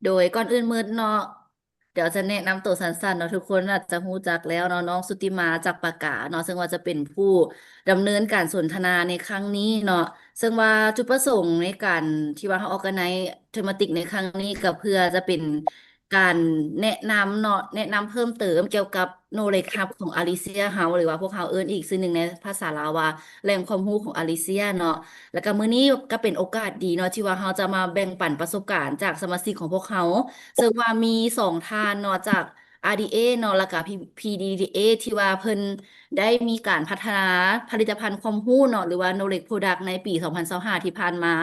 ໂດຍກ່ອນອື່ນໝົດເນາະ ດຽວຈະແນະນຳໂຕສັ້ນໆເນາະ ທຸກຄົນອາດຈະຮູ້ຈັກແລ້ວເນາະ ນ້ອງສຸຕິມາ ຈັກປາກາເນາະ ເຊິ່ງວ່າຈະເປັນຜູ້ດຳເນີນການສົນທະນາໃນຄັ້ງນີ້ເນາະ ເຊິ່ງວ່າຈຸດປະສົງໃນການທີ່ວ່າເຮົາ organize thematic ໃນຄັ້ງນີ້ ກໍເພື່ອຈະເປັນການແນະນຳເນາະ ແນະນຳເພີ່ມເຕີມກ່ຽວກັບ knowledge hub ຂອງອາລິເຊຍເຮົາ ຫຼືວ່າພວກເຮົາເອີ້ນອີກຊື່ໜຶ່ງໃນພາສາລາວວ່າ ແຫຼ່ງຄວາມຮູ້ຂອງອາລິເຊຍເນາະ ແລ້ວກໍມື້ນີ້ກໍເປັນໂອກາດດີເນາະ ທີ່ວ່າເຮົາຈະມາແບ່ງປັນປະສົບການຈາກສະມາຊິກຂອງພວກເຮົາ ເຊິ່ງວ່າມີສອງທ່ານເນາະ ຈາກ RDA ເນາະ ແລ້ວກໍ P- PDDA ທີ່ວ່າເພິ່ນໄດ້ມີການພັດທະນາຜະລິດຕະພັນຄວາມຮູ້ເນາະ ຫຼືວ່າ knowledge product ໃນປີສອງພັນຊາວຫ້າທີ່ຜ່ານມາ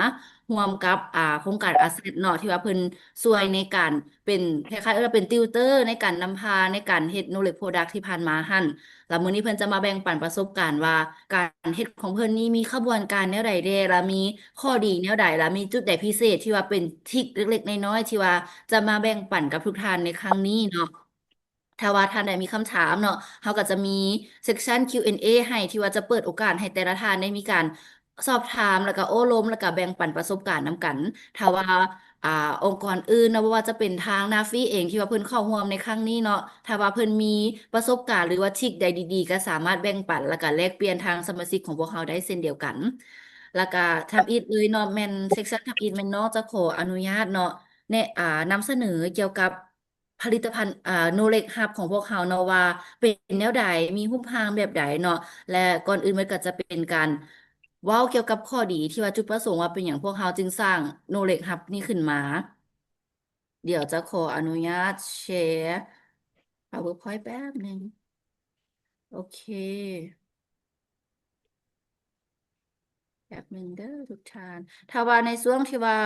ຮ່ວມກັບ ອ່າ ໂຄງການ ASSET ເນາະ ທີ່ວ່າເພິ່ນຊ່ວຍໃນການເປັນ ຄ້າຍໆວ່າເປັນ tutor ໃນການນຳພາໃນການເຮັດ knowledge product ທີ່ຜ່ານມາຫັ້ນ ແລ້ວມື້ນີ້ເພິ່ນຈະມາແບ່ງປັນປະສົບການວ່າ ການເຮັດຂອງເພິ່ນນີ້ມີຂະບວນການແນວໃດແດ່ ແລ້ວມີຂໍ້ດີແນວໃດ ແລ້ວມີຈຸດໃດພິເສດທີ່ວ່າເປັນທຣິກເລັກໆນ້ອຍໆ ທີ່ວ່າຈະມາແບ່ງປັນກັບທຸກທ່ານໃນຄັ້ງນີ້ເນາະ. ຖ້າວ່າທ່ານໃດມີຄຳຖາມເນາະ ເຮົາກໍຈະມີ section Q and A ໃຫ້ ທີ່ວ່າຈະເປີດໂອກາດໃຫ້ແຕ່ລະທ່ານໄດ້ມີການສອບຖາມ ແລ້ວກໍໂອ້ລົມ ແລ້ວກໍແບ່ງປັນປະສົບການນຳກັນ. ຖ້າວ່າ ອ່າ ອົງກອນອື່ນເນາະ ບໍ່ວ່າຈະເປັນທາງ NAFI ເອງ ທີ່ວ່າເພິ່ນເຂົ້າຮ່ວມໃນຄັ້ງນີ້ເນາະ ຖ້າວ່າເພິ່ນມີປະສົບການ ຫຼືວ່າທຣິກໃດດີໆ ກໍສາມາດແບ່ງປັນ ແລ້ວກໍແລກປ່ຽນທາງສະມາຊິກຂອງພວກເຮົາໄດ້ເຊັ່ນດຽວກັນ. ແລ້ວກໍທຳອິດເລີຍເນາະ ແມ່ນ section ທຳອິດ ແມ່ນນ້ອງຈະຂໍອະນຸຍາດເນາະ ແນະ ອ່າ ນຳສະເໜີກ່ຽວກັບ ຜະລິດຕະພັນ ເອີ knowledge hub ຂອງພວກເຮົາເນາະ ວ່າເປັນແນວໃດ ມີຮູບຮ່າງແບບໃດເນາະ ແລະ ກ່ອນອື່ນໝົດກໍຈະເປັນການເວົ້າກ່ຽວກັບຂໍ້ດີທີ່ວ່າຈຸດປະສົງວ່າເປັນຫຍັງພວກເຮົາຈຶ່ງສ້າງ knowledge hub ນີ້ຂຶ້ນມາ. ດຽວຈະຂໍອະນຸຍາດແຊ PowerPoint ແປັບໜຶ່ງ. ໂອເຄ. ແປັບໜຶ່ງເດີທຸກທ່ານ. ຖ້າວ່າໃນຊ່ວງທີ່ວ່າ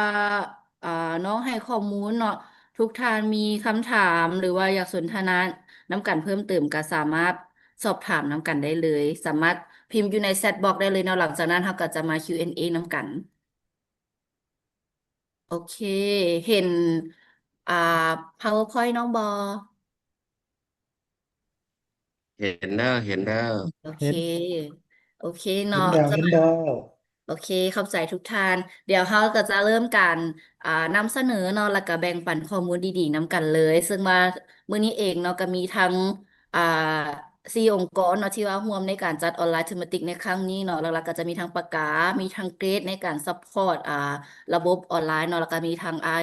ເອີ ນ້ອງໃຫ້ຂໍ້ມູນເນາະ ທຸກທ່ານມີຄຳຖາມ ຫຼືວ່າຢາກສົນທະນານຳກັນເພີ່ມເຕີມ ກໍສາມາດສອບຖາມນຳກັນໄດ້ເລີຍ. ສາມາດພິມຢູ່ໃນ chat box ໄດ້ເລີຍເນາະ. ຫຼັງຈາກນັ້ນເຮົາກໍຈະມາ Q and A ນຳກັນ. ໂອເຄ. ເຫັນ ອ່າ PowerPoint ນ້ອງບໍ່? ເຫັນເດີ ເຫັນເດີ. ໂອເຄ ເຫັນ ໂອເຄເນາະ ເຫັນແລ້ວ ເຫັນແລ້ວ. ໂອເຄ ຂອບໃຈທຸກທ່ານ. ດຽວເຮົາກໍຈະເລີ່ມການ ອ່າ ນຳສະເໜີເນາະ ແລ້ວກໍແບ່ງປັນຂໍ້ມູນດີໆນຳກັນເລີຍ. ເຊິ່ງວ່າມື້ນີ້ເອງເນາະ ກໍມີທັງ ອ່າ ສີ່ອົງກອນເນາະ ທີ່ວ່າຮ່ວມໃນການຈັດອອນລາຍເທມາຕິກໃນຄັ້ງນີ້ເນາະ. ຫຼັກໆກໍຈະມີທັງປາກາ ມີທັງເກຣດໃນການຊັບພອດ ອ່າ ລະບົບອອນລາຍເນາະ ແລ້ວກໍມີທັງ ອ່າ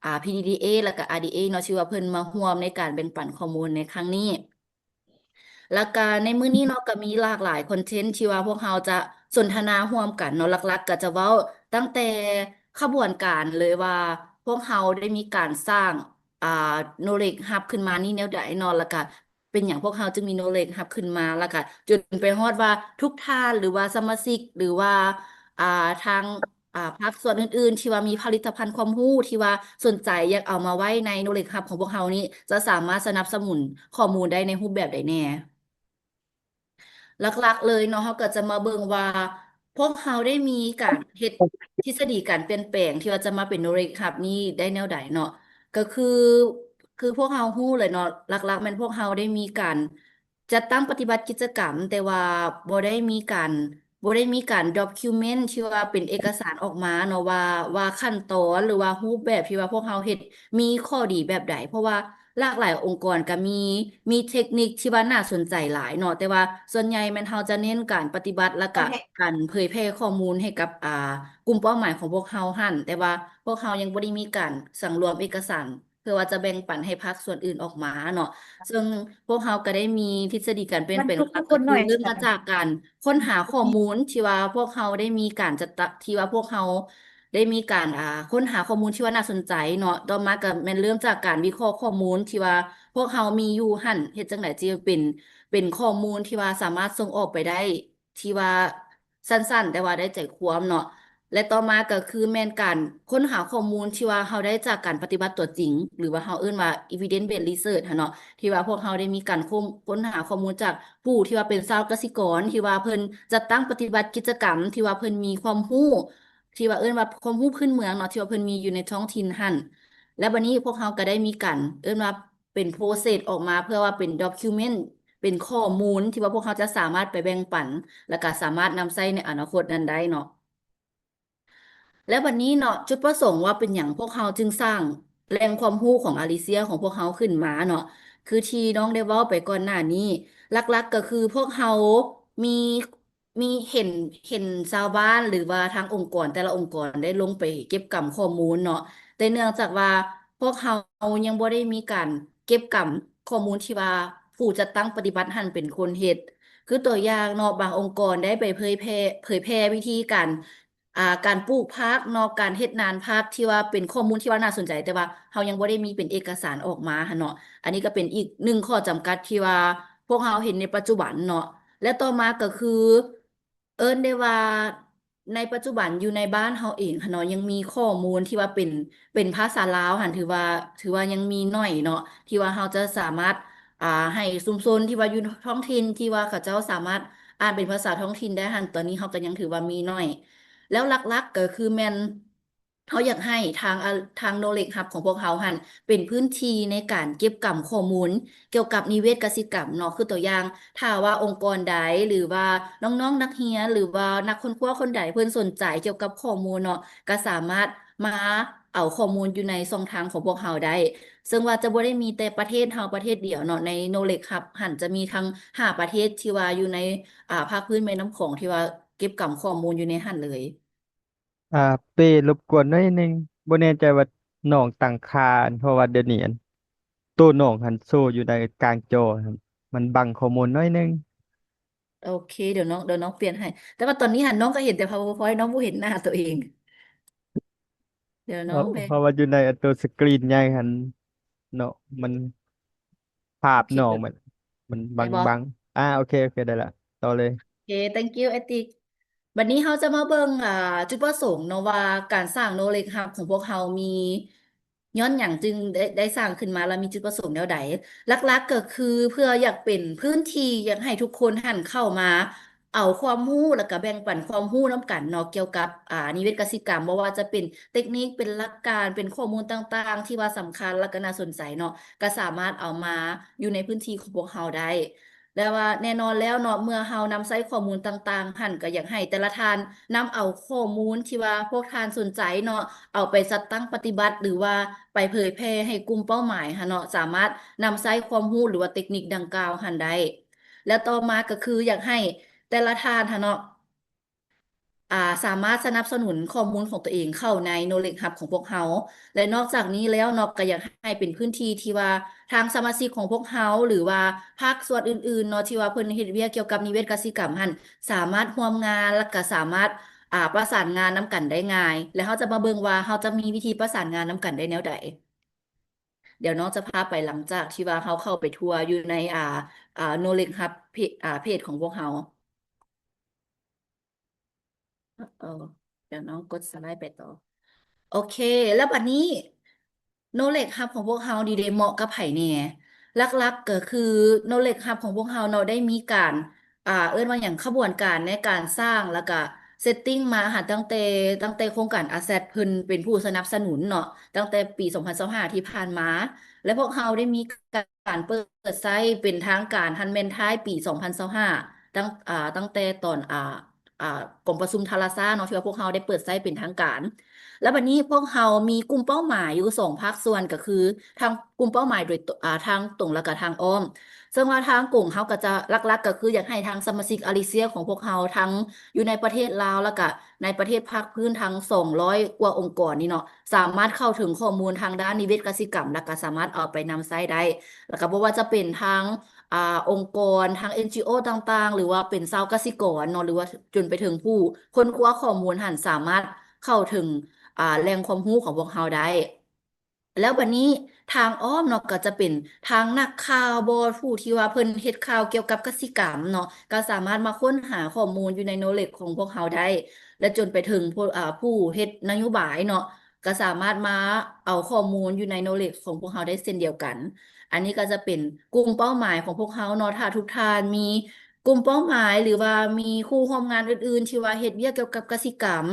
ອ່າ PDDA ແລ້ວກໍ RDA ເນາະ ທີ່ວ່າເພິ່ນມາຮ່ວມໃນການແບ່ງປັນຂໍ້ມູນໃນຄັ້ງນີ້. ແລ້ວກະໃນມື້ນີ້ເນາະ ກະມີຫຼາກຫຼາຍຄອນເທັນທີ່ວ່າພວກເຮົາຈະສົນທະນາຮ່ວມກັນເນາະ. ຫຼັກໆກະຈະເວົ້າຕັ້ງແຕ່ຂະບວນການເລີຍວ່າ ພວກເຮົາໄດ້ມີການສ້າງ ອ່າ knowledge hub ຂຶ້ນມານີ້ແນວໃດເນາະ ແລ້ວກະເປັນຫຍັງພວກເຮົາຈຶ່ງມີ knowledge hub ຂຶ້ນມາ ແລ້ວກະຈົນໄປຮອດວ່າທຸກທ່ານ ຫຼືວ່າສະມາຊິກ ຫຼືວ່າ ອ່າ ທາງ ອ່າ ພາກສ່ວນອື່ນໆທີ່ວ່າມີຜະລິດຕະພັນຄວາມຮູ້ທີ່ວ່າສົນໃຈຢາກເອົາມາໄວ້ໃນ knowledge hub ຂອງພວກເຮົານີ້ ຈະສາມາດສະໜັບສະໜູນຂໍ້ມູນໄດ້ໃນຮູບແບບໃດແດ່? ຫຼັກໆເລີຍເນາະ ເຮົາກໍຈະມາເບິ່ງວ່າພວກເຮົາໄດ້ມີການເຮັດທິດສະດີການປ່ຽນແປງທີ່ວ່າຈະມາເປັນ knowledge hub ນີ້ໄດ້ແນວໃດເນາະ. ກໍຄື ຄືພວກເຮົາຮູ້ແຫຼະເນາະ ຫຼັກໆແມ່ນພວກເຮົາໄດ້ມີການ ຈັດຕັ້ງປະຕິບັດກິດຈະກຳ ແຕ່ວ່າບໍ່ໄດ້ມີການ ບໍ່ໄດ້ມີການ document ທີ່ວ່າເປັນເອກະສານອອກມາເນາະ ວ່າ ວ່າຂັ້ນຕອນ ຫຼືວ່າຮູບແບບທີ່ວ່າພວກເຮົາເຮັດມີຂໍ້ດີແບບໃດ. ເພາະວ່າຫຼາກຫຼາຍອົງກອນກໍມີ ມີເທັກນິກທີ່ວ່າໜ້າສົນໃຈຫຼາຍເນາະ ແຕ່ວ່າສ່ວນໃຫຍ່ແມ່ນເຮົາຈະເນັ້ນການປະຕິບັດ ແລ້ວກະການເຜີຍແຜ່ຂໍ້ມູນໃຫ້ກັບ ອ່າ ກຸ່ມເປົ້າໝາຍຂອງພວກເຮົາຫັ້ນ ແຕ່ວ່າພວກເຮົາຍັງບໍ່ໄດ້ມີການສັງລວມເອກະສານ ເພື່ອວ່າຈະແບ່ງປັນໃຫ້ພາກສ່ວນອື່ນອອກມາເນາະ. ເຊິ່ງພວກເຮົາກໍໄດ້ມີທິດສະດີການປ່ຽນແປງ ມັນທຸກໆຄົນໜ້ອຍ ເລີ່ມມາຈາກການຄົ້ນຫາຂໍ້ມູນທີ່ວ່າພວກເຮົາໄດ້ມີການຈັດຕະ ທີ່ວ່າພວກເຮົາໄດ້ມີການ ອ່າ ຄົ້ນຫາຂໍ້ມູນທີ່ວ່າໜ້າສົນໃຈເນາະ. ຕໍ່ມາກໍແມ່ນເລີ່ມຈາກການວິເຄາະຂໍ້ມູນທີ່ວ່າພວກເຮົາມີຢູ່ຫັ້ນ ເຮັດຈັ່ງໃດຈຶ່ງເປັນ ເປັນຂໍ້ມູນທີ່ວ່າສາມາດສົ່ງອອກໄປໄດ້ ທີ່ວ່າສັ້ນໆ ແຕ່ວ່າໄດ້ໃຈຄວາມເນາະ ແລະ ຕໍ່ມາກໍຄືແມ່ນການຄົ້ນຫາຂໍ້ມູນທີ່ວ່າເຮົາໄດ້ຈາກການປະຕິບັດຕົວຈິງ ຫຼືວ່າເຮົາເອີ້ນວ່າ evidence based research ຫັ້ນເນາະ ທີ່ວ່າພວກເຮົາໄດ້ມີການຄົ້ນ ຄົ້ນຫາຂໍ້ມູນຈາກຜູ້ທີ່ວ່າເປັນຊາວກະສິກອນ ທີ່ວ່າເພິ່ນຈັດຕັ້ງປະຕິບັດກິດຈະກຳ ທີ່ວ່າເພິ່ນມີຄວາມຮູ້ ທີ່ວ່າເອີ້ນວ່າຄວາມຮູ້ພື້ນເມືອງເນາະ ທີ່ວ່າເພິ່ນມີຢູ່ໃນທ້ອງຖິ່ນຫັ້ນ. ແລະ ບັດນີ້ພວກເຮົາກໍໄດ້ມີການເອີ້ນວ່າເປັນ process ອອກມາ ເພື່ອວ່າເປັນ document ເປັນຂໍ້ມູນທີ່ວ່າພວກເຮົາຈະສາມາດໄປແບ່ງປັນ ແລ້ວກະສາມາດນຳໃຊ້ໃນອະນາຄົດນັ້ນໄດ້ເນາະ. ແລ້ວບັດນີ້ເນາະ ຈຸດປະສົງວ່າເປັນຫຍັງພວກເຮົາຈຶ່ງສ້າງ ແຫຼ່ງຄວາມຮູ້ຂອງອາລິເຊຍຂອງພວກເຮົາຂຶ້ນມາເນາະ. ຄືທີ່ນ້ອງໄດ້ເວົ້າໄປກ່ອນໜ້ານີ້, ຫຼັກໆກໍຄືພວກເຮົາມີ ມີເຫັນ ເຫັນຊາວບ້ານ ຫຼືວ່າທາງອົງກອນແຕ່ລະອົງກອນໄດ້ລົງໄປເກັບກຳຂໍ້ມູນເນາະ, ແຕ່ເນື່ອງຈາກວ່າພວກເຮົາຍັງບໍ່ໄດ້ມີການເກັບກຳຂໍ້ມູນທີ່ວ່າຜູ້ຈັດຕັ້ງປະຕິບັດຫັ້ນເປັນຄົນເຮັດ. ຄືຕົວຢ່າງເນາະ, ບາງອົງກອນໄດ້ໄປເຜີຍແຜ່ ເຜີຍແຜ່ວິທີການ ອ່າ ການປູກຜັກເນາະ, ການເຮັດນານຜັກ ທີ່ວ່າເປັນຂໍ້ມູນທີ່ວ່າໜ້າສົນໃຈ ແຕ່ວ່າເຮົາຍັງບໍ່ໄດ້ມີເປັນເອກະສານອອກມາຫັ້ນເນາະ. ອັນນີ້ກໍເປັນອີກໜຶ່ງຂໍ້ຈຳກັດທີ່ວ່າພວກເຮົາເຫັນໃນປັດຈຸບັນເນາະ. ແລະຕໍ່ມາກໍຄື ເອີ້ນໄດ້ວ່າໃນປັດຈຸບັນຢູ່ໃນບ້ານເຮົາເອງຫັ້ນເນາະ ຍັງມີຂໍ້ມູນທີ່ວ່າເປັນ ເປັນພາສາລາວຫັ້ນ ຖືວ່າ ຖືວ່າຍັງມີໜ້ອຍເນາະ ທີ່ວ່າເຮົາຈະສາມາດ ອ່າ ໃຫ້ຊຸມຊົນທີ່ວ່າຢູ່ທ້ອງຖິ່ນ ທີ່ວ່າເຂົາເຈົ້າສາມາດອ່ານເປັນພາສາທ້ອງຖິ່ນໄດ້ຫັ້ນ ຕອນນີ້ເຮົາກໍຍັງຖືວ່າມີໜ້ອຍ. ແລ້ວຫຼັກໆກໍຄືແມ່ນ ເຮົາຢາກໃຫ້ທາງ ອາ ທາງ Knowledge Hub ຂອງພວກເຮົາຫັ້ນ ເປັນພື້ນທີ່ໃນການເກັບກຳຂໍ້ມູນກ່ຽວກັບນິເວດກະສິກຳເນາະ. ຄືຕົວຢ່າງ ຖ້າວ່າອົງກອນໃດ ຫຼືວ່ານ້ອງໆນັກຮຽນ ຫຼືວ່ານັກຄົ້ນຄວ້າຄົນໃດ ເພິ່ນສົນໃຈກ່ຽວກັບຂໍ້ມູນເນາະ ກໍສາມາດມາເອົາຂໍ້ມູນຢູ່ໃນຊ່ອງທາງຂອງພວກເຮົາໄດ້. ເຊິ່ງວ່າຈະບໍ່ໄດ້ມີແຕ່ປະເທດເຮົາປະເທດດຽວເນາະ, ໃນ Knowledge Hub ຫັ້ນຈະມີທັງຫ້າປະເທດທີ່ວ່າຢູ່ໃນ ອ່າ ພາກພື້ນແມ່ນ້ຳຂອງ ທີ່ວ່າເກັບກຳຂໍ້ມູນຢູ່ໃນຫັ້ນເລີຍ. ອ່າ ເປ້ລົບກວນໜ້ອຍໜຶ່ງ, ບໍ່ແນ່ໃຈວ່ານ້ອງຕັ້ງຄ່າ ເພາະວ່າດຽວນີ້ ອັນ ໂຕນ້ອງຫັ້ນໂຊຢູ່ໃນກາງຈໍຫັ້ນ ມັນບັງຂໍ້ມູນໜ້ອຍໜຶ່ງ. ໂອເຄ ດຽວນ້ອງ ດຽວນ້ອງປ່ຽນໃຫ້. ແຕ່ວ່າຕອນນີ້ຫັ້ນນ້ອງກໍເຫັນແຕ່ PowerPoint ນ້ອງບໍ່ເຫັນໜ້າຕົວເອງ. ດຽວນ້ອງ ເພາະ ແບກ ເພາະວ່າຢູ່ໃນອັນໂຕສະກຣີນໃຫຍ່ຫັ້ນເນາະ ມັນ ພາບ ໂອເຄ ນ້ອງ ເດີ ມັນ ມັນບັງ ເຫັນບໍ່? ບັງ. ອ່າ ໂອເຄ ໂອເຄ ໄດ້ລະ ຕໍ່ເລີຍ. ໂອເຄ thank you ອ້າຍຕິກ. ບັດນີ້ເຮົາຈະມາເບິ່ງ ອ່າ ຈຸດປະສົງເນາະ ວ່າການສ້າງ Knowledge Hub ຂອງພວກເຮົາມີຍ້ອນຫຍັງຈຶ່ງໄດ້ ໄດ້ສ້າງຂຶ້ນມາ ແລະ ມີຈຸດປະສົງແນວໃດ. ຫຼັກໆກໍຄືເພື່ອຢາກເປັນພື້ນທີ່ ຢາກໃຫ້ທຸກຄົນຫັ້ນເຂົ້າມາ ເອົາຄວາມຮູ້ ແລ້ວກະແບ່ງປັນຄວາມຮູ້ນຳກັນເນາະ ກ່ຽວກັບ ອ່າ ນິເວດກະສິກຳ ບໍ່ວ່າຈະເປັນເຕັກນິກ ເປັນຫຼັກການ ເປັນຂໍ້ມູນຕ່າງໆ ທີ່ວ່າສຳຄັນ ແລ້ວກະໜ້າສົນໃຈເນາະ ກະສາມາດເອົາມາຢູ່ໃນພື້ນທີ່ຂອງພວກເຮົາໄດ້. ແຕ່ວ່າແນ່ນອນແລ້ວເນາະ ເມື່ອເຮົານຳໃຊ້ຂໍ້ມູນຕ່າງໆຫັ້ນ ກະຢາກໃຫ້ແຕ່ລະທ່ານນຳເອົາຂໍ້ມູນທີ່ວ່າພວກທ່ານສົນໃຈເນາະ ເອົາໄປຈັດຕັ້ງປະຕິບັດ ຫຼືວ່າໄປເຜີຍແຜ່ໃຫ້ກຸ່ມເປົ້າໝາຍຫັ້ນເນາະ ສາມາດນຳໃຊ້ຄວາມຮູ້ ຫຼືວ່າເຕັກນິກດັ່ງກ່າວຫັ້ນໄດ້. ແລະ ຕໍ່ມາກໍຄືຢາກໃຫ້ແຕ່ລະທ່ານຫັ້ນເນາະ ອ່າ ສາມາດສະໜັບສະໜູນຂໍ້ມູນຂອງຕົວເອງເຂົ້າໃນ Knowledge Hub ຂອງພວກເຮົາ. ແລະ ນອກຈາກນີ້ແລ້ວເນາະ ກໍຢາກໃຫ້ເປັນພື້ນທີ່ທີ່ວ່າທາງສະມາຊິກຂອງພວກເຮົາ ຫຼືວ່າພາກສ່ວນອື່ນໆເນາະ ທີ່ວ່າເພິ່ນເຮັດວຽກກ່ຽວກັບນິເວດກະສິກຳຫັ້ນ ສາມາດຮ່ວມງານ ແລ້ວກໍສາມາດ ອ່າ ປະສານງານນຳກັນໄດ້ງ່າຍ. ແລະ ເຮົາຈະມາເບິ່ງວ່າເຮົາຈະມີວິທີປະສານງານນຳກັນໄດ້ແນວໃດ. ດຽວນ້ອງຈະພາໄປ ຫຼັງຈາກທີ່ວ່າເຮົາເຂົ້າໄປທົວຢູ່ໃນ ອ່າ ອ່າ Knowledge Hub ເພ ອ່າ ເພຈຂອງພວກເຮົາ. ເອີ ດຽວນ້ອງກົດສະໄລໄປຕໍ່. ໂອເຄ ແລ້ວບັດນີ້ Knowledge Hub ຂອງພວກເຮົານີ້ເດ ເໝາະກັບໃຜແດ່? ຫຼັກໆກໍຄື Knowledge Hub ຂອງພວກເຮົາເນາະ ໄດ້ມີການ ອ່າ ເອີ້ນວ່າຫຍັງ ຂະບວນການໃນການສ້າງ ແລ້ວກະ setting ມາຫາ ຕັ້ງແຕ່ ຕັ້ງແຕ່ໂຄງການ ASSET ເພິ່ນເປັນຜູ້ສະໜັບສະໜູນເນາະ ຕັ້ງແຕ່ປີສອງພັນຊາວຫ້າທີ່ຜ່ານມາ ແລະ ພວກເຮົາໄດ້ມີການເປີດໃຊ້ເປັນທາງການຫັ້ນແມ່ນທ້າຍປີສອງພັນຊາວຫ້າ ຕັ້ງ ອ່າ ຕັ້ງແຕ່ຕອນ ອ່າ ອ່າ ກອງປະຊຸມທາລາຊາເນາະ ທີ່ວ່າພວກເຮົາໄດ້ເປີດໃຊ້ເປັນທາງການ. ແລ້ວບັດນີ້ພວກເຮົາມີກຸ່ມເປົ້າໝາຍຢູ່ສອງພາກສ່ວນ ກໍຄືທາງກຸ່ມເປົ້າໝາຍໂດຍ ອ່າ ທາງຕົງ ແລ້ວກະທາງອ້ອມ. ເຊິ່ງວ່າທາງກົງເຮົາກໍຈະ ຫຼັກໆກໍຄືຢາກໃຫ້ທາງສະມາຊິກອາເຊຍຂອງພວກເຮົາ ທັງຢູ່ໃນປະເທດລາວ ແລ້ວກະໃນປະເທດພາກພື້ນທັງສອງຮ້ອຍກວ່າອົງກອນນີ້ເນາະ ສາມາດເຂົ້າເຖິງຂໍ້ມູນທາງດ້ານນິເວດກະສິກຳ ແລ້ວກະສາມາດເອົາໄປນຳໃຊ້ໄດ້. ແລ້ວກະບໍ່ວ່າຈະເປັນທາງ ອ່າ ອົງກອນ ທາງ NGO ຕ່າງໆ ຫຼືວ່າເປັນຊາວກະສິກອນເນາະ ຫຼືວ່າຈົນໄປເຖິງຜູ້ຄົ້ນຄວ້າຂໍ້ມູນຫັ້ນ ສາມາດເຂົ້າເຖິງ ອ່າ ແຫຼ່ງຄວາມຮູ້ຂອງພວກເຮົາໄດ້. ແລ້ວບັດນີ້ທາງອ້ອມເນາະ ກໍຈະເປັນທາງນັກຂ່າວບໍ ຜູ້ທີ່ວ່າເພິ່ນເຮັດຂ່າວກ່ຽວກັບກະສິກຳເນາະ ກໍສາມາດມາຄົ້ນຫາຂໍ້ມູນຢູ່ໃນ knowledge ຂອງພວກເຮົາໄດ້ ແລະ ຈົນໄປເຖິງຜູ້ ອ່າ ຜູ້ເຮັດນະໂຍບາຍເນາະ ກໍສາມາດມາເອົາຂໍ້ມູນຢູ່ໃນ knowledge ຂອງພວກເຮົາໄດ້ເຊັ່ນດຽວກັນ. ອັນນີ້ກໍຈະເປັນກຸ່ມເປົ້າໝາຍຂອງພວກເຮົາເນາະ. ຖ້າທຸກທ່ານມີກຸ່ມເປົ້າໝາຍ ຫຼືວ່າມີຄູ່ຮ່ວມງານອື່ນໆ ທີ່ວ່າເຮັດວຽກກ່ຽວກັບກະສິກຳ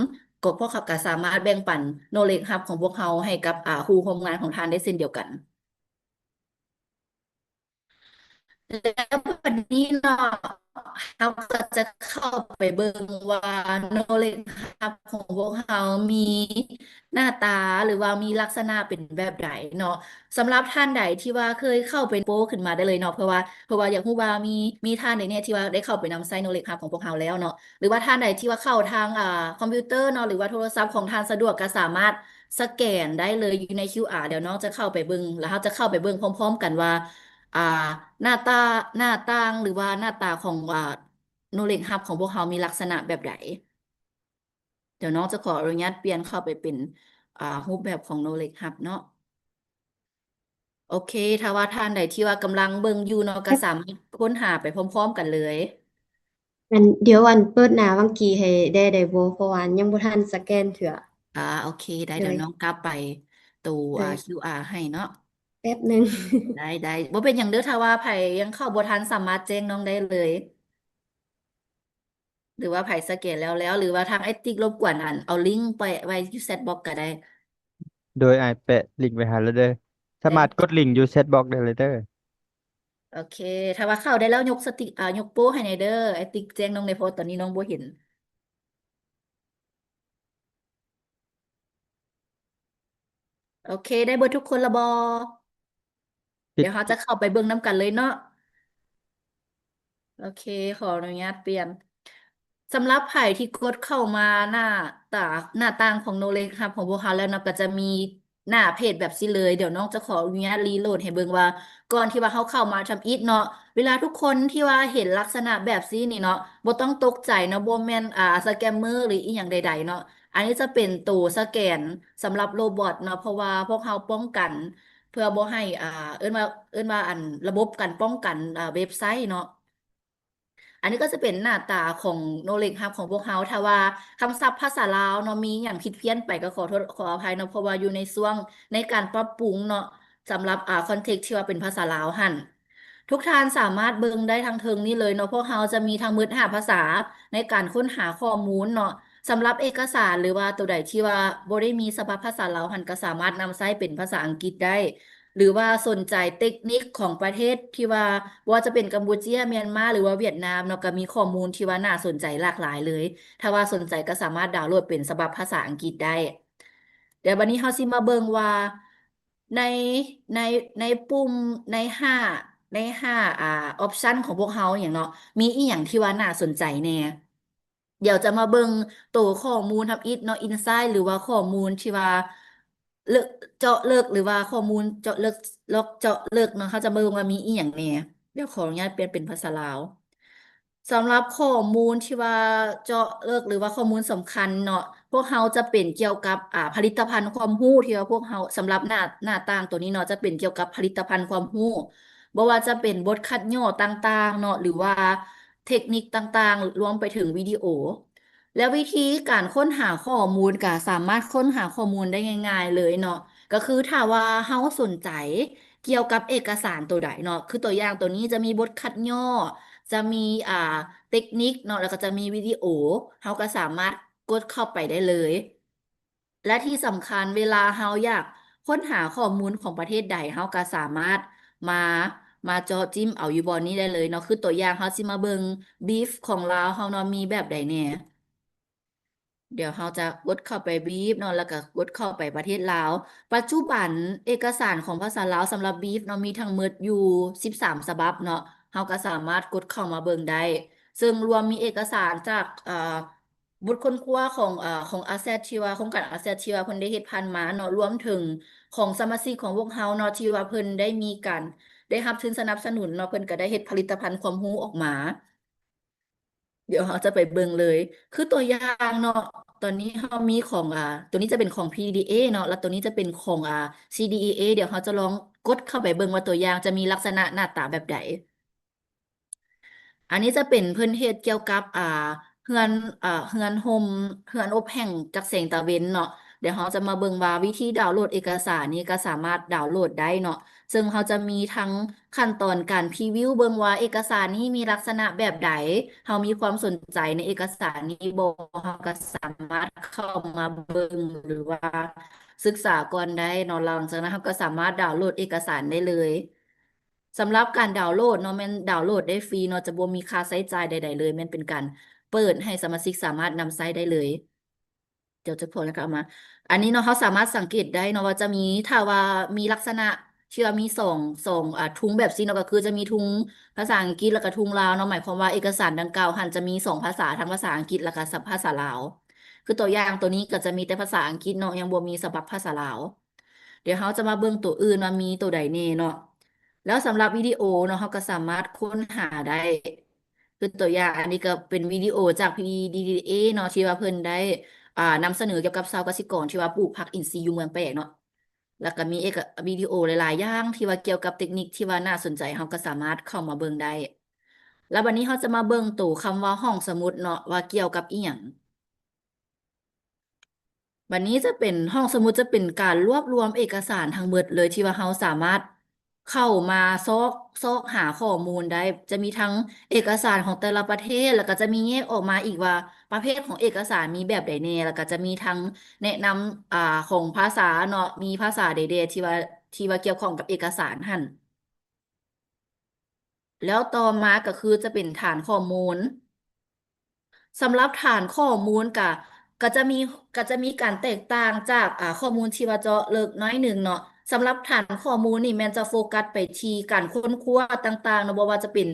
ກໍພວກເຂົາກໍສາມາດແບ່ງປັນ knowledge hub ຂອງພວກເຮົາໃຫ້ກັບ ອ່າ ຄູ່ຮ່ວມງານຂອງທ່ານໄດ້ເຊັ່ນດຽວກັນ. ແລ້ວບັດນີ້ເນາະ ເຮົາກໍຈະເຂົ້າໄປເບິ່ງວ່າ Knowledge Hub ຂອງພວກເຮົາມີໜ້າຕາ ຫຼືວ່າມີລັກສະນະເປັນແບບໃດເນາະ. ສຳລັບທ່ານໃດທີ່ວ່າເຄີຍເຂົ້າໄປໂປ້ຂຶ້ນມາໄດ້ເລີຍເນາະ ເພື່ອວ່າ ເພື່ອວ່າຢາກຮູ້ວ່າມີ ມີທ່ານໃດແດ່ທີ່ວ່າໄດ້ເຂົ້າໄປນຳໃຊ້ Knowledge Hub ຂອງພວກເຮົາແລ້ວເນາະ ຫຼືວ່າທ່ານໃດທີ່ວ່າເຂົ້າທາງ ອ່າ ຄອມພິວເຕີເນາະ ຫຼືວ່າໂທລະສັບຂອງທ່ານສະດວກ ກໍສາມາດສະແກນໄດ້ເລີຍຢູ່ໃນ ຄິວອາ ດຽວນ້ອງຈະເຂົ້າໄປເບິ່ງ ແລ້ວເຮົາຈະເຂົ້າໄປເບິ່ງພ້ອມໆກັນວ່າ ອ່າ ໜ້າຕາ ໜ້າຕ່າງ ຫຼືວ່າໜ້າຕາຂອງ ອ່າ Knowledge Hub ຂອງພວກເຮົາມີລັກສະນະແບບໃດ. ດຽວນ້ອງຈະຂໍອະນຸຍາດປ່ຽນເຂົ້າໄປເປັນ ອ່າ ຮູບແບບຂອງ Knowledge Hub ເນາະ. ໂອເຄ ຖ້າວ່າທ່ານໃດທີ່ວ່າກຳລັງເບິ່ງຢູ່ເນາະ ກໍສາມາດຄົ້ນຫາໄປພ້ອມໆກັນເລີຍ. ອັນ ດຽວອັນເປີດໜ້າວັງກີໃຫ້ແດ່ໄດ້ບໍ່? ເພາະວ່າຍັງບໍ່ທັນສະແກນເທື່ອ. ອ່າ ໂອເຄ ໄດ້ ໄດ້ ດຽວນ້ອງກັບໄປໂຕ ໄດ້ ອ່າ ຄິວອາ ໃຫ້ເນາະ ແປັບໜຶ່ງ. ໄດ້ ໄດ້ ບໍ່ເປັນຫຍັງເດີ ຖ້າວ່າໃຜຍັງເຂົ້າບໍ່ທັນ ສາມາດແຈ້ງນ້ອງໄດ້ເລີຍ ຫຼືວ່າໃຜສະແກນແລ້ວແລ້ວ ຫຼືວ່າທາງອ້າຍຕິກລົບກວນອັນເອົາລິ້ງໄປໄວ້ຢູ່ chat box ກໍໄດ້. ໂດຍ ອ້າຍແປະລິ້ງໄວ້ໃຫ້ແລ້ວເດີ ສາມາດ ເອີ ກົດລິ້ງຢູ່ chat box ໄດ້ເລີຍເດີ. ໂອເຄ ຖ້າວ່າເຂົ້າໄດ້ແລ້ວຍົກສະຕິກ ອ່າ ຍົກໂປ້ໃຫ້ແດ່ເດີ ອ້າຍຕິກແຈ້ງນ້ອງແດ່ ເພາະວ່າຕອນນີ້ນ້ອງບໍ່ເຫັນ. ໂອເຄ ໄດ້ເບິດທຸກຄົນລະບໍ່? ດຽວເຮົາຈະເຂົ້າໄປເບິ່ງນຳກັນເລີຍເນາະ. ໂອເຄ ຂໍອະນຸຍາດປ່ຽນ. ສຳລັບໃຜທີ່ກົດເຂົ້າມາໜ້າຕາ ໜ້າຕ່າງຂອງ Knowledge Hub ຂອງພວກເຮົາແລ້ວເນາະ ກໍຈະມີໜ້າເພຈແບບຊີ້ເລີຍ. ດຽວນ້ອງຈະຂໍອະນຸຍາດ reload ໃຫ້ເບິ່ງວ່າ ກ່ອນທີ່ວ່າເຮົາເຂົ້າມາທຳອິດເນາະ ເວລາທຸກຄົນທີ່ວ່າເຫັນລັກສະນະແບບຊີ້ນີ້ເນາະ ບໍ່ຕ້ອງຕົກໃຈເນາະ ບໍ່ແມ່ນ ອ່າ ສະແກມເມີ ຫຼື ອີ່ຫຍັງໃດໆເນາະ. ອັນນີ້ຈະເປັນໂຕສະແກນສຳລັບໂຣບອດເນາະ ເພາະວ່າພວກເຮົາປ້ອງກັນ ເພື່ອບໍ່ໃຫ້ ອ່າ ເອີ້ນວ່າ ເອີ້ນວ່າ ອັນ ລະບົບການປ້ອງກັນ ອ່າ ເວັບໄຊເນາະ. ອັນນີ້ກໍຈະເປັນໜ້າຕາຂອງ Knowledge Hub ຂອງພວກເຮົາ. ຖ້າວ່າຄຳສັບພາສາລາວເນາະ ມີຫຍັງຜິດພຽນໄປ ກໍຂໍໂທດ ຂໍອະໄພເນາະ ເພາະວ່າຢູ່ໃນຊ່ວງໃນການປັບປຸງເນາະ ສຳລັບ ອ່າ content ທີ່ວ່າເປັນພາສາລາວຫັ້ນ. ທຸກທ່ານສາມາດເບິ່ງໄດ້ທາງເທິງນີ້ເລີຍເນາະ ພວກເຮົາຈະມີທັງໝົດຫ້າພາສາໃນການຄົ້ນຫາຂໍ້ມູນເນາະ. ສຳລັບເອກະສານ ຫຼືວ່າໂຕໃດທີ່ວ່າບໍ່ໄດ້ມີສະບັບພາສາລາວຫັ້ນ ກໍສາມາດນຳໃຊ້ເປັນພາສາອັງກິດໄດ້ ຫຼືວ່າສົນໃຈເຕັກນິກຂອງປະເທດທີ່ວ່າ ບໍ່ວ່າຈະເປັນກຳປູເຈຍ, ມຽນມາ ຫຼືວ່າຫວຽດນາມເນາະ ກໍມີຂໍ້ມູນທີ່ວ່າໜ້າສົນໃຈຫຼາກຫຼາຍເລີຍ. ຖ້າວ່າສົນໃຈກໍສາມາດດາວໂຫຼດເປັນສະບັບພາສາອັງກິດໄດ້. ດຽວບັດນີ້ເຮົາຊິມາເບິ່ງວ່າ ໃນ ໃນ ໃນປຸ່ມ ໃນຫ້າ ໃນຫ້າ ອ່າ option ຂອງພວກເຮົາຫຍັງເນາະ ມີອີ່ຫຍັງທີ່ວ່າໜ້າສົນໃຈແດ່? ດຽວຈະມາເບິ່ງໂຕຂໍ້ມູນທຳອິດເນາະ insight ຫຼືວ່າຂໍ້ມູນທີ່ວ່າເລິກ ເຈາະເລິກ ຫຼືວ່າຂໍ້ມູນເຈາະເລິກ ເຈາະເລິກເນາະ ເຮົາຈະມາເບິ່ງວ່າມີອີ່ຫຍັງແດ່. ດຽວຂໍອະນຸຍາດປ່ຽນເປັນພາສາລາວ. ສຳລັບຂໍ້ມູນທີ່ວ່າເຈາະເລິກ ຫຼືວ່າຂໍ້ມູນສຳຄັນເນາະ ພວກເຮົາຈະເປັນກ່ຽວກັບ ອ່າ ຜະລິດຕະພັນຄວາມຮູ້ທີ່ວ່າພວກເຮົາ ສຳລັບໜ້າ ໜ້າຕ່າງໂຕນີ້ເນາະ ຈະເປັນກ່ຽວກັບຜະລິດຕະພັນຄວາມຮູ້ ບໍ່ວ່າຈະເປັນບົດຄັດຫຍໍ້ຕ່າງໆເນາະ ຫຼືວ່າເທັກນິກຕ່າງໆ ລວມໄປເຖິງວິດີໂອ. ແລ້ວວິທີການຄົ້ນຫາຂໍ້ມູນກໍສາມາດຄົ້ນຫາຂໍ້ມູນໄດ້ງ່າຍໆເລີຍເນາະ ກໍຄືຖ້າວ່າເຮົາສົນໃຈກ່ຽວກັບເອກະສານໂຕໃດເນາະ ຄືຕົວຢ່າງໂຕນີ້ຈະມີບົດຄັດຫຍໍ້ ຈະມີ ອ່າ ເຕັກນິກເນາະ ແລ້ວກໍຈະມີວິດີໂອ ເຮົາກໍສາມາດກົດເຂົ້າໄປໄດ້ເລີຍ. ແລະທີ່ສຳຄັນ ເວລາເຮົາຢາກຄົ້ນຫາຂໍ້ມູນຂອງປະເທດໃດ ເຮົາກໍສາມາດມາ ມາເຈາະຈິ້ມເອົາຢູ່ບ່ອນນີ້ໄດ້ເລີຍເນາະ. ຄືຕົວຢ່າງ ເຮົາຊິມາເບິ່ງ brief ຂອງລາວເຮົາເນາະ ມີແບບໃດແດ່. ດຽວເຮົາຈະກົດເຂົ້າໄປ brief ເນາະ ແລ້ວກໍກົດເຂົ້າໄປປະເທດລາວ. ປັດຈຸບັນເອກະສານຂອງພາສາລາວສຳລັບ brief ເນາະ ມີທັງໝົດຢູ່ສິບສາມສະບັບເນາະ ເຮົາກໍສາມາດກົດເຂົ້າມາເບິ່ງໄດ້ ເຊິ່ງລວມມີເອກະສານຈາກ ເອີ ບົດຄົ້ນຄວ້າຂອງ ເອີ ຂອງ ASET ທີ່ວ່າ ໂຄງການ ASET ທີ່ວ່າເພິ່ນໄດ້ເຮັດຜ່ານມາເນາະ ລວມເຖິງຂອງສະມາຊິກຂອງພວກເຮົາເນາະ ທີ່ວ່າເພິ່ນໄດ້ມີການ ໄດ້ຮັບທຶນສະໜັບສະໜູນເນາະ ເພິ່ນກໍໄດ້ເຮັດຜະລິດຕະພັນຄວາມຮູ້ອອກມາ. ດຽວເຮົາຈະໄປເບິ່ງເລີຍ ຄືຕົວຢ່າງເນາະ ຕອນນີ້ເຮົາມີຂອງ ອ່າ ຕົວນີ້ຈະເປັນຂອງ PDDA ເນາະ ແລ້ວຕົວນີ້ຈະເປັນຂອງ ອ່າ CDEA. ດຽວເຮົາຈະລອງກົດເຂົ້າໄປເບິ່ງວ່າຕົວຢ່າງຈະມີລັກສະນະໜ້າຕາແບບໃດ. ອັນນີ້ຈະເປັນເພິ່ນເຮັດກ່ຽວກັບ ອ່າ ເຮືອນ ເອີ ເຮືອນຮົ່ມ ເຮືອນອົບແຫ້ງຈາກແສງຕາເວັນເນາະ. ດຽວເຮົາຈະມາເບິ່ງວ່າວິທີດາວໂຫຼດເອກະສານນີ້ກໍສາມາດດາວໂຫຼດໄດ້ເນາະ ເຊິ່ງເຮົາຈະມີທັງຂັ້ນຕອນການ preview ເບິ່ງວ່າເອກະສານນີ້ມີລັກສະນະແບບໃດ ເຮົາມີຄວາມສົນໃຈໃນເອກະສານນີ້ບໍ່ ເຮົາກໍສາມາດເຂົ້າມາເບິ່ງ ຫຼືວ່າສຶກສາກ່ອນໄດ້ເນາະ. ຫຼັງຈາກນັ້ນເຮົາກໍສາມາດດາວໂຫຼດເອກະສານໄດ້ເລີຍ. ສຳລັບການດາວໂຫຼດເນາະ ແມ່ນດາວໂຫຼດໄດ້ຟຣີເນາະ ຈະບໍ່ມີຄ່າໃຊ້ຈ່າຍໃດໆເລີຍ ແມ່ນເປັນການເປີດໃຫ້ສະມາຊິກສາມາດນຳໃຊ້ໄດ້ເລີຍ. ດຽວຈະພວກນັ້ນກໍເອົາມາ ອັນນີ້ເນາະ ເຮົາສາມາດສັງເກດໄດ້ເນາະວ່າຈະມີ ຖ້າວ່າມີລັກສະນະທີ່ວ່າມີສອງ ສອງ ອ່າ ທຸງແບບຊີ້ເນາະ ກໍຄືຈະມີທຸງພາສາອັງກິດ ແລ້ວກໍທຸງລາວເນາະ ໝາຍຄວາມວ່າເອກະສານດັ່ງກ່າວຫັ້ນຈະມີສອງພາສາ ທັງພາສາອັງກິດ ແລ້ວກໍສະ ພາສາລາວ. ຄືຕົວຢ່າງໂຕນີ້ກໍຈະມີແຕ່ພາສາອັງກິດເນາະ ຍັງບໍ່ມີສະບັບພາສາລາວ. ດຽວເຮົາຈະມາເບິ່ງໂຕອື່ນວ່າມີໂຕໃດແດ່ເນາະ. ແລ້ວສຳລັບວິດີໂອເນາະ ເຮົາກໍສາມາດຄົ້ນຫາໄດ້ ຄືຕົວຢ່າງ ອັນນີ້ກໍເປັນວິດີໂອຈາກ PDDA ເນາະ ທີ່ວ່າເພິ່ນໄດ້ ອ່າ ນຳສະເໜີກ່ຽວກັບຊາວກະສິກອນທີ່ວ່າປູກຜັກອິນຊີຢູ່ເມືອງແປກເນາະ ແລ້ວກໍມີເອກະ ວິດີໂອຫຼາຍໆຢ່າງທີ່ວ່າກ່ຽວກັບເຕັກນິກທີ່ວ່າໜ້າສົນໃຈ ເຮົາກໍສາມາດເຂົ້າມາເບິ່ງໄດ້. ແລ້ວບັດນີ້ເຮົາຈະມາເບິ່ງໂຕຄຳວ່າຫ້ອງສະໝຸດເນາະ ວ່າກ່ຽວກັບອີ່ຫຍັງ. ບັດນີ້ຈະເປັນ ຫ້ອງສະໝຸດຈະເປັນການລວບລວມເອກະສານທັງເບິດເລີຍ ທີ່ວ່າເຮົາສາມາດເຂົ້າມາຊອກ ຊອກຫາຂໍ້ມູນໄດ້ ຈະມີທັງເອກະສານຂອງແຕ່ລະປະເທດ ແລ້ວກໍຈະມີແຍກອອກມາອີກວ່າປະເພດຂອງເອກະສານມີແບບໃດແດ່ ແລ້ວກໍຈະມີທັງແນະນຳ ອ່າ ຂອງພາສາເນາະ ມີພາສາໃດແດ່ທີ່ວ່າ ທີ່ວ່າກ່ຽວຂ້ອງກັບເອກະສານຫັ້ນ. ແລ້ວຕໍ່ມາກໍຄືຈະເປັນຖານຂໍ້ມູນ. ສຳລັບຖານຂໍ້ມູນກະ ກະຈະມີ ກະຈະມີການແຕກຕ່າງຈາກ ອ່າ ຂໍ້ມູນທີ່ວ່າເຈາະເລິກໜ້ອຍໜຶ່ງເນາະ. ສຳລັບຖານຂໍ້ມູນນີ້ແມ່ນຈະໂຟກັສໄປທີ່ການຄົ້ນຄວ້າຕ່າງໆເນາະ ບໍ່ວ່າຈະເປັນ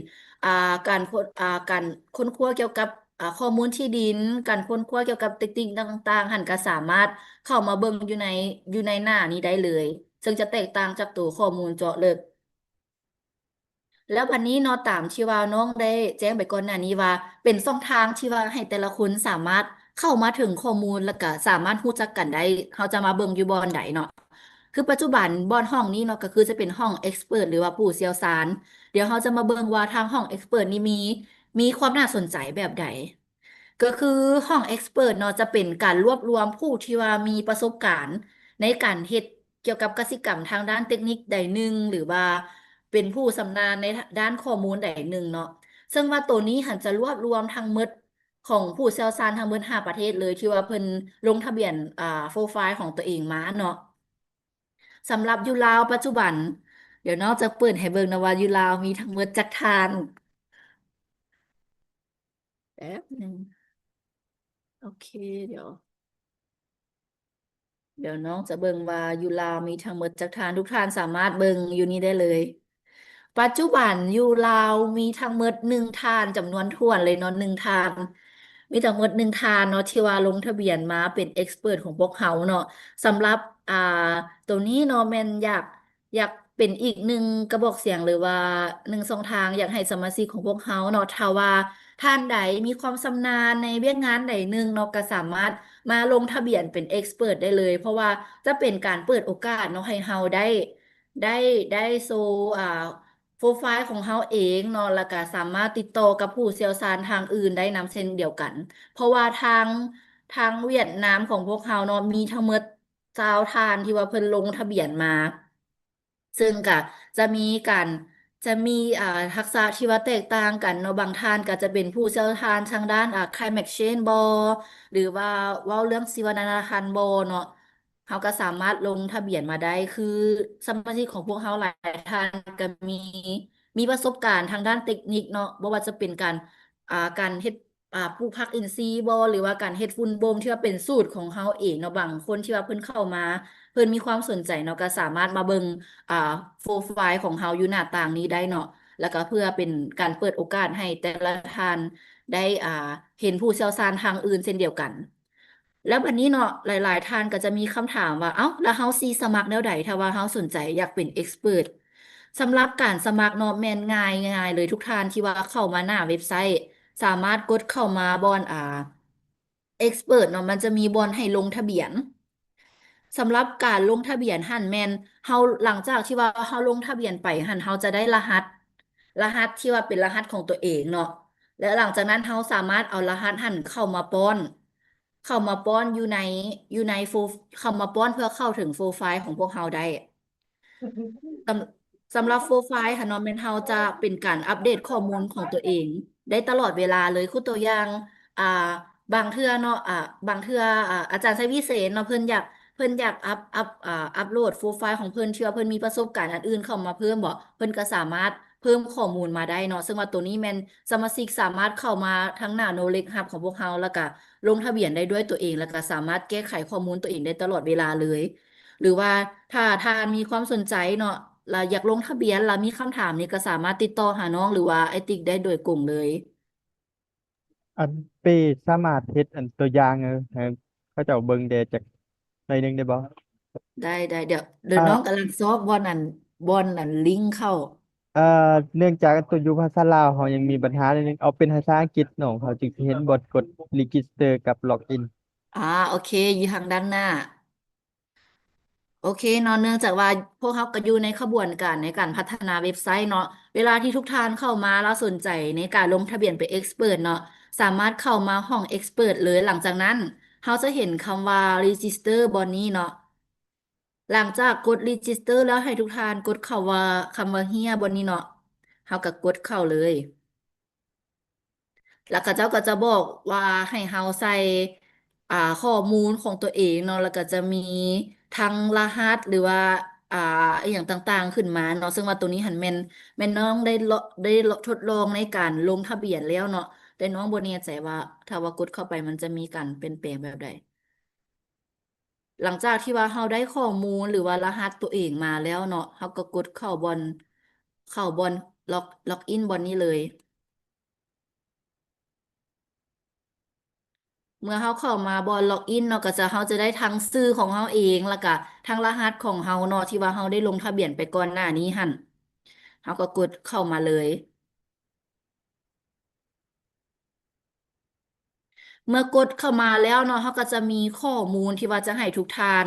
ອ່າ ການຄົ້ນ ອ່າ ການຄົ້ນຄວ້າກ່ຽວກັບ ອ່າ ຂໍ້ມູນທີ່ດິນ, ການຄົ້ນຄວ້າກ່ຽວກັບເຕັກນິກຕ່າງໆ ຫັ້ນກະສາມາດເຂົ້າມາເບິ່ງຢູ່ໃນ ຢູ່ໃນໜ້ານີ້ໄດ້ເລີຍ ເຊິ່ງຈະແຕກຕ່າງຈາກໂຕຂໍ້ມູນເຈາະເລິກ. ແລ້ວບັດນີ້ເນາະ ຕາມທີ່ວ່ານ້ອງໄດ້ແຈ້ງໄປກ່ອນໜ້ານີ້ວ່າ ເປັນຊ່ອງທາງທີ່ວ່າໃຫ້ແຕ່ລະຄົນສາມາດເຂົ້າມາເຖິງຂໍ້ມູນ ແລ້ວກະສາມາດຮູ້ຈັກກັນໄດ້ ເຮົາຈະມາເບິ່ງຢູ່ບ່ອນໃດເນາະ. ຄືປັດຈຸບັນບ່ອນຫ້ອງນີ້ເນາະ ກໍຄືຈະເປັນຫ້ອງເອັກສະເປີດ ຫຼືວ່າຜູ້ຊ່ຽວຊານ. ດຽວເຮົາຈະມາເບິ່ງວ່າທາງຫ້ອງເອັກສະເປີດນີ້ມີ ມີຄວາມໜ້າສົນໃຈແບບໃດ. ກໍຄືຫ້ອງເອັກສະເປີດເນາະ ຈະເປັນການລວບລວມຜູ້ທີ່ວ່າມີປະສົບການໃນການເຮັດກ່ຽວກັບກະສິກຳທາງດ້ານເຕັກນິກໃດໜຶ່ງ ຫຼືວ່າເປັນຜູ້ຊຳນານໃນດ້ານຂໍ້ມູນໃດໜຶ່ງເນາະ. ເຊິ່ງວ່າໂຕນີ້ຫັ້ນຈະລວບລວມທັງໝົດຂອງຜູ້ຊ່ຽວຊານທັງໝົດຫ້າປະເທດເລີຍ ທີ່ວ່າເພິ່ນລົງທະບຽນ ອ່າ ໂປຣໄຟລ໌ຂອງຕົວເອງມາເນາະ. ສຳລັບຢູ່ລາວປັດຈຸບັນ ດຽວນ້ອງຈະເປີດໃຫ້ເບິ່ງນະວ່າຢູ່ລາວມີທັງໝົດຈັກທ່ານ. ແປັບໜຶ່ງ. ໂອເຄ ດຽວ ດຽວນ້ອງຈະເບິ່ງວ່າຢູ່ລາວມີທັງໝົດຈັກທ່ານ. ທຸກທ່ານສາມາດເບິ່ງຢູ່ນີ້ໄດ້ເລີຍ. ປັດຈຸບັນຢູ່ລາວມີທັງໝົດໜຶ່ງທ່ານ ຈຳນວນຖ້ວນເລີຍເນາະ ໜຶ່ງທ່ານ. ມີທັງໝົດໜຶ່ງທ່ານເນາະ ທີ່ວ່າລົງທະບຽນມາເປັນເອັກສະເປີດຂອງພວກເຮົາເນາະ. ສຳລັບ ອ່າ ໂຕນີ້ເນາະ ແມ່ນຢາກ ຢາກເປັນອີກໜຶ່ງກະບອກສຽງ ຫຼືວ່າໜຶ່ງຊ່ອງທາງ ຢາກໃຫ້ສະມາຊິກຂອງພວກເຮົາເນາະ ຖ້າວ່າທ່ານໃດມີຄວາມຊຳນານໃນວຽກງານໃດໜຶ່ງເນາະ ກະສາມາດມາລົງທະບຽນເປັນເອັກສະເປີດໄດ້ເລີຍ ເພາະວ່າຈະເປັນການເປີດໂອກາດເນາະ ໃຫ້ເຮົາໄດ້ ໄດ້ ໄດ້ໂຊ ອ່າ ໂປຣໄຟລ໌ຂອງເຮົາເອງເນາະ ແລ້ວກະສາມາດຕິດຕໍ່ກັບຜູ້ຊ່ຽວຊານທາງອື່ນໄດ້ນຳເຊັ່ນດຽວກັນ ເພາະວ່າທາງ ທາງຫວຽດນາມຂອງພວກເຮົາເນາະ ມີທັງໝົດຊາວທ່ານທີ່ວ່າເພິ່ນລົງທະບຽນມາ ເຊິ່ງກະຈະມີການ ຈະມີ ອ່າ ທັກສະທີ່ວ່າແຕກຕ່າງກັນເນາະ. ບາງທ່ານກະຈະເປັນຜູ້ຊ່ຽວຊານທາງດ້ານ ອ່າ climate change ບໍ ຫຼືວ່າເວົ້າເລື່ອງຊີວະນານາພັນບໍເນາະ. ເຮົາກະສາມາດລົງທະບຽນມາໄດ້ ຄືສະມາຊິກຂອງພວກເຮົາຫຼາຍທ່ານກະມີ ມີປະສົບການທາງດ້ານເຕັກນິກເນາະ ບໍ່ວ່າຈະເປັນການ ອ່າ ການເຮັດ ອ່າ ປູກຜັກອິນຊີບໍ ຫຼືວ່າການເຮັດຝຸ່ນບົ່ມທີ່ວ່າເປັນສູດຂອງເຮົາເອງເນາະ. ບາງຄົນທີ່ວ່າເພິ່ນເຂົ້າມາ ເພິ່ນມີຄວາມສົນໃຈເນາະ ກະສາມາດມາເບິ່ງ ອ່າ ໂປຣໄຟລ໌ຂອງເຮົາຢູ່ໜ້າຕ່າງນີ້ໄດ້ເນາະ ແລ້ວກະເພື່ອເປັນການເປີດໂອກາດໃຫ້ແຕ່ລະທ່ານໄດ້ ອ່າ ເຫັນຜູ້ຊ່ຽວຊານທາງອື່ນເຊັ່ນດຽວກັນ. ແລ້ວບັດນີ້ເນາະ ຫຼາຍໆທ່ານກໍຈະມີຄຳຖາມວ່າ ເອົ້າ ແລ້ວເຮົາຊິສະໝັກແນວໃດ ຖ້າວ່າເຮົາສົນໃຈຢາກເປັນເອັກສະເປີດ? ສຳລັບການສະໝັກເນາະ ແມ່ນງ່າຍ ງ່າຍເລີຍ ທຸກທ່ານທີ່ວ່າເຂົ້າມາໜ້າເວັບໄຊ ສາມາດກົດເຂົ້າມາບ່ອນ ອ່າ ເອັກສະເປີດເນາະ ມັນຈະມີບ່ອນໃຫ້ລົງທະບຽນ. ສຳລັບການລົງທະບຽນຫັ້ນແມ່ນເຮົາ ຫຼັງຈາກທີ່ວ່າເຮົາລົງທະບຽນໄປຫັ້ນ ເຮົາຈະໄດ້ລະຫັດ ລະຫັດທີ່ວ່າເປັນລະຫັດຂອງຕົວເອງເນາະ ແລະ ຫຼັງຈາກນັ້ນເຮົາສາມາດເອົາລະຫັດຫັ້ນເຂົ້າມາປ້ອນ ເຂົ້າມາປ້ອນຢູ່ໃນ ຢູ່ໃນໂຟ ເຂົ້າມາປ້ອນເພື່ອເຂົ້າເຖິງໂປຣໄຟລ໌ຂອງພວກເຮົາໄດ້. ສຳ ສຳລັບໂປຣໄຟລ໌ຫັ້ນເນາະ ແມ່ນເຮົາຈະເປັນການອັບເດດຂໍ້ມູນຂອງຕົວເອງໄດ້ຕະຫຼອດເວລາເລີຍ. ຄືຕົວຢ່າງ ອ່າ ບາງເທື່ອເນາະ ອ່າ ບາງເທື່ອ ອ່າ ອາຈານໄຊວິເສນເນາະ ເພິ່ນຢາກ ພິ່ນຢາກອັບ ອັບ ອ່າ ອັບໂຫຼດໂປຣໄຟລ໌ຂອງເພິ່ນ ທີ່ວ່າເພິ່ນມີປະສົບການອັນອື່ນເຂົ້າມາເພີ່ມບໍ ເພິ່ນກໍສາມາດເພີ່ມຂໍ້ມູນມາໄດ້ເນາະ. ເຊິ່ງວ່າໂຕນີ້ແມ່ນສະມາຊິກສາມາດເຂົ້າມາທາງໜ້າ Knowledge Hub ຂອງພວກເຮົາ ແລ້ວກໍລົງທະບຽນໄດ້ດ້ວຍຕົວເອງ ແລ້ວກໍສາມາດແກ້ໄຂຂໍ້ມູນຕົວເອງໄດ້ຕະຫຼອດເວລາເລີຍ. ຫຼືວ່າຖ້າທ່ານມີຄວາມສົນໃຈເນາະ ແລະ ຢາກລົງທະບຽນ ແລະ ມີຄຳຖາມນີ້ ກໍສາມາດຕິດຕໍ່ຫານ້ອງ ຫຼືວ່າອ້າຍຕິກໄດ້ໂດຍກົງເລີຍ. ອັນ ເປ້ສາມາດເຮັດອັນຕົວຢ່າງໃຫ້ ໃຫ້ເຂົາເຈົ້າເບິ່ງແດ່ຈັກໜ້ອຍໜຶ່ງໄດ້ບໍ່? ໄດ້ ໄດ້ ດຽວ ດຽວ ອ່າ ນ້ອງກຳລັງຊອກບ່ອນອັນ ບ່ອນອັນລິງເຂົ້າ. ເອີ ເນື່ອງຈາກອັນຕົວຢູ່ພາສາລາວເຮົາຍັງມີບັນຫາໜ້ອຍໜຶ່ງ ເອົາເປັນພາສາອັງກິດ ນ້ອງເຂົາຈຶ່ງຊິເຫັນບ່ອນກົດ register ກັບ login. ອ່າ ໂອເຄ ຢູ່ທາງດ້ານໜ້າ. ໂອເຄເນາະ ເນື່ອງຈາກວ່າພວກເຮົາກໍຢູ່ໃນຂະບວນການໃນການພັດທະນາເວັບໄຊເນາະ, ເວລາທີ່ທຸກທ່ານເຂົ້າມາແລ້ວສົນໃຈໃນການລົງທະບຽນເປັນ expert ເນາະ ສາມາດເຂົ້າມາຫ້ອງ expert ເລີຍ. ຫຼັງຈາກນັ້ນເຮົາຈະເຫັນຄຳວ່າ register ບ່ອນນີ້ເນາະ. ຫຼັງຈາກກົດ register ແລ້ວ ໃຫ້ທຸກທ່ານກົດເຂົ້າວ່າ ຄຳວ່າ here ບ່ອນນີ້ເນາະ, ເຮົາກໍກົດເຂົ້າເລີຍ. ແລ້ວເຂົາເຈົ້າກໍຈະບອກວ່າໃຫ້ເຮົາໃສ່ ອ່າ ຂໍ້ມູນຂອງຕົວເອງເນາະ, ແລ້ວກໍຈະມີທັງລະຫັດ ຫຼືວ່າ ອ່າ ອີ່ຫຍັງຕ່າງໆຂຶ້ນມາເນາະ, ເຊິ່ງວ່າໂຕນີ້ຫັ້ນແມ່ນ ແມ່ນນ້ອງໄດ້ເລາະ ໄດ້ເລາະ ທົດລອງໃນການລົງທະບຽນແລ້ວເນາະ, ແຕ່ນ້ອງບໍ່ແນ່ໃຈວ່າຖ້າວ່າກົດເຂົ້າໄປມັນຈະມີການປ່ຽນແປງແບບໃດ. ຫຼັງຈາກທີ່ວ່າເຮົາໄດ້ຂໍ້ມູນ ຫຼືວ່າລະຫັດຕົວເອງມາແລ້ວເນາະ, ເຮົາກໍກົດເຂົ້າບ່ອນ ເຂົ້າບ່ອນ log login ບ່ອນນີ້ເລີຍ. ເມື່ອເຮົາເຂົ້າມາບ່ອນ login ເນາະ, ກໍຈະ ເຮົາຈະໄດ້ທັງຊື່ຂອງເຮົາເອງ ແລ້ວກະທັງລະຫັດຂອງເຮົາເນາະ ທີ່ວ່າເຮົາໄດ້ລົງທະບຽນໄປກ່ອນໜ້ານີ້ຫັ້ນ, ເຮົາກໍກົດເຂົ້າມາເລີຍ. ເມື່ອກົດເຂົ້າມາແລ້ວເນາະ, ເຮົາກໍຈະມີຂໍ້ມູນທີ່ວ່າຈະໃຫ້ທຸກທ່ານ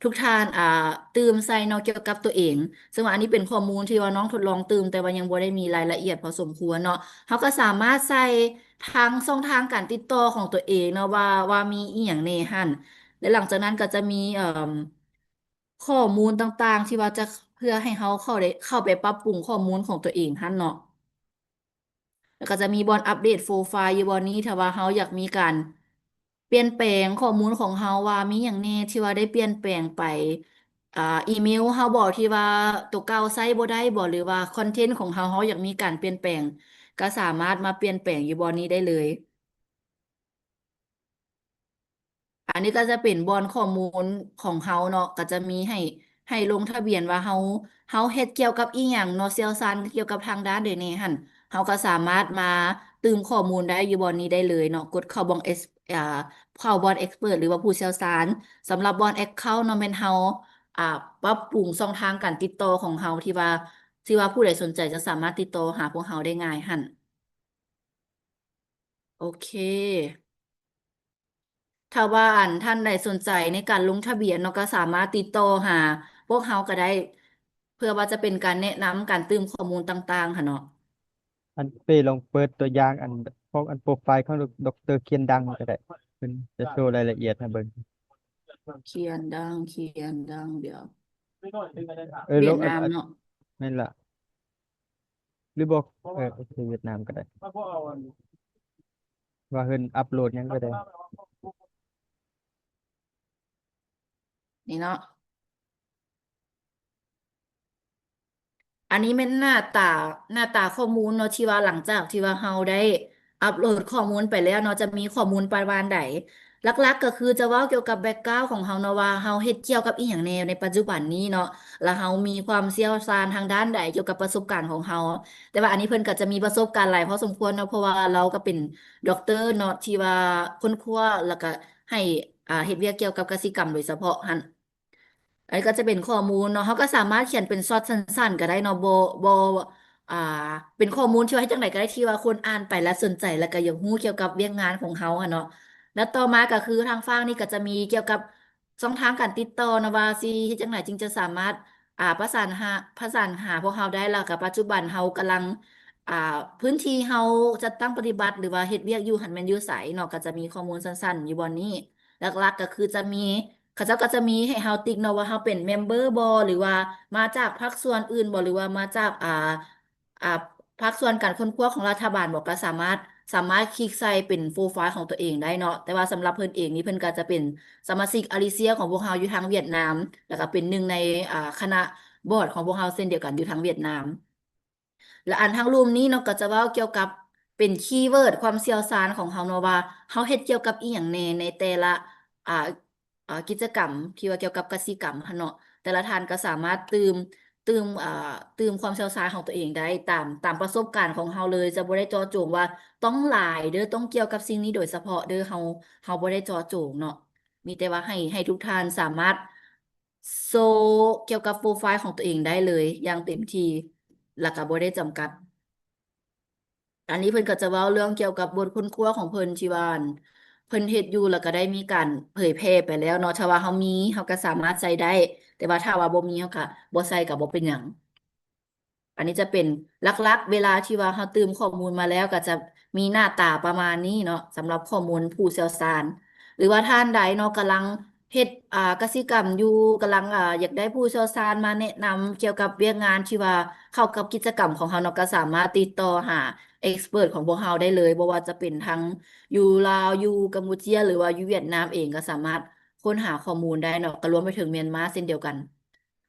ທຸກທ່ານ ອ່າ ຕື່ມໃສ່ເນາະ ກ່ຽວກັບຕົວເອງ. ເຊິ່ງວ່າອັນນີ້ເປັນຂໍ້ມູນທີ່ວ່ານ້ອງທົດລອງຕື່ມ, ແຕ່ວ່າຍັງບໍ່ໄດ້ມີລາຍລະອຽດພໍສົມຄວນເນາະ. ເຮົາກໍສາມາດໃສ່ທັງຊ່ອງທາງການຕິດຕໍ່ຂອງຕົວເອງເນາະ ວ່າ ວ່າມີອີ່ຫຍັງແດ່ຫັ້ນ. ແລະ ຫຼັງຈາກນັ້ນກໍຈະມີ ເອີ່ມ ຂໍ້ມູນຕ່າງໆ ທີ່ວ່າຈະ ເພື່ອໃຫ້ເຮົາເຂົ້າໄດ້ ເຂົ້າໄປປັບປຸງຂໍ້ມູນຂອງຕົວເອງຫັ້ນເນາະ. ແລ້ວກໍຈະມີບ່ອນອັບເດດໂປຣໄຟລ໌ຢູ່ບ່ອນນີ້ ຖ້າວ່າເຮົາຢາກມີການປ່ຽນແປງຂໍ້ມູນຂອງເຮົາ ວ່າມີຫຍັງແດ່ທີ່ວ່າໄດ້ປ່ຽນແປງໄປ, ອ່າ ອີເມວເຮົາບໍ ທີ່ວ່າໂຕເກົ່າໃຊ້ບໍ່ໄດ້ບໍ ຫຼືວ່າຄອນເທັນຂອງເຮົາ ເຮົາຢາກມີການປ່ຽນແປງ ກໍສາມາດມາປ່ຽນແປງຢູ່ບ່ອນນີ້ໄດ້ເລີຍ. ອັນນີ້ກໍຈະເປັນບ່ອນຂໍ້ມູນຂອງເຮົາເນາະ, ກໍຈະມີໃຫ້ ໃຫ້ລົງທະບຽນວ່າເຮົາ ເຮົາເຮັດກ່ຽວກັບອີ່ຫຍັງເນາະ, ຊ່ຽວຊານກ່ຽວກັບທາງດ້ານໃດແດ່ຫັ້ນ, ເຮົາກໍສາມາດມາຕື່ມຂໍ້ມູນໄດ້ຢູ່ບ່ອນນີ້ໄດ້ເລີຍເນາະ. ກົດເຂົ້າບ່ອນ ເອັກ ອ່າ ເຂົ້າບ່ອນ expert ຫຼືວ່າຜູ້ຊ່ຽວຊານ. ສຳລັບບ່ອນ account ເນາະ ແມ່ນເຮົາ ອ່າ ປັບປຸງຊ່ອງທາງການຕິດຕໍ່ຂອງເຮົາ ທີ່ວ່າ ທີ່ວ່າຜູ້ໃດສົນໃຈຈະສາມາດຕິດຕໍ່ຫາພວກເຮົາໄດ້ງ່າຍຫັ້ນ. ໂອເຄ ຖ້າວ່າອັນທ່ານໃດສົນໃຈໃນການລົງທະບຽນເນາະ ກໍສາມາດຕິດຕໍ່ຫາພວກເຮົາກໍໄດ້ ເພື່ອວ່າຈະເປັນການແນະນຳການຕື່ມຂໍ້ມູນຕ່າງໆຫັ້ນເນາະ. ອັນເປ້ລອງເປີດຕົວຢ່າງອັນ ຂອງອັນໂປຣໄຟລ໌ຂອງ ດຣ ຄຽນດັງກໍໄດ້, ເພິ່ນຈະໂຊລາຍລະອຽດໃຫ້ເບິ່ງ. ຄຽນດັງ ຄຽນດັງ ດຽວ ເອີ ເວຍດນາມເນາະ. ແມ່ນລະ. ຫຼືບໍ່ ເອີ ໂອເຄ ຫວຽດນາມກໍໄດ້ ວ່າເພິ່ນອັບໂຫຼດຫຍັງກໍໄດ້ ນີ້ເນາະ. ອັນນີ້ແມ່ນໜ້າຕາ ໜ້າຕາຂໍ້ມູນເນາະ ທີ່ວ່າຫຼັງຈາກທີ່ວ່າເຮົາໄດ້ອັບໂຫຼດຂໍ້ມູນໄປແລ້ວເນາະ ຈະມີຂໍ້ມູນປະມານໃດ. ຫຼັກໆກໍຄືຈະເວົ້າກ່ຽວກັບ background ຂອງເຮົາເນາະ ວ່າເຮົາເຮັດກ່ຽວກັບອີ່ຫຍັງແດ່ໃນປັດຈຸບັນນີ້ເນາະ ແລ້ວເຮົາມີຄວາມຊ່ຽວຊານທາງດ້ານໃດກ່ຽວກັບປະສົບການຂອງເຮົາ. ແຕ່ວ່າອັນນີ້ເພິ່ນກໍຈະມີປະສົບການຫຼາຍພໍສົມຄວນເນາະ ເພາະວ່າລາວກໍເປັນດັອກເຕີເນາະ ທີ່ວ່າຄົ້ນຄວ້າ ແລ້ວກໍໃຫ້ ອ່າ ເຮັດວຽກກ່ຽວກັບກະສິກຳໂດຍສະເພາະຫັ້ນ. ອັນນີ້ກໍຈະເປັນຂໍ້ມູນເນາະ, ເຮົາກໍສາມາດຂຽນເປັນຊັອດສັ້ນໆກໍໄດ້ເນາະ, ບໍ່ ບໍ່ ອ່າ ເປັນຂໍ້ມູນທີ່ວ່າເຮັດຈັ່ງໃດກໍໄດ້ ທີ່ວ່າຄົນອ່ານໄປແລ້ວສົນໃຈ ແລ້ວກໍຢາກຮູ້ກ່ຽວກັບວຽກງານຂອງເຮົາຫັ້ນເນາະ. ແລ້ວຕໍ່ມາກໍຄືທາງຟາກນີ້ກໍຈະມີກ່ຽວກັບຊ່ອງທາງການຕິດຕໍ່ເນາະ ວ່າຊິເຮັດຈັ່ງໃດຈຶ່ງຈະສາມາດ ອ່າ ປະສານຫາ ປະສານຫາພວກເຮົາໄດ້. ແລ້ວກໍປັດຈຸບັນເຮົາກຳລັງ ອ່າ ພື້ນທີ່ເຮົາຈັດຕັ້ງປະຕິບັດ ຫຼືວ່າເຮັດວຽກຢູ່ຫັ້ນແມ່ນຢູ່ໃສເນາະ, ກໍຈະມີຂໍ້ມູນສັ້ນໆຢູ່ບ່ອນນີ້. ຫຼັກໆກໍຄືຈະມີ ເຂົາເຈົ້າກໍຈະມີໃຫ້ເຮົາຕິກເນາະ ວ່າເຮົາເປັນເມັມເບີບໍ ຫຼືວ່າມາຈາກພາກສ່ວນອື່ນບໍ ຫຼືວ່າມາຈາກ ອ່າ ອ່າ ພາກສ່ວນການຄົ້ນຄວ້າຂອງລັດຖະບານບໍ ກໍສາມາດ ສາມາດຄລິກໃສ່ເປັນໂປຣໄຟລ໌ຂອງຕົວເອງໄດ້ເນາະ. ແຕ່ວ່າສຳລັບເພິ່ນເອງນີ້ ເພິ່ນກໍຈະເປັນສະມາຊິກອາລິເຊຍຂອງພວກເຮົາຢູ່ທາງຫວຽດນາມ ແລ້ວກໍເປັນໜຶ່ງໃນ ອ່າ ຄະນະບອດຂອງພວກເຮົາເຊັ່ນດຽວກັນ ຢູ່ທາງຫວຽດນາມ. ແລະ ອັນທາງລຸ່ມນີ້ເນາະ ກໍຈະເວົ້າກ່ຽວກັບເປັນຄີເວີດຄວາມຊ່ຽວຊານຂອງເຮົາເນາະ ວ່າເຮົາເຮັດກ່ຽວກັບອີ່ຫຍັງແດ່ໃນແຕ່ລະ ອ່າ ອ່າ ກິດຈະກຳທີ່ວ່າກ່ຽວກັບກະສິກຳຫັ້ນເນາະ. ແຕ່ລະທ່ານກໍສາມາດຕື່ມ ຕື່ມ ອ່າ ຕື່ມຄວາມຊ່ຽວຊານຂອງຕົວເອງໄດ້ຕາມ ຕາມປະສົບການຂອງເຮົາເລີຍ. ຈະບໍ່ໄດ້ເຈາະຈົງວ່າຕ້ອງຫຼາຍເດີ້ ຕ້ອງກ່ຽວກັບສິ່ງນີ້ໂດຍສະເພາະເດີ້ ເຮົາ ເຮົາບໍ່ໄດ້ເຈາະຈົງເນາະ. ມີແຕ່ວ່າໃຫ້ ໃຫ້ທຸກທ່ານສາມາດໂຊກ່ຽວກັບໂປຣໄຟລ໌ຂອງຕົວເອງໄດ້ເລີຍຢ່າງເຕັມທີ່ ແລ້ວກໍບໍ່ໄດ້ຈຳກັດ. ອັນນີ້ເພິ່ນກໍຈະເວົ້າເລື່ອງກ່ຽວກັບບົດຄົ້ນຄວ້າຂອງເພິ່ນທີ່ວ່າ ອັນ ເພິ່ນເຮັດຢູ່ ແລ້ວກໍໄດ້ມີການເຜີຍແຜ່ໄປແລ້ວເນາະ. ຖ້າວ່າເຮົາມີ ເຮົາກໍສາມາດໃສ່ໄດ້, ແຕ່ວ່າຖ້າວ່າບໍ່ມີ ເຮົາກໍບໍ່ໃສ່ກໍບໍ່ເປັນຫຍັງ. ອັນນີ້ຈະເປັນຫຼັກໆ ເວລາທີ່ວ່າເຮົາຕື່ມຂໍ້ມູນມາແລ້ວ ກໍຈະມີໜ້າຕາປະມານນີ້ເນາະ ສຳລັບຂໍ້ມູນຜູ້ຊ່ຽວຊານ ຫຼືວ່າທ່ານໃດເນາະ ກຳລັງເຮັດ ອ່າ ກະສິກຳຢູ່ ກຳລັງ ອ່າ ຢາກໄດ້ຜູ້ຊ່ຽວຊານມາແນະນຳກ່ຽວກັບວຽກງານທີ່ວ່າເຂົ້າກັບກິດຈະກຳຂອງເຮົາເນາະ ກໍສາມາດຕິດຕໍ່ຫາເອັກສະເປີດຂອງພວກເຮົາໄດ້ເລີຍ ບໍ່ວ່າຈະເປັນທັງຢູ່ລາວ ຢູ່ກຳປູເຈຍ ຫຼືວ່າຢູ່ຫວຽດນາມເອງ ກໍສາມາດຄົ້ນຫາຂໍ້ມູນໄດ້ເນາະ ກໍລວມໄປເຖິງມຽນມາເຊັ່ນດຽວກັນ.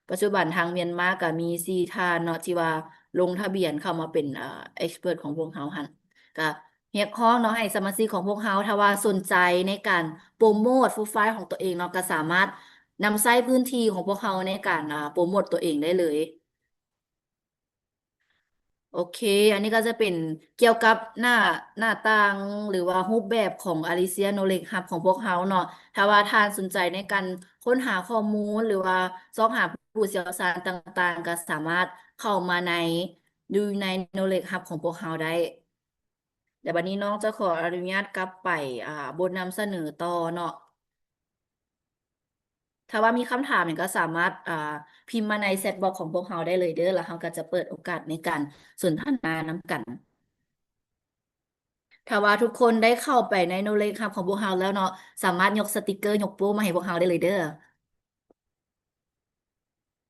ປັດຈຸບັນທາງມຽນມາກໍມີສີ່ທ່ານເນາະ ທີ່ວ່າລົງທະບຽນເຂົ້າມາເປັນ ເອີ ເອັກສະເປີດຂອງພວກເຮົາຫັ້ນ ກໍຮຽກຮ້ອງເນາະ ໃຫ້ສະມາຊິກຂອງພວກເຮົາ ຖ້າວ່າສົນໃຈໃນການໂປຣໂມດໂປຣໄຟລ໌ຂອງຕົວເອງເນາະ ກໍສາມາດນຳໃຊ້ພື້ນທີ່ຂອງພວກເຮົາໃນການ ອາ ໂປຣໂມດຕົວເອງໄດ້ເລີຍ. ໂອເຄ ອັນນີ້ກໍຈະເປັນກ່ຽວກັບໜ້າ ໜ້າຕ່າງ ຫຼືວ່າຮູບແບບຂອງ Alicia Knowledge Hub ຂອງພວກເຮົາເນາະ. ຖ້າວ່າທ່ານສົນໃຈໃນການຄົ້ນຫາຂໍ້ມູນ ຫຼືວ່າຊອກຫາຜູ້ຊ່ຽວຊານຕ່າງໆ ກໍສາມາດເຂົ້າມາໃນ ຢູ່ໃນ Knowledge Hub ຂອງພວກເຮົາໄດ້. ແຕ່ບັດນີ້ນ້ອງຈະຂໍອະນຸຍາດກັບໄປ ອ່າ ບົດນຳສະເໜີຕໍ່ເນາະ. ຖ້າວ່າມີຄຳຖາມຫຍັງກໍສາມາດ ອ່າ ພິມມາໃນ chat box ຂອງພວກເຮົາໄດ້ເລີຍເດີ້ ແລ້ວເຮົາກໍຈະເປີດໂອກາດໃນການສົນທະນານຳກັນ. ຖ້າວ່າທຸກຄົນໄດ້ເຂົ້າໄປໃນ Knowledge Hub ຂອງພວກເຮົາແລ້ວເນາະ ສາມາດຍົກສະຕິກເກີ ຍົກໂປ້ມາໃຫ້ພວກເຮົາໄດ້ເລີຍເດີ້.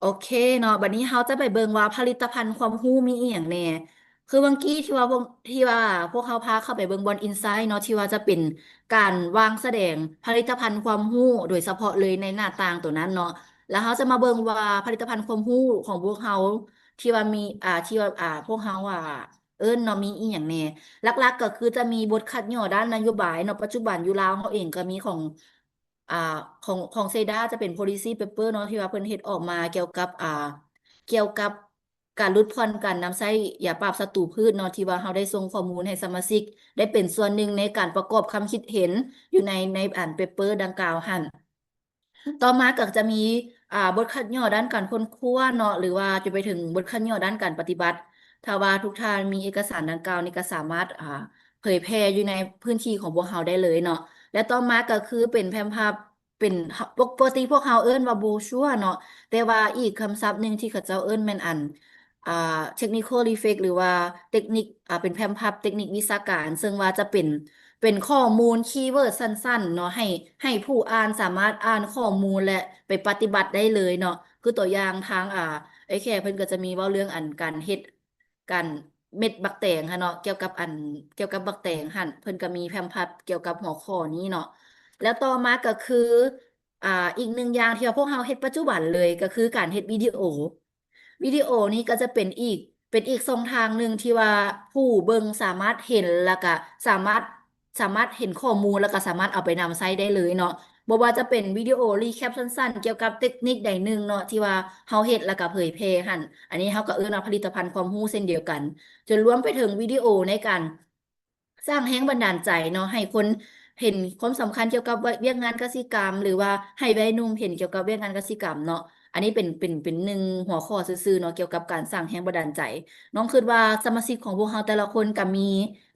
ໂອເຄເນາະ ບັດນີ້ເຮົາຈະໄປເບິ່ງວ່າຜະລິດຕະພັນຄວາມຮູ້ມີອີ່ຫຍັງແດ່. ຄືເມື່ອກີ້ທີ່ວ່າພວກ ທີ່ວ່າພວກເຮົາພາເຂົ້າໄປເບິ່ງບ່ອນ Insight ເນາະ ທີ່ວ່າຈະເປັນການວາງສະແດງຜະລິດຕະພັນຄວາມຮູ້ໂດຍສະເພາະເລີຍໃນໜ້າຕ່າງໂຕນັ້ນເນາະ. ແລ້ວເຮົາຈະມາເບິ່ງວ່າຜະລິດຕະພັນຄວາມຮູ້ຂອງພວກເຮົາ ທີ່ວ່າມີ ອ່າ ທີ່ວ່າ ອ່າ ພວກເຮົາ ອ່າ ເອີ້ນເນາະ ມີອີ່ຫຍັງແດ່. ຫຼັກໆກໍຄືຈະມີບົດຄັດຫຍໍ້ດ້ານນະໂຍບາຍເນາະ ປັດຈຸບັນຢູ່ລາວເຮົາເອງກໍມີຂອງ ອ່າ ຂອງ ຂອງເຊດາຈະເປັນ policy paper ເນາະ ທີ່ວ່າເພິ່ນເຮັດອອກມາກ່ຽວກັບ ອ່າ ກ່ຽວກັບການຫຼຸດຜ່ອນການນຳໃຊ້ຢາປາບສັດຕູພືດເນາະ ທີ່ວ່າເຮົາໄດ້ສົ່ງຂໍ້ມູນໃຫ້ສະມາຊິກໄດ້ເປັນສ່ວນໜຶ່ງໃນການປະກອບຄຳຄິດເຫັນຢູ່ໃນ ໃນອັນ paper ດັ່ງກ່າວຫັ້ນ. ຕໍ່ມາກໍຈະມີ ອ່າ ບົດຄັດຫຍໍ້ດ້ານການຄົ້ນຄວ້າເນາະ ຫຼືວ່າຈະໄປເຖິງບົດຄັດຫຍໍ້ດ້ານການປະຕິບັດ. ຖ້າວ່າທຸກທ່ານມີເອກະສານດັ່ງກ່າວນີ້ ກໍສາມາດ ອ່າ ເຜີຍແຜ່ຢູ່ໃນພື້ນທີ່ຂອງພວກເຮົາໄດ້ເລີຍເນາະ. ແລະ ຕໍ່ມາກໍຄືເປັນແຟ້ມພັບ ເປັນ ປົກ ປົກກະຕິພວກເຮົາເອີ້ນວ່າໂບຊວເນາະ ແຕ່ວ່າອີກຄຳສັບໜຶ່ງທີ່ເຂົາເຈົ້າເອີ້ນແມ່ນອັນ ອ່າ technical leaflet ຫຼືວ່າເຕັກນິກ ອ່າ ເປັນແຟ້ມພັບເຕັກນິກວິຊາການ ເຊິ່ງວ່າຈະເປັນ ເປັນຂໍ້ມູນຄີເວີດສັ້ນໆເນາະ ໃຫ້ ໃຫ້ຜູ້ອ່ານສາມາດອ່ານຂໍ້ມູນ ແລະ ໄປປະຕິບັດໄດ້ເລີຍເນາະ. ຄືຕົວຢ່າງທາງ ອ່າ ເອື້ອຍແຂກເພິ່ນກໍຈະມີເວົ້າເລື່ອງອັນການເຮັດ ການເມັດບັກແຕງຫັ້ນເນາະ ກ່ຽວກັບອັນ ກ່ຽວກັບບັກແຕງຫັ້ນ ເພິ່ນກໍມີແຟ້ມພັບກ່ຽວກັບຫົວຂໍ້ນີ້ເນາະ. ແລ້ວຕໍ່ມາກໍຄື ອ່າ ອີກໜຶ່ງຢ່າງທີ່ວ່າພວກເຮົາເຮັດປັດຈຸບັນເລີຍ ກໍຄືການເຮັດວິດີໂອ. ວິດີໂອນີ້ກໍຈະເປັນອີກ ເປັນອີກຊ່ອງທາງໜຶ່ງທີ່ວ່າຜູ້ເບິ່ງສາມາດເຫັນ ແລ້ວກໍສາມາດ ສາມາດເຫັນຂໍ້ມູນ ແລ້ວກໍສາມາດເອົາໄປນຳໃຊ້ໄດ້ເລີຍເນາະ. ບໍ່ວ່າຈະເປັນວິດີໂອ recap ສັ້ນໆ ກ່ຽວກັບເຕັກນິກໃດໜຶ່ງເນາະ ທີ່ວ່າເຮົາເຮັດ ແລ້ວກໍເຜີຍແຜ່ຫັ້ນ ອັນນີ້ເຮົາກໍເອີ້ນວ່າຜະລິດຕະພັນຄວາມຮູ້ເຊັ່ນດຽວກັນ ຈົນລວມໄປເຖິງວິດີໂອໃນການ ສ້າງແຮງບັນດານໃຈເນາະ ໃຫ້ຄົນເຫັນຄວາມສຳຄັນກ່ຽວກັບວຽກງານກະສິກຳ ຫຼືວ່າໃຫ້ວັຍໜຸ່ມເຫັນກ່ຽວກັບວຽກງານກະສິກຳເນາະ. ອັນນີ້ເປັນ ເປັນ ເປັນໜຶ່ງຫົວຂໍ້ຊື່ໆເນາະ ກ່ຽວກັບການສ້າງແຮງບັນດານໃຈ. ນ້ອງຄິດວ່າສະມາຊິກຂອງພວກເຮົາແຕ່ລະຄົນກໍມີ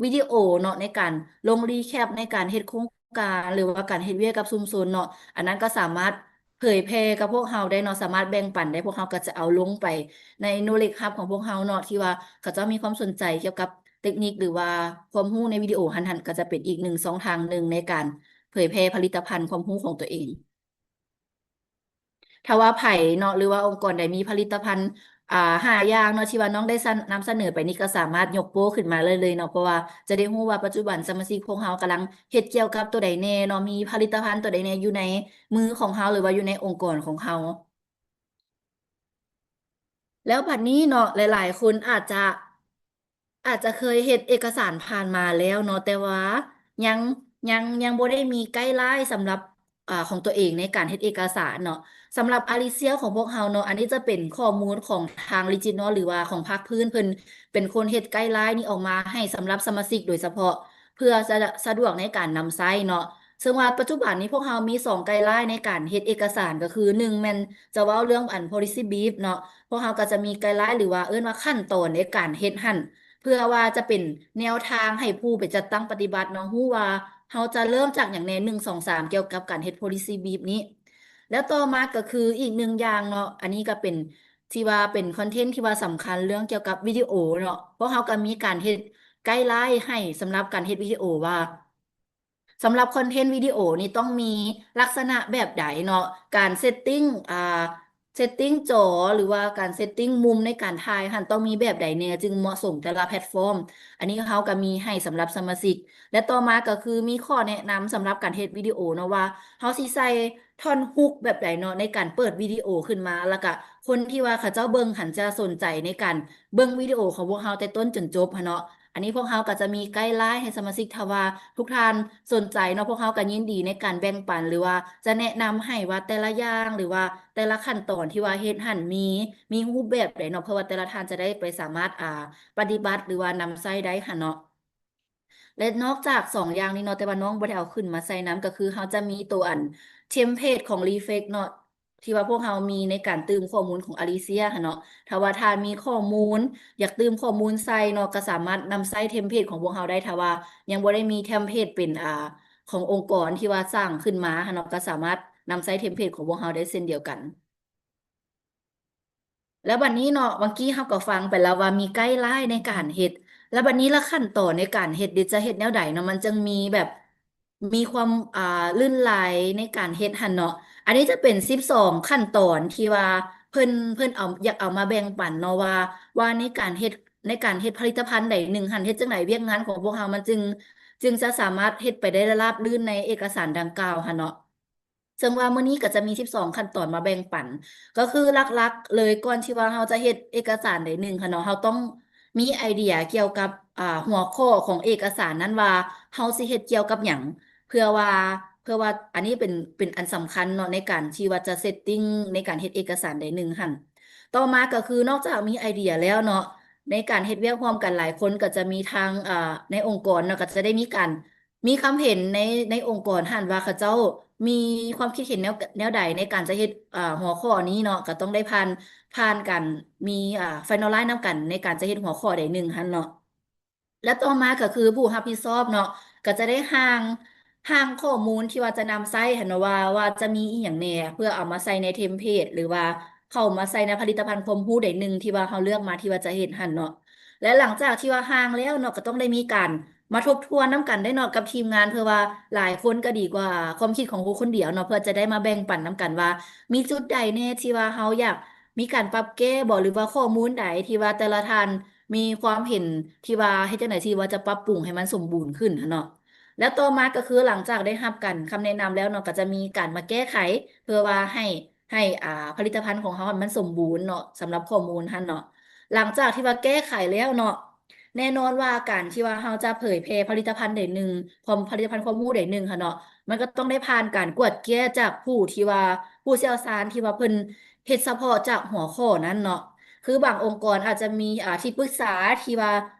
ວິດີໂອເນາະ ໃນການລົງ recap ໃນການເຮັດໂຄງການ ຫຼືວ່າການເຮັດວຽກກັບຊຸມຊົນເນາະ ອັນນັ້ນກໍສາມາດເຜີຍແຜ່ກັບພວກເຮົາໄດ້ເນາະ ສາມາດແບ່ງປັນໄດ້ ພວກເຮົາກໍຈະເອົາລົງໄປໃນ knowledge hub ຂອງພວກເຮົາເນາະ ທີ່ວ່າເຂົາເຈົ້າມີຄວາມສົນໃຈກ່ຽວກັບ ເຕັກນິກ ຫຼືວ່າຄວາມຮູ້ໃນວິດີໂອຫັ້ນໆ ກໍຈະເປັນອີກໜຶ່ງຊ່ອງທາງໜຶ່ງໃນການເຜີຍແຜ່ຜະລິດຕະພັນຄວາມຮູ້ຂອງຕົວເອງ. ຖ້າວ່າໃຜເນາະ ຫຼືວ່າອົງກອນໃດມີຜະລິດຕະພັນ ອ່າ ຫ້າຢ່າງເນາະ ທີ່ວ່ານ້ອງໄດ້ສະ ນຳສະເໜີໄປນີ້ ກໍສາມາດຍົກໂປ້ຂຶ້ນມາໄດ້ເລີຍເນາະ ເພາະວ່າຈະໄດ້ຮູ້ວ່າປັດຈຸບັນສະມາຊິກພວກເຮົາກຳລັງເຮັດກ່ຽວກັບຕົວໃດແດ່ເນາະ ມີຜະລິດຕະພັນຕົວໃດແດ່ຢູ່ໃນມືຂອງເຮົາ ຫຼືວ່າຢູ່ໃນອົງກອນຂອງເຮົາ. ແລ້ວບັດນີ້ເນາະ ຫຼາຍໆຄົນອາດຈະ ອາດຈະເຄີຍເຮັດເອກະສານຜ່ານມາແລ້ວເນາະ ແຕ່ວ່າຍັງ ຍັງ ຍັງບໍ່ໄດ້ມີໄກລາຍສຳລັບ ອ່າ ຂອງຕົວເອງໃນການເຮັດເອກະສານເນາະ. ສຳລັບອາລິເຊຍຂອງພວກເຮົາເນາະ ອັນນີ້ຈະເປັນຂໍ້ມູນຂອງທາງ Regional ຫຼືວ່າຂອງພາກພື້ນ ເພິ່ນເປັນຄົນເຮັດໄກລາຍນີ້ອອກມາໃຫ້ສຳລັບສະມາຊິກໂດຍສະເພາະ ເພື່ອສະ ສະດວກໃນການນຳໃຊ້ເນາະ. ເຊິ່ງວ່າປັດຈຸບັນນີ້ພວກເຮົາມີສອງໄກລາຍໃນການເຮັດເອກະສານ ກໍຄື ໜຶ່ງ ແມ່ນຈະເວົ້າເລື່ອງອັນ Policy Brief ເນາະ ພວກເຮົາກໍຈະມີໄກລາຍ ຫຼືວ່າເອີ້ນວ່າຂັ້ນຕອນໃນການເຮັດຫັ້ນ ເພື່ອວ່າຈະເປັນແນວທາງໃຫ້ຜູ້ໄປຈັດຕັ້ງປະຕິບັດເນາະ ຮູ້ວ່າເຮົາຈະເລີ່ມຈາກຫຍັງແດ່ ໜຶ່ງ ສອງ ສາມ ກ່ຽວກັບການເຮັດ Policy Brief ນີ້. ແລ້ວຕໍ່ມາກໍຄືອີກໜຶ່ງຢ່າງເນາະ ອັນນີ້ກໍເປັນ ທີ່ວ່າເປັນຄອນເທັນທີ່ວ່າສຳຄັນ ເລື່ອງກ່ຽວກັບວິດີໂອເນາະ ພວກເຮົາກໍມີການເຮັດໄກລາຍໃຫ້ສຳລັບການເຮັດວິດີໂອວ່າ ສຳລັບຄອນເທັນວິດີໂອນີ້ຕ້ອງມີລັກສະນະແບບໃດເນາະ ການເຊັດຕິ້ງ ອ່າ ເຊັດຕິ້ງຈໍ ຫຼືວ່າການເຊັດຕິ້ງມຸມໃນການຖ່າຍຫັ້ນຕ້ອງມີແບບໃດແດ່ ຈຶ່ງເໝາະສົມແຕ່ລະແພລດຟອມ. ອັນນີ້ເຮົາກໍມີໃຫ້ສຳລັບສະມາຊິກ ແລະ ຕໍ່ມາກໍຄືມີຂໍ້ແນະນຳສຳລັບການເຮັດວິດີໂອເນາະ ວ່າເຮົາຊິໃສ່ທ່ອນຮຸກແບບໃດເນາະ ໃນການເປີດວິດີໂອຂຶ້ນມາ ແລ້ວກະຄົນທີ່ວ່າເຂົາເຈົ້າເບິ່ງຫັ້ນຈະສົນໃຈໃນການເບິ່ງວິດີໂອຂອງພວກເຮົາແຕ່ຕົ້ນຈົນຈົບຫັ້ນເນາະ. ອັນນີ້ພວກເຮົາກໍຈະມີໄກລາຍໃຫ້ສະມາຊິກ ຖ້າວ່າທຸກທ່ານສົນໃຈເນາະ ພວກເຮົາກໍຍິນດີໃນການແບ່ງປັນ ຫຼືວ່າຈະແນະນຳໃຫ້ວ່າແຕ່ລະຢ່າງ ຫຼືວ່າແຕ່ລະຂັ້ນຕອນທີ່ວ່າເຮັດຫັ້ນມີ ມີຮູບແບບໃດເນາະ ເພື່ອວ່າແຕ່ລະທ່ານຈະໄດ້ໄປສາມາດ ອ່າ ປະຕິບັດ ຫຼືວ່ານຳໃຊ້ໄດ້ຫັ້ນເນາະ. ແລະ ນອກຈາກສອງຢ່າງນີ້ເນາະ ແຕ່ວ່ານ້ອງບໍ່ໄດ້ເອົາຂຶ້ນມາໃສ່ນຳ ກໍຄືເຮົາຈະມີໂຕອັນເທັມເພລດຂອງ Reflect ເນາະ ທີ່ວ່າພວກເຮົາມີໃນການຕື່ມຂໍ້ມູນຂອງອາລິເຊຍຫັ້ນເນາະ. ຖ້າວ່າທ່ານມີຂໍ້ມູນ ຢາກຕື່ມຂໍ້ມູນໃສ່ເນາະ ກໍສາມາດນຳໃຊ້ເທັມເພລດຂອງພວກເຮົາໄດ້. ຖ້າວ່າຍັງບໍ່ໄດ້ມີເທັມເພລດເປັນ ອ່າ ຂອງອົງກອນທີ່ວ່າສ້າງຂຶ້ນມາຫັ້ນເນາະ ກໍສາມາດນຳໃຊ້ເທັມເພລດຂອງພວກເຮົາໄດ້ເຊັ່ນດຽວກັນ. ແລ້ວບັດນີ້ເນາະ ເມື່ອກີ້ເຮົາກໍຟັງໄປແລ້ວວ່າມີໄກລາຍໃນການເຮັດ ແລ້ວບັດນີ້ລະຂັ້ນຕອນໃນການເຮັດນີ້ຈະເຮັດແນວໃດເນາະ ມັນຈຶ່ງມີແບບ ມີຄວາມ ອ່າ ລື່ນໄຫຼໃນການເຮັດຫັ້ນເນາະ. ອັນນີ້ຈະເປັນສິບສອງຂັ້ນຕອນທີ່ວ່າເພິ່ນ ເພິ່ນເອົາ ຢາກເອົາມາແບ່ງປັນເນາະ ວ່າ ວ່າໃນການເຮັດ ໃນການເຮັດຜະລິດຕະພັນໃດໜຶ່ງຫັ້ນ ເຮັດຈັ່ງໃດວຽກງານຂອງພວກເຮົາມັນຈຶ່ງ ຈຶ່ງຈະສາມາດເຮັດໄປໄດ້ລາບລື່ນໃນເອກະສານດັ່ງກ່າວຫັ້ນເນາະ. ເຊິ່ງວ່າມື້ນີ້ກໍຈະມີສິບສອງຂັ້ນຕອນມາແບ່ງປັນ ກໍຄືຫຼັກໆເລີຍ ກ່ອນທີ່ວ່າເຮົາຈະເຮັດເອກະສານໃດໜຶ່ງຫັ້ນເນາະ ເຮົາຕ້ອງມີໄອເດຍກ່ຽວກັບ ອ່າ ຫົວຂໍ້ຂອງເອກະສານນັ້ນວ່າເຮົາຊິເຮັດກ່ຽວກັບຫຍັງ ເພື່ອວ່າ ເພື່ອວ່າ ອັນນີ້ເປັນ ເປັນອັນສຳຄັນເນາະ ໃນການທີ່ວ່າຈະ setting ໃນການເຮັດເອກະສານໃດໜຶ່ງຫັ້ນ. ຕໍ່ມາກໍຄືນອກຈາກມີໄອເດຍແລ້ວເນາະ ໃນການເຮັດວຽກຮ່ວມກັນຫຼາຍຄົນກໍຈະມີທາງ ອ່າ ໃນອົງກອນເນາະ ກໍຈະໄດ້ມີການ ມີຄຳເຫັນໃນ ໃນອົງກອນຫັ້ນວ່າເຂົາເຈົ້າມີຄວາມຄິດເຫັນແນວ ແນວໃດໃນການຈະເຮັດ ອ່າ ຫົວຂໍ້ນີ້ເນາະ ກໍຕ້ອງໄດ້ຜ່ານ ຜ່ານການມີ ອ່າ finalize ນຳກັນໃນການຈະເຮັດຫົວຂໍ້ໃດໜຶ່ງຫັ້ນເນາະ. ແລະ ຕໍ່ມາກໍຄືຜູ້ຮັບຜິດຊອບເນາະ ກໍຈະໄດ້ຮ່າງ ຮ່າງຂໍ້ມູນທີ່ວ່າຈະນຳໃຊ້ຫັ້ນເນາະ ວ່າ ວ່າຈະມີອີ່ຫຍັງແດ່ ເພື່ອເອົາມາໃສ່ໃນເທັມເພລດ ຫຼືວ່າເຂົ້າມາໃສ່ໃນຜະລິດຕະພັນຄວາມຮູ້ໃດໜຶ່ງທີ່ວ່າເຮົາເລືອກມາທີ່ວ່າຈະເຮັດຫັ້ນເນາະ. ແລະ ຫຼັງຈາກທີ່ວ່າຮ່າງແລ້ວເນາະ ກໍຕ້ອງໄດ້ມີການມາທົບທວນນຳກັນໄດ້ເນາະກັບທີມງານ ເພື່ອວ່າຫຼາຍຄົນກໍດີກວ່າຄວາມຄິດຂອງຄົນດຽວເນາະ ເພື່ອຈະໄດ້ມາແບ່ງປັນນຳກັນວ່າ ມີຈຸດໃດແດ່ທີ່ວ່າເຮົາຢາກມີການປັບແກ້ບໍ ຫຼືວ່າຂໍ້ມູນໃດທີ່ວ່າແຕ່ລະທ່ານມີຄວາມເຫັນທີ່ວ່າເຮັດຈັ່ງໃດທີ່ວ່າຈະປັບປຸງໃຫ້ມັນສົມບູນຂຶ້ນຫັ້ນເນາະ. ແລ້ວຕໍ່ມາກໍຄືຫຼັງຈາກໄດ້ຮັບການຄຳແນະນຳແລ້ວເນາະ ກໍຈະມີການມາແກ້ໄຂ ເພື່ອວ່າໃຫ້ ໃຫ້ ອ່າ ຜະລິດຕະພັນຂອງເຮົາມັນສົມບູນເນາະ ສຳລັບຂໍ້ມູນຫັ້ນເນາະ. ຫຼັງຈາກທີ່ວ່າແກ້ໄຂແລ້ວເນາະ ແນ່ນອນວ່າການທີ່ວ່າເຮົາຈະເຜີຍແຜ່ຜະລິດຕະພັນໃດໜຶ່ງ ຄວາມ ຜະລິດຕະພັນຄວາມຮູ້ໃດໜຶ່ງຫັ້ນເນາະ ມັນກໍຕ້ອງໄດ້ຜ່ານການກວດແກ້ຈາກຜູ້ທີ່ວ່າ ຜູ້ຊ່ຽວຊານທີ່ວ່າເພິ່ນເຮັດສະເພາະຈາກຫົວຂໍ້ນັ້ນເນາະ. ຄືບາງອົງກອນອາດຈະມີ ອ່າ ທີ່ປຶກສາທີ່ວ່າ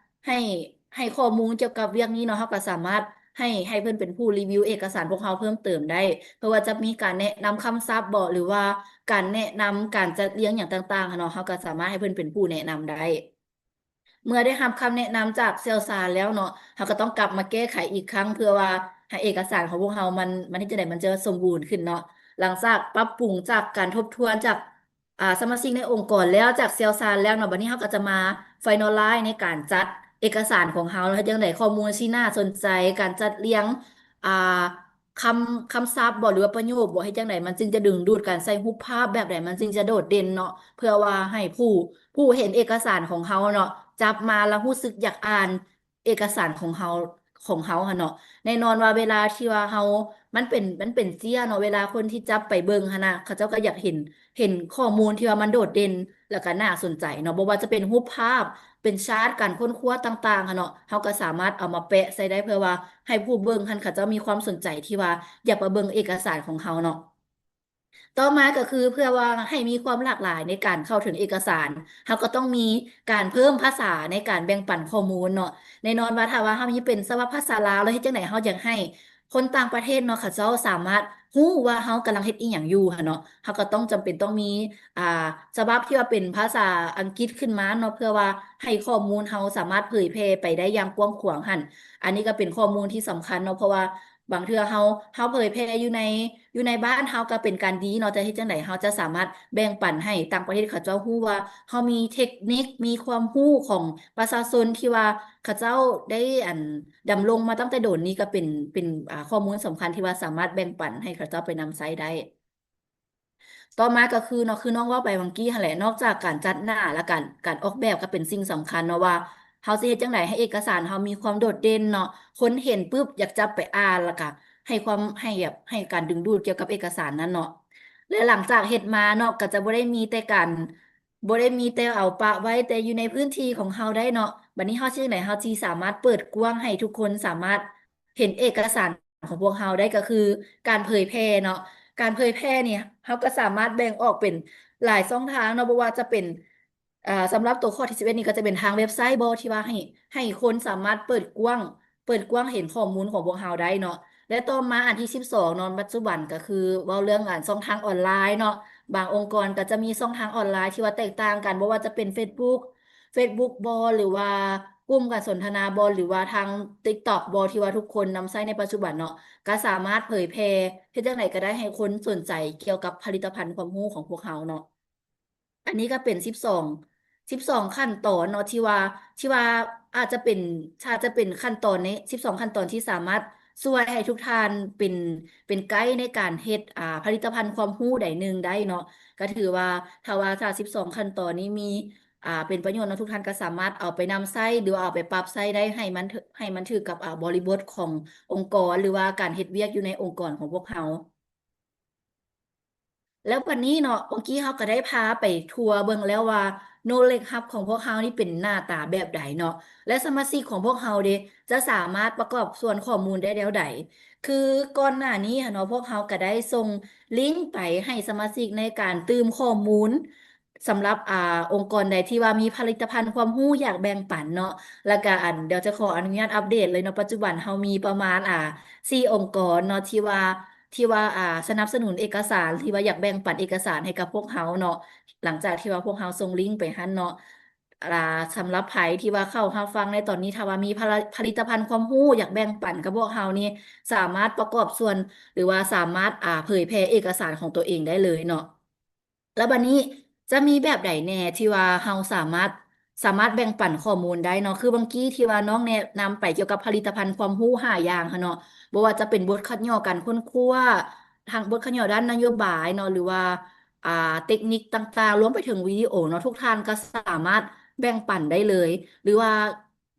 ໃຫ້ ໃຫ້ຂໍ້ມູນກ່ຽວກັບວຽກນີ້ເນາະ ເຮົາກໍສາມາດໃຫ້ ໃຫ້ເພິ່ນເປັນຜູ້ຣີວິວເອກະສານພວກເຮົາເພີ່ມເຕີມໄດ້ ເພາະວ່າຈະມີການແນະນຳຄຳສັບບໍ ຫຼືວ່າການແນະນຳການຈັດລຽງຫຍັງຕ່າງໆຫັ້ນເນາະ ເຮົາກໍສາມາດໃຫ້ເພິ່ນເປັນຜູ້ແນະນຳໄດ້. ເມື່ອໄດ້ຮັບຄຳແນະນຳຈາກຊ່ຽວຊານແລ້ວເນາະ ເຮົາກໍຕ້ອງກັບມາແກ້ໄຂອີກຄັ້ງ ເພື່ອວ່າໃຫ້ເອກະສານຂອງພວກເຮົາມັນ ມັນເຮັດຈັ່ງໃດມັນຈະສົມບູນຂຶ້ນເນາະ. ຫຼັງຈາກປັບປຸງ ຈາກການທົບທວນ ຈາກ ອ່າ ສະມາຊິກໃນອົງກອນແລ້ວ ຈາກຊ່ຽວຊານແລ້ວເນາະ ບັດນີ້ເຮົາກໍຈະມາ finalize ໃນການຈັດເອກະສານຂອງເຮົາ ເຮັດຈັ່ງໃດຂໍ້ມູນຊິໜ້າສົນໃຈ ການຈັດລຽງ ອ່າ ຄຳ ຄຳສັບບໍ ຫຼືວ່າປະໂຫຍກບໍ ເຮັດຈັ່ງໃດມັນຈຶ່ງຈະດຶງດູດກັນ ໃສ່ຮູບພາບແບບໃດມັນຈຶ່ງຈະໂດດເດັ່ນເນາະ ເພື່ອວ່າໃຫ້ຜູ້ ຜູ້ເຫັນເອກະສານຂອງເຮົາເນາະ ຈັບມາແລ້ວຮູ້ສຶກຢາກອ່ານເອກະສານຂອງເຮົາ ຂອງເຮົາຫັ້ນເນາະ. ແນ່ນອນວ່າເວລາທີ່ວ່າເຮົາ ມັນເປັນ ມັນເປັນເຈ້ຍເນາະ ເວລາຄົນທີ່ຈັບໄປເບິ່ງຫັ້ນນະ ເຂົາເຈົ້າກໍຢາກເຫັນ ເຫັນຂໍ້ມູນທີ່ວ່າມັນໂດດເດັ່ນ ແລ້ວກໍໜ້າສົນໃຈເນາະ ບໍ່ວ່າຈະເປັນຮູບພາບ ເປັນຊາດ ການຄົ້ນຄວ້າຕ່າງໆຫັ້ນເນາະ ເຮົາກໍສາມາດເອົາມາແປະໃສ່ໄດ້ ເພື່ອວ່າໃຫ້ຜູ້ເບິ່ງຫັ້ນເຂົາເຈົ້າມີຄວາມສົນໃຈທີ່ວ່າຢາກມາເບິ່ງເອກະສານຂອງເຮົາເນາະ. ຕໍ່ມາກໍຄືເພື່ອວ່າໃຫ້ມີຄວາມຫຼາກຫຼາຍໃນການເຂົ້າເຖິງເອກະສານ ເຮົາກໍຕ້ອງມີການເພີ່ມພາສາໃນການແບ່ງປັນຂໍ້ມູນເນາະ. ແນ່ນອນວ່າຖ້າວ່າເຮົາມີເປັນສະບັບພາສາລາວ ແລ້ວເຮັດຈັ່ງໃດເຮົາຢາກໃຫ້ ຄົນຕ່າງປະເທດເນາະ ເຂົາເຈົ້າສາມາດຮູ້ວ່າເຮົາກຳລັງເຮັດອີ່ຫຍັງຢູ່ຫັ້ນເນາະ ເຮົາກໍຕ້ອງຈຳເປັນຕ້ອງມີ ອ່າ ສະບັບທີ່ວ່າເປັນພາສາອັງກິດຂຶ້ນມາເນາະ ເພື່ອວ່າໃຫ້ຂໍ້ມູນເຮົາສາມາດເຜີຍແຜ່ໄປໄດ້ຢ່າງກວ້າງຂວາງຫັ້ນ. ອັນນີ້ກໍເປັນຂໍ້ມູນທີ່ສຳຄັນເນາະ ເພາະວ່າບາງເທື່ອເຮົາ ເຮົາເຜີຍແຜ່ຢູ່ໃນ ຢູ່ໃນບ້ານເຮົາກໍເປັນການດີເນາະ ແຕ່ເຮັດຈັ່ງໃດເຮົາຈະສາມາດແບ່ງປັນໃຫ້ຕ່າງປະເທດເຂົາເຈົ້າຮູ້ວ່າເຮົາມີເທັກນິກ ມີຄວາມຮູ້ຂອງປະຊາຊົນທີ່ວ່າເຂົາເຈົ້າໄດ້ ອັນ ດຳລົງມາຕັ້ງແຕ່ດົນນີ້ ກໍເປັນ ເປັນ ອ່າ ຂໍ້ມູນສຳຄັນທີ່ວ່າສາມາດແບ່ງປັນໃຫ້ເຂົາເຈົ້າໄປນຳໃຊ້ໄດ້. ຕໍ່ມາກໍຄືເນາະ ຄືນ້ອງເວົ້າໄປຫວ່າງກີ້ຫັ້ນແຫຼະ ນອກຈາກການຈັດໜ້າ ແລະ ການ ການອອກແບບກໍເປັນສິ່ງສຳຄັນເນາະ ວ່າເຮົາຊິເຮັດຈັ່ງໃດໃຫ້ເອກະສານເຮົາມີຄວາມໂດດເດັ່ນເນາະ ຄົນເຫັນປຶບຢາກຈັບໄປອ່ານ ແລ້ວກໍໃຫ້ຄວາມ ໃຫ້ແບບ ໃຫ້ການດຶງດູດກ່ຽວກັບເອກະສານນັ້ນເນາະ. ແລະ ຫຼັງຈາກເຮັດມາເນາະ ກໍຈະບໍ່ໄດ້ມີແຕ່ການ ບໍ່ໄດ້ມີແຕ່ເອົາປະໄວ້ແຕ່ຢູ່ໃນພື້ນທີ່ຂອງເຮົາໄດ້ເນາະ ບັດນີ້ເຮົາຊິຈັ່ງໃດເຮົາຊິສາມາດເປີດກວ້າງໃຫ້ທຸກຄົນສາມາດເຫັນເອກະສານຂອງພວກເຮົາໄດ້ ກໍຄືການເຜີຍແຜ່ເນາະ. ການເຜີຍແຜ່ນີ້ເຮົາກໍສາມາດແບ່ງອອກເປັນຫຼາຍຊ່ອງທາງເນາະ ບໍ່ວ່າຈະເປັນ ອ່າ ສຳລັບຕົວຂໍ້ທີສິບເອັດນີ້ກໍຈະເປັນທາງເວັບໄຊບໍ ທີ່ວ່າໃຫ້ ໃຫ້ຄົນສາມາດເປີດກວ້າງ ເປີດກວ້າງເຫັນຂໍ້ມູນຂອງພວກເຮົາໄດ້ເນາະ. ແລະ ຕໍ່ມາອັນທີສິບສອງເນາະ ປັດຈຸບັນກໍຄືເວົ້າເລື່ອງ ອັນ ຊ່ອງທາງອອນລາຍເນາະ ບາງອົງກອນກໍຈະມີຊ່ອງທາງອອນລາຍທີ່ວ່າແຕກຕ່າງກັນ ບໍ່ວ່າຈະເປັນເຟສບຸກ ເຟສບຸກບໍ ຫຼືວ່າກຸ່ມການສົນທະນາບໍ ຫຼືວ່າທາງຕິກຕັອກບໍ ທີ່ວ່າທຸກຄົນນຳໃຊ້ໃນປັດຈຸບັນເນາະ ກໍສາມາດເຜີຍແຜ່ເຮັດຈັ່ງໃດກໍໄດ້ໃຫ້ຄົນສົນໃຈກ່ຽວກັບຜະລິດຕະພັນຄວາມຮູ້ຂອງພວກເຮົາເນາະ. ອັນນີ້ກໍເປັນສິບສອງ ສິບສອງຂັ້ນຕອນເນາະ ທີ່ວ່າ ທີ່ວ່າອາດຈະເປັນ ອາດຈະເປັນຂັ້ນຕອນໃນສິບສອງຂັ້ນຕອນທີ່ສາມາດຊ່ວຍໃຫ້ທຸກທ່ານເປັນ ເປັນໄກໃນການເຮັດ ອ່າ ຜະລິດຕະພັນຄວາມຮູ້ໃດໜຶ່ງໄດ້ເນາະ. ກໍຖືວ່າ ຖ້າວ່າ ຖ້າສິບສອງຂັ້ນຕອນນີ້ມີ ອ່າ ເປັນປະໂຫຍດເນາະ ທຸກທ່ານກໍສາມາດເອົາໄປນຳໃຊ້ ຫຼືວ່າເອົາໄປປັບໃຊ້ໄດ້ໃຫ້ມັນ ໃຫ້ມັນຖືກກັບ ອ່າ ບໍລິບົດຂອງອົງກອນ ຫຼືວ່າການເຮັດວຽກຢູ່ໃນອົງກອນຂອງພວກເຮົາ. ແລ້ວບັດນີ້ເນາະ ເມື່ອກີ້ເຮົາກໍໄດ້ພາໄປທົວເບິ່ງແລ້ວວ່າ Knowledge Hub ຂອງພວກເຮົານີ້ເປັນໜ້າຕາແບບໃດເນາະ ແລະ ສະມາຊິກຂອງພວກເຮົາເດ ຈະສາມາດປະກອບສ່ວນຂໍ້ມູນໄດ້ແນວໃດ. ຄືກ່ອນໜ້ານີ້ຫັ້ນເນາະ ພວກເຮົາກໍໄດ້ສົ່ງລິງໄປໃຫ້ສະມາຊິກໃນການຕື່ມຂໍ້ມູນ ສຳລັບ ອ່າ ອົງກອນໃດທີ່ວ່າມີຜະລິດຕະພັນຄວາມຮູ້ຢາກແບ່ງປັນເນາະ ແລ້ວກະ ອັນ ດຽວຈະຂໍອະນຸຍາດອັບເດດເລີຍເນາະ ປັດຈຸບັນເຮົາມີປະມານ ອ່າ ສີ່ອົງກອນເນາະ ທີ່ວ່າ ທີ່ວ່າ ອ່າ ສະໜັບສະໜູນເອກະສານ ທີ່ວ່າຢາກແບ່ງປັນເອກະສານໃຫ້ກັບພວກເຮົາເນາະ ຫຼັງຈາກທີ່ວ່າພວກເຮົາສົ່ງລິງໄປຫັ້ນເນາະ. ອ່າ ສຳລັບໃຜທີ່ວ່າເຂົ້າຮັບຟັງໃນຕອນນີ້ ຖ້າວ່າມີຜະລະ ຜະລິດຕະພັນຄວາມຮູ້ຢາກແບ່ງປັນກັບພວກເຮົານີ້ ສາມາດປະກອບສ່ວນ ຫຼືວ່າສາມາດ ອ່າ ເຜີຍແຜ່ເອກະສານຂອງຕົວເອງໄດ້ເລີຍເນາະ. ແລ້ວບັດນີ້ຈະມີແບບໃດແດ່ທີ່ວ່າເຮົາສາມາດ ສາມາດແບ່ງປັນຂໍ້ມູນໄດ້ເນາະ? ຄືບາງກີ້ທີ່ວ່ານ້ອງແນະນຳໄປກ່ຽວກັບຜະລິດຕະພັນຄວາມຮູ້ຫ້າຢ່າງຫັ້ນເນາະ, ບໍ່ວ່າຈະເປັນບົດຄັດຍໍການຄົ້ນຄວ້າ, ທາງບົດຄັດຍໍດ້ານນະໂຍບາຍເນາະ, ຫຼືວ່າ ອ່າ ເຕັກນິກຕ່າງໆ, ລວມໄປເຖິງວິດີໂອເນາະ, ທຸກທ່ານກໍສາມາດແບ່ງປັນໄດ້ເລີຍ ຫຼືວ່າ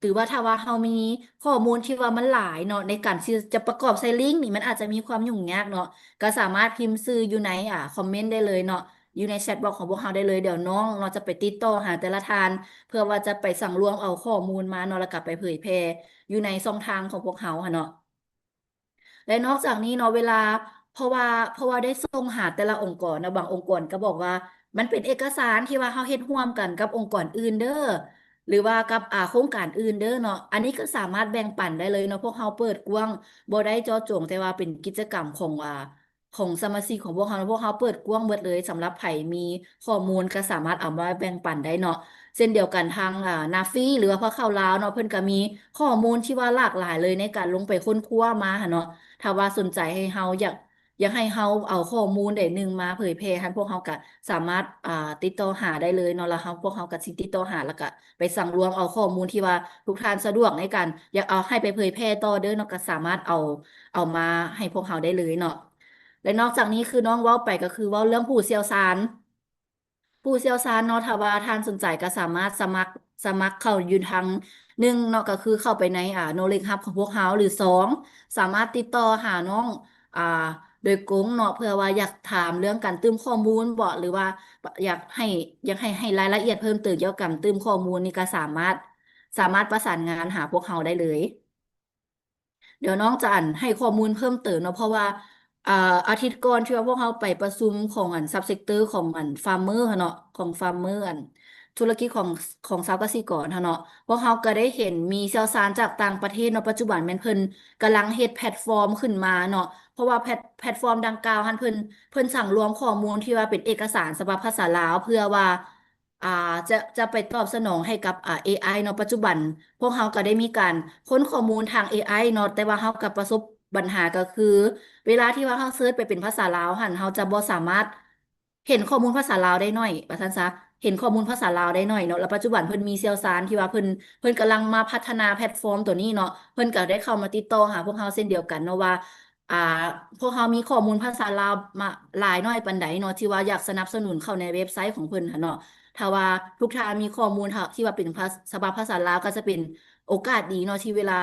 ຫຼືວ່າຖ້າວ່າເຮົາມີຂໍ້ມູນທີ່ວ່າມັນຫຼາຍເນາະ ໃນການທີ່ຈະປະກອບໃສ່ລິງນີ້ ມັນອາດຈະມີຄວາມຫຍຸ້ງຍາກເນາະ, ກໍສາມາດພິມຊື່ຢູ່ໃນ ອ່າ ຄອມເມັນໄດ້ເລີຍເນາະ, ຢູ່ໃນແຊັດບັອກຂອງພວກເຮົາໄດ້ເລີຍ. ດຽວນ້ອງເນາະຈະໄປຕິດຕໍ່ຫາແຕ່ລະທ່ານ ເພື່ອວ່າຈະໄປສັງລວມເອົາຂໍ້ມູນມາເນາະ ແລ້ວກໍໄປເຜີຍແຜ່ຢູ່ໃນຊ່ອງທາງຂອງພວກເຮົາຫັ້ນເນາະ. ແລະ ນອກຈາກນີ້ເນາະ ເວລາ ເພາະວ່າ ເພາະວ່າໄດ້ສົ່ງຫາແຕ່ລະອົງກອນເນາະ, ບາງອົງກອນກໍບອກວ່າ ມັນເປັນເອກະສານທີ່ວ່າເຮົາເຮັດຮ່ວມກັນກັບອົງກອນອື່ນເດີ ຫຼືວ່າກັບ ອ່າ ໂຄງການອື່ນເດີເນາະ. ອັນນີ້ກໍສາມາດແບ່ງປັນໄດ້ເລີຍເນາະ, ພວກເຮົາເປີດກວ້າງ, ບໍ່ໄດ້ເຈາະຈົງແຕ່ວ່າເປັນກິດຈະກຳຂອງ ອ່າ ຂອງສະມາຊິກຂອງພວກເຮົາເນາະ, ພວກເຮົາເປີດກວ້າງເບິດເລີຍ. ສຳລັບໃຜມີຂໍ້ມູນກໍສາມາດເອົາມາແບ່ງປັນໄດ້ເນາະ. ເຊັ່ນດຽວກັນທາງ ອ່າ ນາຟີ ຫຼືວ່າພວກເຂົ້າລາວເນາະ, ເພິ່ນກໍມີຂໍ້ມູນທີ່ວ່າຫຼາກຫຼາຍເລີຍໃນການລົງໄປຄົ້ນຄວ້າມາຫັ້ນເນາະ. ຖ້າວ່າສົນໃຈໃຫ້ເຮົາຢາກ ຢາກໃຫ້ເຮົາເອົາຂໍ້ມູນໃດໜຶ່ງມາເຜີຍແຜ່ຫັ້ນ ພວກເຮົາກະສາມາດ ອ່າ ຕິດຕໍ່ຫາໄດ້ເລີຍເນາະ ແລ້ວເຮົາ ພວກເຮົາກະຊິຕິດຕໍ່ຫາ ແລ້ວກະໄປສັງລວມເອົາຂໍ້ມູນທີ່ວ່າທຸກທ່ານສະດວກໃນການຢາກເອົາໃຫ້ໄປເຜີຍແຜ່ຕໍ່ເດີເນາະ ກະສາມາດເອົາ ເອົາມາໃຫ້ພວກເຮົາໄດ້ເລີຍເນາະ. ແລະນອກຈາກນີ້ຄືນ້ອງເວົ້າໄປ ກະຄືເວົ້າເລື່ອງຜູ້ຊ່ຽວຊານ ຜູ້ຊ່ຽວຊານເນາະ ຖ້າວ່າທ່ານສົນໃຈກໍສາມາດສະໝັກ ສະໝັກເຂົ້າຢູ່ທາງ ໜຶ່ງເນາະ ກໍຄືເຂົ້າໄປໃນ ອ່າ Knowledge Hub ຂອງພວກເຮົາ ຫຼື ສອງ ສາມາດຕິດຕໍ່ຫານ້ອງ ອ່າ ໂດຍກົງເນາະ ເພື່ອວ່າຢາກຖາມເລື່ອງການຕື່ມຂໍ້ມູນບໍ ຫຼືວ່າຢາກໃຫ້ ຢາກໃຫ້ ໃຫ້ລາຍລະອຽດເພີ່ມເຕີມກ່ຽວກັບການຕື່ມຂໍ້ມູນນີ້ ກໍສາມາດ ສາມາດປະສານງານຫາພວກເຮົາໄດ້ເລີຍ. ດຽວນ້ອງຈະ ອັນ ໃຫ້ຂໍ້ມູນເພີ່ມເຕີມເນາະ ເພາະວ່າ ອ່າ ອາທິດກ່ອນທີ່ວ່າພວກເຮົາໄປປະຊຸມຂອງ ອັນ Sub Sector ຂອງ ອັນ Farmer ຫັ້ນເນາະ ຂອງ Farmer ອັນ ທຸລະກິດຂອງ ຂອງຊາວກະສິກອນຫັ້ນເນາະ ພວກເຮົາກໍໄດ້ເຫັນມີຊ່ຽວຊານຈາກຕ່າງປະເທດເນາະ ປັດຈຸບັນແມ່ນເພິ່ນກຳລັງເຮັດແພລດຟອມຂຶ້ນມາເນາະ ເພາະວ່າແພລດ ແພລດຟອມດັ່ງກ່າວຫັ້ນ ເພິ່ນ ເພິ່ນສັງລວມຂໍ້ມູນທີ່ວ່າເປັນເອກະສານສະບັບພາສາລາວ ເພື່ອວ່າ ອ່າ ຈະ ຈະໄປຕອບສະໜອງໃຫ້ກັບ ອ່າ ເອໄອເນາະ. ປັດຈຸບັນພວກເຮົາກໍໄດ້ມີການຄົ້ນຂໍ້ມູນທາງເອໄອເນາະ ແຕ່ວ່າເຮົາກໍປະສົບບັນຫາ ກໍຄືເວລາທີ່ວ່າເຮົາເສີດໄປເປັນພາສາລາວຫັ້ນ ເຮົາຈະບໍ່ສາມາດເຫັນຂໍ້ມູນພາສາລາວໄດ້ໜ້ອຍ ວ່າຊັ້ນຊະ ເຫັນຂໍ້ມູນພາສາລາວໄດ້ໜ້ອຍເນາະ. ແລ້ວປັດຈຸບັນເພິ່ນມີຊ່ຽວຊານທີ່ວ່າເພິ່ນ ເພິ່ນກຳລັງມາພັດທະນາແພລດຟອມໂຕນີ້ເນາະ ເພິ່ນກໍໄດ້ເຂົ້າມາຕິດຕໍ່ຫາພວກເຮົາເຊັ່ນດຽວກັນເນາະວ່າ ອ່າ ພວກເຮົາມີຂໍ້ມູນພາສາລາວມາຫຼາຍໜ້ອຍປານໃດເນາະ ທີ່ວ່າຢາກສະໜັບສະໜູນເຂົ້າໃນເວັບໄຊຂອງເພິ່ນຫັ້ນເນາະ. ຖ້າວ່າທຸກທ່ານມີຂໍ້ມູນ ທີ່ວ່າເປັນພາ ສະບັບພາສາລາວ ກໍຈະເປັນໂອກາດດີເນາະ ທີ່ເວລາ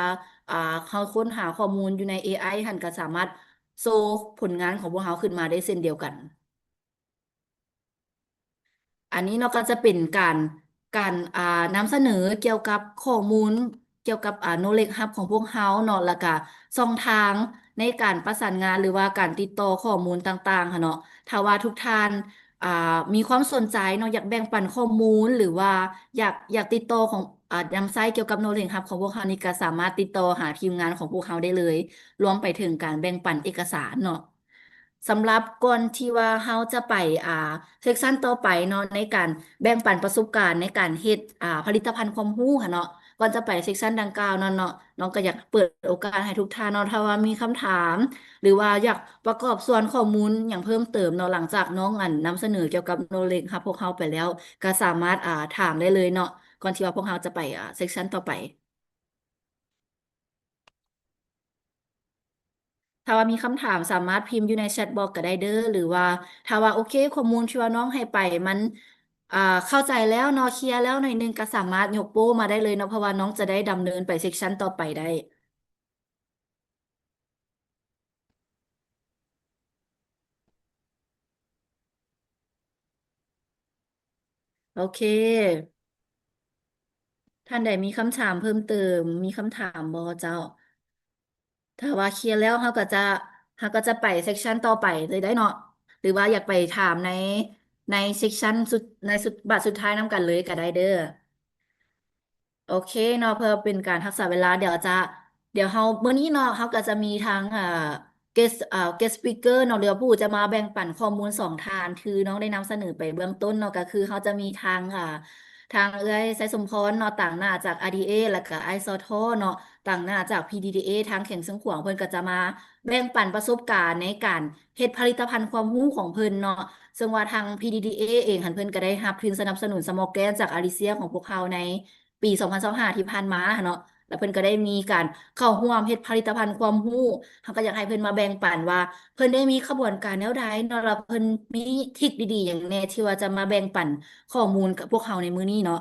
ອ່າ ເຮົາຄົ້ນຫາຂໍ້ມູນຢູ່ໃນເອໄອຫັ້ນ ກໍສາມາດໂຊຜົນງານຂອງພວກເຮົາຂຶ້ນມາໄດ້ເຊັ່ນດຽວກັນ. ອັນນີ້ເນາະ ກໍຈະເປັນການ ການ ອ່າ ນຳສະເໜີກ່ຽວກັບຂໍ້ມູນ ກ່ຽວກັບ ອ່າ Knowledge Hub ຂອງພວກເຮົາເນາະ ແລ້ວກະຊ່ອງທາງໃນການປະສານງານ ຫຼືວ່າການຕິດຕໍ່ຂໍ້ມູນຕ່າງໆຫັ້ນເນາະ. ຖ້າວ່າທຸກທ່ານ ອ່າ ມີຄວາມສົນໃຈເນາະ ຢາກແບ່ງປັນຂໍ້ມູນ ຫຼືວ່າຢາກ ຢາກຕິດຕໍ່ຂອງ ອ່າ ນຳໃຊ້ກ່ຽວກັບ Knowledge Hub ຂອງພວກເຮົານີ້ ກໍສາມາດຕິດຕໍ່ຫາທີມງານຂອງພວກເຮົາໄດ້ເລີຍ ລວມໄປເຖິງການແບ່ງປັນເອກະສານເນາະ. ສຳລັບກ່ອນທີ່ວ່າເຮົາຈະໄປ ອ່າ ເຊັກຊັນຕໍ່ໄປເນາະ ໃນການແບ່ງປັນປະສົບການໃນການເຮັດ ອ່າ ຜະລິດຕະພັນຄວາມຮູ້ຫັ້ນເນາະ ກ່ອນຈະໄປເຊັກຊັນດັ່ງກ່າວນັ້ນເນາະ ນ້ອງກໍຢາກເປີດໂອກາດໃຫ້ທຸກທ່ານເນາະ ຖ້າວ່າມີຄຳຖາມ ຫຼືວ່າຢາກປະກອບສ່ວນຂໍ້ມູນຫຍັງເພີ່ມເຕີມເນາະ ຫຼັງຈາກນ້ອງ ອັນ ນຳສະເໜີກ່ຽວກັບ Knowledge Hub ພວກເຮົາໄປແລ້ວ ກໍສາມາດ ອ່າ ຖາມໄດ້ເລີຍເນາະ ກ່ອນທີ່ວ່າພວກເຮົາຈະໄປ ອ່າ ເຊັກຊັນຕໍ່ໄປ. ຖ້າວ່າມີຄຳຖາມສາມາດພິມຢູ່ໃນແຊັດບັອກກໍໄດ້ເດີ ຫຼືວ່າຖ້າວ່າໂອເຄ ຂໍ້ມູນທີ່ວ່ານ້ອງໃຫ້ໄປມັນ ອ່າ ເຂົ້າໃຈແລ້ວເນາະ ເຄຍແລ້ວໜ້ອຍໜຶ່ງ ກໍສາມາດຍົກໂປ້ມາໄດ້ເລີຍເນາະ ເພາະວ່ານ້ອງຈະໄດ້ດຳເນີນໄປເຊັກຊັນຕໍ່ໄປໄດ້. ໂອເຄ ທ່ານໃດມີຄຳຖາມເພີ່ມເຕີມ ມີຄຳຖາມບໍ່ເຈົ້າ? ຖ້າວ່າເຄຍແລ້ວ ເຮົາກໍຈະ ເຮົາກໍຈະໄປເຊັກຊັນຕໍ່ໄປເລີຍໄດ້ເນາະ ຫຼືວ່າຢາກໄປຖາມໃນ ໃນເຊັກຊັນສຸດ ໃນສຸດ ບາດສຸດທ້າຍນຳກັນເລີຍກໍໄດ້ເດີ. ໂອເຄເນາະ ເພື່ອເປັນການຮັກສາເວລາ ດຽວຈະ ດຽວເຮົາ ມື້ນີ້ເນາະ ເຮົາກໍຈະມີທັງ ເອີ ເກສ ເອີ ເກສສະປີກເກີເນາະ ຫຼືວ່າຜູ້ຈະມາແບ່ງປັນຂໍ້ມູນສອງທ່ານ ຄືນ້ອງໄດ້ນຳສະເໜີໄປເບື້ອງຕົ້ນເນາະ ກໍຄືເຮົາຈະມີທັງ ເອີ ທາງເອື້ອຍໄຊສົມພອນເນາະ ຕາງໜ້າຈາກ ອາ ດີ ເອ ແລ້ວກໍອ້າຍ ຊ ທ ເນາະ ຕາງໜ້າຈາກ PDDA ທາງແຂວງຊຽງຂວາງ ເພິ່ນກໍຈະມາແບ່ງປັນປະສົບການໃນການເຮັດຜະລິດຕະພັນຄວາມຮູ້ຂອງເພິ່ນເນາະ ເຊິ່ງວ່າທາງ PDDA ເອງຫັ້ນ ເພິ່ນກໍໄດ້ຮັບທຶນສະໜັບສະໜູນ ສະມອລແກຣນ ຈາກອາເດເຊຍຂອງພວກເຮົາໃນ ປີສອງພັນຊາວຫ້າທີ່ຜ່ານມາຫັ້ນເນາະ ແລ້ວເພິ່ນກໍໄດ້ມີການເຂົ້າຮ່ວມເຮັດຜະລິດຕະພັນຄວາມຮູ້ ເຮົາກໍຢາກໃຫ້ເພິ່ນມາແບ່ງປັນວ່າ ເພິ່ນໄດ້ມີຂະບວນການແນວໃດເນາະ ແລ້ວເພິ່ນມີທິກດີໆຫຍັງແດ່ ທີ່ວ່າຈະມາແບ່ງປັນຂໍ້ມູນກັບພວກເຮົາໃນມື້ນີ້ເນາະ.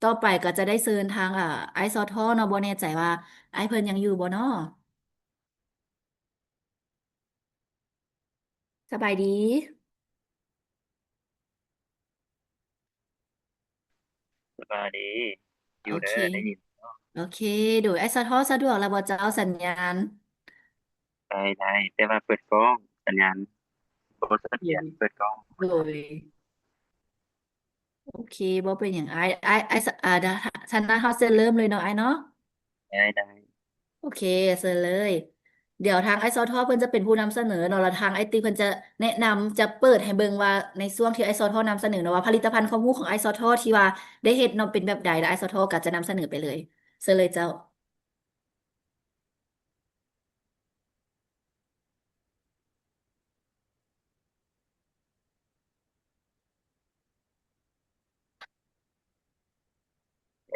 ຕໍ່ໄປກໍຈະໄດ້ເຊີນທາງ ເອີ ອ້າຍ ຊ ທ ເນາະ ບໍ່ແນ່ໃຈວ່າອ້າຍເພິ່ນຍັງຢູ່ບໍ່ເນາະ? ສະບາຍດີ. ສະບາຍດີ ຢູ່ເດີ ໂອເຄ ໄດ້ຍິນເນາະ ໂອເຄ ໂດຍ ອ້າຍ ສະທ້ອນ ສະດວກແລ້ວບໍ່ເຈົ້າ ສັນຍານ? ໄດ້ ໄດ້ ແຕ່ວ່າເປີດກ້ອງ ສັນຍານບໍ່ສະຖຽນ ໂດຍ ເປີດກ້ອງ ໂດຍ ໂອເຄ ບໍ່ເປັນຫຍັງ ອ້າຍ ອ້າຍ ອ້າຍ ສະ ອ່າ ດາ ສະນັ້ນເຮົາເຊີນເລີ່ມເລີຍເນາະ ອ້າຍເນາະ ໄດ້ ໄດ້ ໂອເຄ ເຊີນເລີຍ ດຽວທາງອ້າຍ ຊ ທ ເພິ່ນຈະເປັນຜູ້ນຳສະເໜີເນາະ ແລ້ວທາງອ້າຍຕິກເພິ່ນຈະແນະນຳ ຈະເປີດໃຫ້ເບິ່ງວ່າ ໃນຊ່ວງທີ່ອ້າຍ ຊ ທ ນຳສະເໜີເນາະ ວ່າຜະລິດຕະພັນຄວາມຮູ້ຂອງອ້າຍ ຊ ທ ທີ່ວ່າໄດ້ເຮັດເນາະ ເປັນແບບໃດ ແລ້ວອ້າຍ ຊ ທ ກໍຈະນຳສະເໜີໄປເລີຍ ເຊີນເລີຍເຈົ້າ.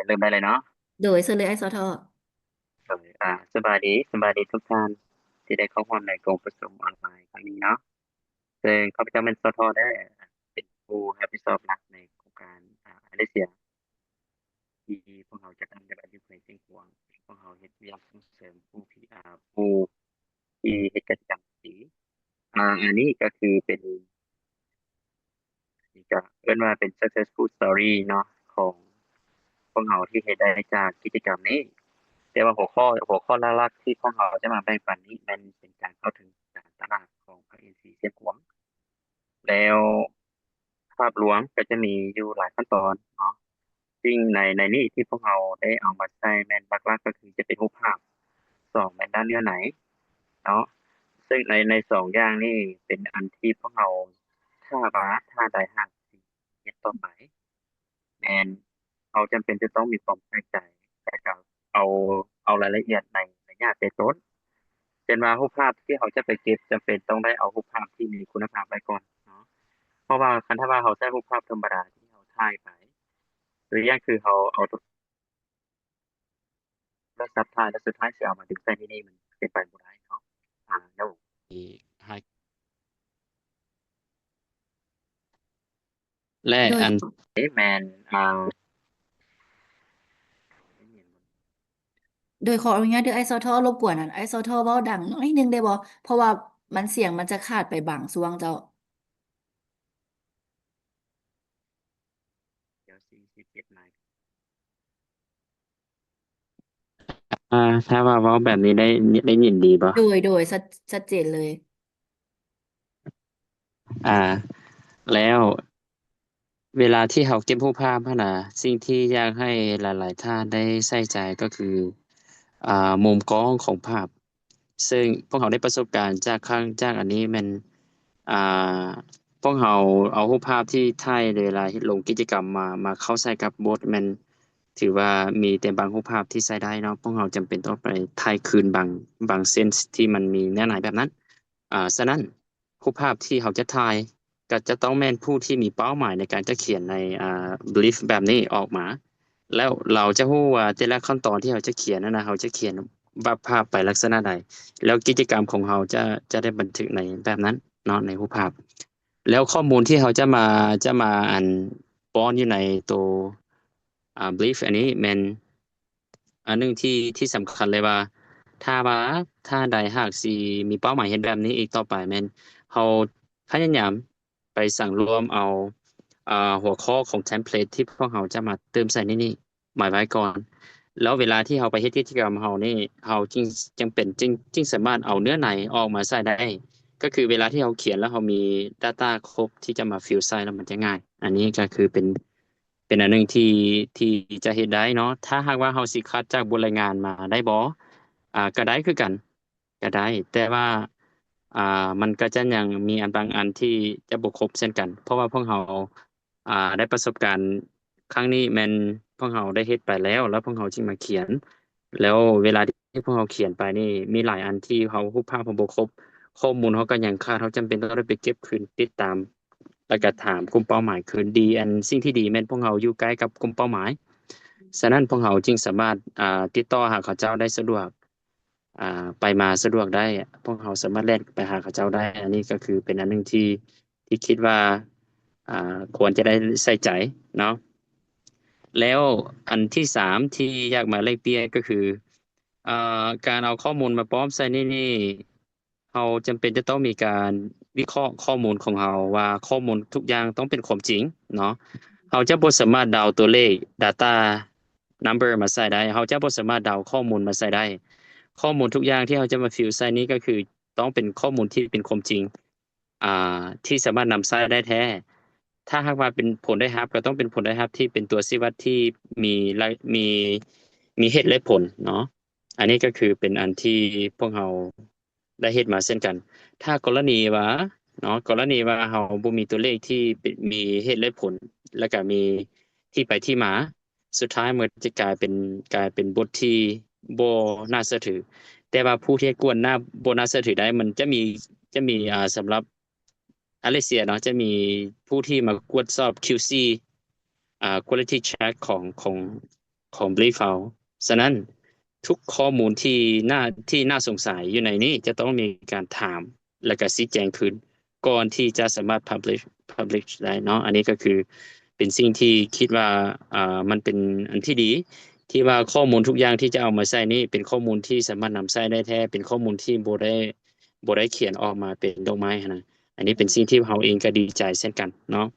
ະເລີ່ມໄດ້ເລີຍເນາະ. ໂດຍ ເຊີນເລີຍອ້າຍ ສທ. ໂດຍ ອ່າ ສະບາຍດີ ສະບາຍດີທຸກທ່ານທີ່ໄດ້ເຂົ້າຮ່ວມໃນກອງປະຊຸມອອນລາຍຄັ້ງນີ້ເນາະ. ເຊິ່ງຂ້າພະເຈົ້າແມ່ນ ສທ ເດີ ເປັນຜູ້ຮັບຜິດຊອບຫຼັກໃນໂຄງການ ອາ ອາເລເຊຍ ທີ່ພວກເຮົາຈັດຕັ້ງໃນບ້ານຢູ່ແຂວງຊຽງຂວາງ. ພວກເຮົາເຮັດວຽກສົ່ງເສີມຜູ້ພິ ອາ ຜູ້ທີ່ເຮັດກະສິກຳ ອາ ອັນນີ້ກໍຄືເປັນ ນີ້ກໍເອີ້ນວ່າເປັນ successful story ເນາະ ຂອງພວກເຮົາທີ່ເຮັດໄດ້ຈາກກິດຈະກຳນີ້. ແຕ່ວ່າຫົວຂໍ້ ຫົວຂໍ້ຫຼັກໆທີ່ພວກເຮົາຈະມາແບ່ງປັນນີ້ແມ່ນເປັນການເຂົ້າເຖິງຕະຫຼາດຂອງພາກເອເຊຍສ່ຽງກວາງ ແລ້ວພາບລວມກໍຈະມີຢູ່ຫຼາຍຂັ້ນຕອນເນາະ. ສິ່ງໃນ ໃນນີ້ທີ່ພວກເຮົາໄດ້ເອົາມາໃຊ້ແມ່ນຫຼັກໆກໍຄືຈະເປັນຮູບພາບ, ສອງແມ່ນດ້ານເນື້ອໃນເນາະ. ເຊິ່ງໃນ ໃນສອງຢ່າງນີ້ເປັນອັນທີ່ພວກເຮົາ ຖ້າວ່າ ຖ້າໃດຫາກຊິເຮັດຕໍ່ໄປ ແມ່ນເຮົາຈຳເປັນຈະຕ້ອງມີຄວາມໃສ່ໃຈ ແລະກໍເອົາ ເອົາລາຍລະອຽດໃນໄລຍະແຕ່ຕົ້ນ. ເຊັ່ນວ່າຮູບພາບທີ່ເຮົາຈະໄປເກັບ ຈຳເປັນຕ້ອງໄດ້ເອົາຮູບພາບທີ່ມີຄຸນນະພາບໄວ້ກ່ອນເນາະ. ເພາະວ່າຄັນຖ້າວ່າເຮົາໃຊ້ຮູບພາບທຳມະດາທີ່ເຮົາຖ່າຍໄປ ຕົວຢ່າງຄືເຮົາເອົາໂທລະສັບຖ່າຍ ແລ້ວສຸດທ້າຍຊິເອົາມາດຶງໃສ່ໃນນີ້ ມັນເປັນໄປບໍ່ໄດ້ເນາະ. ອາ ແລ້ວ ແລະ ໂດຍ ອັນ ເອ ແມ່ນ ອ່າ ໂດຍ ຂໍອະນຸຍາດເດີ ອ້າຍ ສທ ລົບກວນ ອ້າຍ ສທ ເວົ້າດັງໜ້ອຍໜຶ່ງໄດ້ບໍ່? ເພາະວ່າມັນ ສຽງມັນຈະຂາດໄປບາງຊ່ວງເຈົ້າ. ດຽວສີ່ສິບເຈັດນາຍ ອ່າ ຖ້າວ່າເວົ້າແບບນີ້ໄດ້ ໄດ້ຍິນດີບໍ່? ໂດຍ ໂດຍ ຊັດ ຊັດເຈນເລີຍ. ອ່າ ແລ້ວເວລາທີ່ເຮົາເກັບຮູບພາບຫັ້ນນະ ສິ່ງທີ່ຢາກໃຫ້ຫຼາຍໆທ່ານໄດ້ໃສ່ໃຈກໍຄື ອ່າ ມຸມກ້ອງຂອງພາບ. ເຊິ່ງພວກເຮົາໄດ້ປະສົບການຈາກຄັ້ງ ຈາກອັນນີ້ແມ່ນ ອ່າ ພວກເຮົາເອົາຮູບພາບທີ່ຖ່າຍເວລາເຮັດລົງກິດຈະກຳມາ ມາເຂົ້າໃສ່ກັບບົດ ແມ່ນຖືວ່າມີແຕ່ບາງຮູບພາບທີ່ໃຊ້ໄດ້ເນາະ. ພວກເຮົາຈຳເປັນຕ້ອງໄປຖ່າຍຄືນບາງ ບາງເສັ້ນທີ່ມັນມີເນື້ອໃນແບບນັ້ນ. ອ່າ ສະນັ້ນ ຮູບພາບທີ່ເຮົາຈະຖ່າຍ ກໍຈະຕ້ອງແມ່ນຜູ້ທີ່ມີເປົ້າໝາຍໃນການຈະຂຽນໃນ ອ່າ brief ແບບນີ້ອອກມາ. ແລ້ວເຮົາຈະຮູ້ວ່າແຕ່ລະຂັ້ນຕອນທີ່ເຮົາຈະຂຽນນັ້ນນະ ເຮົາຈະຂຽນວາດພາບໄປລັກສະນະໃດ ແລ້ວກິດຈະກຳຂອງເຮົາຈະ ຈະໄດ້ບັນທຶກໃນແບບນັ້ນເນາະ ໃນຮູບພາບ. ແລ້ວຂໍ້ມູນທີ່ເຮົາຈະມາ ຈະມາ ອັນ ປ້ອນຢູ່ໃນໂຕ ອ່າ brief ອັນນີ້ແມ່ນອັນໜຶ່ງທີ່ ທີ່ສຳຄັນເລີຍວ່າ ຖ້າວ່າ ຖ້າໃດຫາກຊິມີເປົ້າໝາຍເຮັດແບບນີ້ອີກຕໍ່ໄປ ແມ່ນເຮົາພະຍາຍາມ ໄປສັງລວມເອົາ ອ່າ ຫົວຂໍ້ຂອງ template ທີ່ພວກເຮົາຈະມາເຕີມໃສ່ໃນນີ້ມາໄວ້ກ່ອນ. ແລ້ວເວລາທີ່ເຮົາໄປເຮັດກິດຈະກຳເຮົານີ້ ເຮົາຈຶ່ງ ຈຶ່ງເປັນ ຈຶ່ງ ຈຶ່ງສາມາດເອົາເນື້ອໃນອອກມາໃສ່ໄດ້. ກໍຄືເວລາທີ່ເຮົາຂຽນແລ້ວເຮົາມີ data ຄົບທີ່ຈະມາ fill ໃສ່ແລ້ວມັນຈະງ່າຍ. ອັນນີ້ກໍຄືເປັນ ເປັນອັນໜຶ່ງທີ່ ທີ່ຈະເຮັດໄດ້ເນາະ. ຖ້າຫາກວ່າເຮົາຊິຄັດຈາກບົດລາຍງານມາໄດ້ບໍ່? ອ່າ ກໍໄດ້ຄືກັນ. ກໍໄດ້ ແຕ່ວ່າ ອ່າ ມັນກໍຈະຍັງມີອັນບາງອັນທີ່ຈະບໍ່ຄົບເຊັ່ນກັນ ເພາະວ່າພວກເຮົາ ອ່າ ໄດ້ປະສົບການຄັ້ງນີ້ແມ່ນພວກເຮົາໄດ້ເຮັດໄປແລ້ວ ແລ້ວພວກເຮົາຈຶ່ງມາຂຽນ. ແລ້ວເວລາທີ່ພວກເຮົາຂຽນໄປນີ້ ມີຫຼາຍອັນທີ່ເຮົາ ຮູບພາບເຮົາບໍ່ຄົບ, ຂໍ້ມູນເຮົາກໍຍັງຂາດ, ເຮົາຈຳເປັນຕ້ອງໄດ້ໄປເກັບຄືນ, ຕິດຕາມ ແລ້ວກໍຖາມກຸ່ມເປົ້າໝາຍຄືນ. ດີ ອັນ ສິ່ງທີ່ດີແມ່ນພວກເຮົາຢູ່ໃກ້ກັບກຸ່ມເປົ້າໝາຍ, ສະນັ້ນພວກເຮົາຈຶ່ງສາມາດ ອ່າ ຕິດຕໍ່ຫາເຂົາເຈົ້າໄດ້ສະດວກ. ອ່າ ໄປມາສະດວກໄດ້, ພວກເຮົາສາມາດແລ່ນໄປຫາເຂົາເຈົ້າໄດ້. ອັນນີ້ກໍຄືເປັນອັນໜຶ່ງທີ່ ທີ່ຄິດວ່າ ອ່າ ຄວນຈະໄດ້ໃສ່ໃຈເນາະ. ແລ້ວອັນທີສາມທີ່ຢາກມາແລກປ່ຽນກໍຄື ເອີ ການເອົາຂໍ້ມູນມາປ້ອນໃສ່ໃນນີ້ ເຮົາຈຳເປັນຈະຕ້ອງມີການວິເຄາະຂໍ້ມູນຂອງເຮົາວ່າຂໍ້ມູນທຸກຢ່າງຕ້ອງເປັນຄວາມຈິງເນາະ. ເຮົາຈະບໍ່ສາມາດເດົາຕົວເລກ data number ມາໃສ່ໄດ້, ເຮົາຈະບໍ່ສາມາດເດົາຂໍ້ມູນມາໃສ່ໄດ້. ຂໍ້ມູນທຸກຢ່າງທີ່ເຮົາຈະມາ fill ໃສ່ນີ້ກໍຄືຕ້ອງເປັນຂໍ້ມູນທີ່ເປັນຄວາມຈິງ ອ່າ ທີ່ສາມາດນຳໃຊ້ໄດ້ແທ້. ຖ້າຫາກວ່າເປັນຜົນໄດ້ຮັບ ກໍຕ້ອງເປັນຜົນໄດ້ຮັບທີ່ເປັນຕົວຊີ້ວັດທີ່ມີ ມີ ມີເຫດແລະຜົນເນາະ. ອັນນີ້ກໍຄືເປັນອັນທີ່ພວກເຮົາ ໄດ້ເຮັດມາເຊັ່ນກັນ. ຖ້າກໍລະນີວ່າເນາະ, ກໍລະນີວ່າເຮົາບໍ່ມີຕົວເລກທີ່ເປັນ ມີເຫດແລະຜົນ ແລ້ວກະມີທີ່ໄປທີ່ມາ, ສຸດທ້າຍມັນຈະກາຍເປັນ ກາຍເປັນບົດທີ່ບໍ່ໜ້າເຊື່ອຖື. ແຕ່ວ່າຜູ້ທີ່ກວດໜ້າ ບໍ່ໜ້າເຊື່ອຖືໄດ້ ມັນຈະມີ ຈະມີ ອ່າ ສຳລັບອາເລເຊຍເນາະ, ຈະມີຜູ້ທີ່ມາກວດສອບ QC ອ່າ quality check ຂອງ ຂອງ ຂອງ brief ເຮົາ. ສະນັ້ນ ທຸກຂໍ້ມູນທີ່ໜ້າ ທີ່ໜ້າສົງໄສຢູ່ໃນນີ້ ຈະຕ້ອງມີການຖາມ ແລະກະຊີ້ແຈງຄືນ ກ່ອນທີ່ຈະສາມາດ publish publish ໄດ້ເນາະ. ອັນນີ້ກໍຄືເປັນສິ່ງທີ່ຄິດວ່າ ອ່າ ມັນເປັນອັນທີ່ດີ ທີ່ວ່າຂໍ້ມູນທຸກຢ່າງທີ່ຈະເອົາມາໃຊ້ນີ້ ເປັນຂໍ້ມູນທີ່ສາມາດນຳໃຊ້ໄດ້ແທ້ ເປັນຂໍ້ມູນທີ່ບໍ່ໄດ້ ບໍ່ໄດ້ຂຽນອອກມາເປັນດອກໄມ້ຫັ້ນນະ. ອັນນີ້ເປັນສິ່ງທີ່ເຮົາເອງກໍດີໃຈເຊັ່ນກັນເນາະ.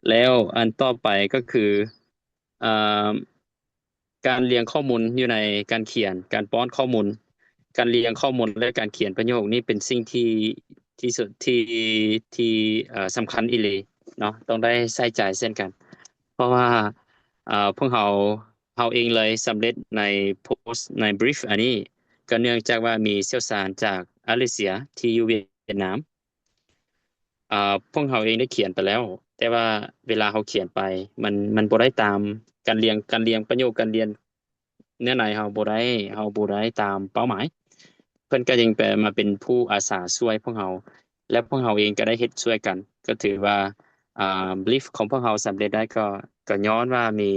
ແລ້ວອັນຕໍ່ໄປກໍຄື ອ່າ ການລຽງຂໍ້ມູນຢູ່ໃນການຂຽນ ການປ້ອນຂໍ້ມູນ ການລຽງຂໍ້ມູນ ແລະ ການຂຽນປະໂຫຍກນີ້ເປັນສິ່ງທີ່ ທີ່ສຸດ ທີ່ ທີ່ ເອີ ສຳຄັນອີ່ຫຼີເນາະ ຕ້ອງໄດ້ໃສ່ໃຈເຊັ່ນກັນ. ເພາະວ່າ ເອີ ພວກເຮົາ ເຮົາເອງເລີຍສຳເລັດໃນໂພສ ໃນ brief ອັນນີ້ ກໍເນື່ອງຈາກວ່າມີຊ່ຽວຊານຈາກອາເລເຊຍທີ່ຢູ່ຫວຽດນາມ ອ່າ ພວກເຮົາເອງໄດ້ຂຽນໄປແລ້ວ ແຕ່ວ່າເວລາເຮົາຂຽນໄປ ມັນ ມັນບໍ່ໄດ້ຕາມການລຽງ ການລຽງປະໂຫຍກ ການລຽງເນື້ອໃນເຮົາບໍ່ໄດ້ ເຮົາບໍ່ໄດ້ຕາມເປົ້າໝາຍ. ເພິ່ນກໍຈຶ່ງໄປມາເປັນຜູ້ອາສາຊ່ວຍພວກເຮົາ ແລະ ພວກເຮົາເອງກໍໄດ້ເຮັດຊ່ວຍກັນ. ກໍຖືວ່າ ອ່າ brief ຂອງພວກເຮົາສຳເລັດໄດ້ ກໍ ກໍຍ້ອນວ່າມີ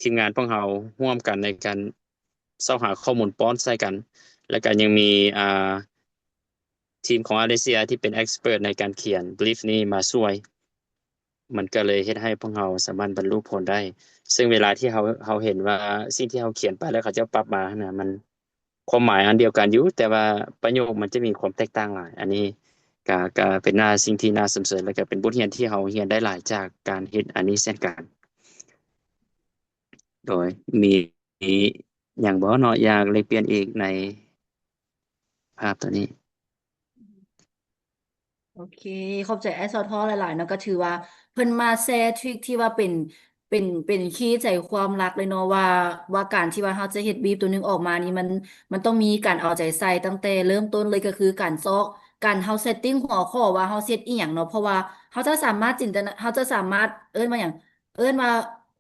ທີມງານພວກເຮົາຮ່ວມກັນໃນການ ຊອກຫາຂໍ້ມູນປ້ອນໃສ່ກັນ ແລ້ວກໍຍັງມີ ອ່າ ທີມຂອງອາເລເຊຍທີ່ເປັນ expert ໃນການຂຽນ brief ນີ້ມາຊ່ວຍ ມັນກໍເລີຍເຮັດໃຫ້ພວກເຮົາສາມາດບັນລຸຜົນໄດ້. ເຊິ່ງເວລາທີ່ເຮົາ ເຮົາເຫັນວ່າສິ່ງທີ່ເຮົາຂຽນໄປແລ້ວເຂົາເຈົ້າປັບມາຫັ້ນນະ ມັນ ຄວາມໝາຍອັນດຽວກັນຢູ່ ແຕ່ວ່າປະໂຫຍກມັນຈະມີຄວາມແຕກຕ່າງຫຼາຍ. ອັນນີ້ກະ ກະເປັນໜ້າ ສິ່ງທີ່ໜ້າຊົມເຊີຍ ແລະກະເປັນບົດຮຽນທີ່ເຮົາຮຽນໄດ້ຫຼາຍຈາກການເຮັດອັນນີ້ເຊັ່ນກັນ. ໂດຍ ມີ ມີຫຍັງບໍ່ເນາະ ຢາກແລກປ່ຽນອີກໃນພາບຕົວນີ້? ໂອເຄ ຂອບໃຈອ້າຍຊໍທໍຫຼາຍໆເນາະ. ກໍຖືວ່າເພິ່ນມາແຊທຣິກທີ່ວ່າເປັນ ເປັນ ເປັນຄີໃຈຄວາມຫຼັກເລີຍເນາະ ວ່າ ວ່າການທີ່ວ່າເຮົາຈະເຮັດ brief ຕົວໜຶ່ງອອກມານີ້ ມັນ ມັນຕ້ອງມີການເອົາໃຈໃສ່ຕັ້ງແຕ່ເລີ່ມຕົ້ນເລີຍ ກໍຄືການຊອກ ການເຮົາ setting ຫົວຂໍ້ວ່າເຮົາເຮັດອີ່ຫຍັງເນາະ. ເພາະວ່າເຮົາຈະສາມາດຈິນຕະນາ ເຮົາຈະສາມາດ ເອີ້ນວ່າຫຍັງ ເອີ້ນວ່າ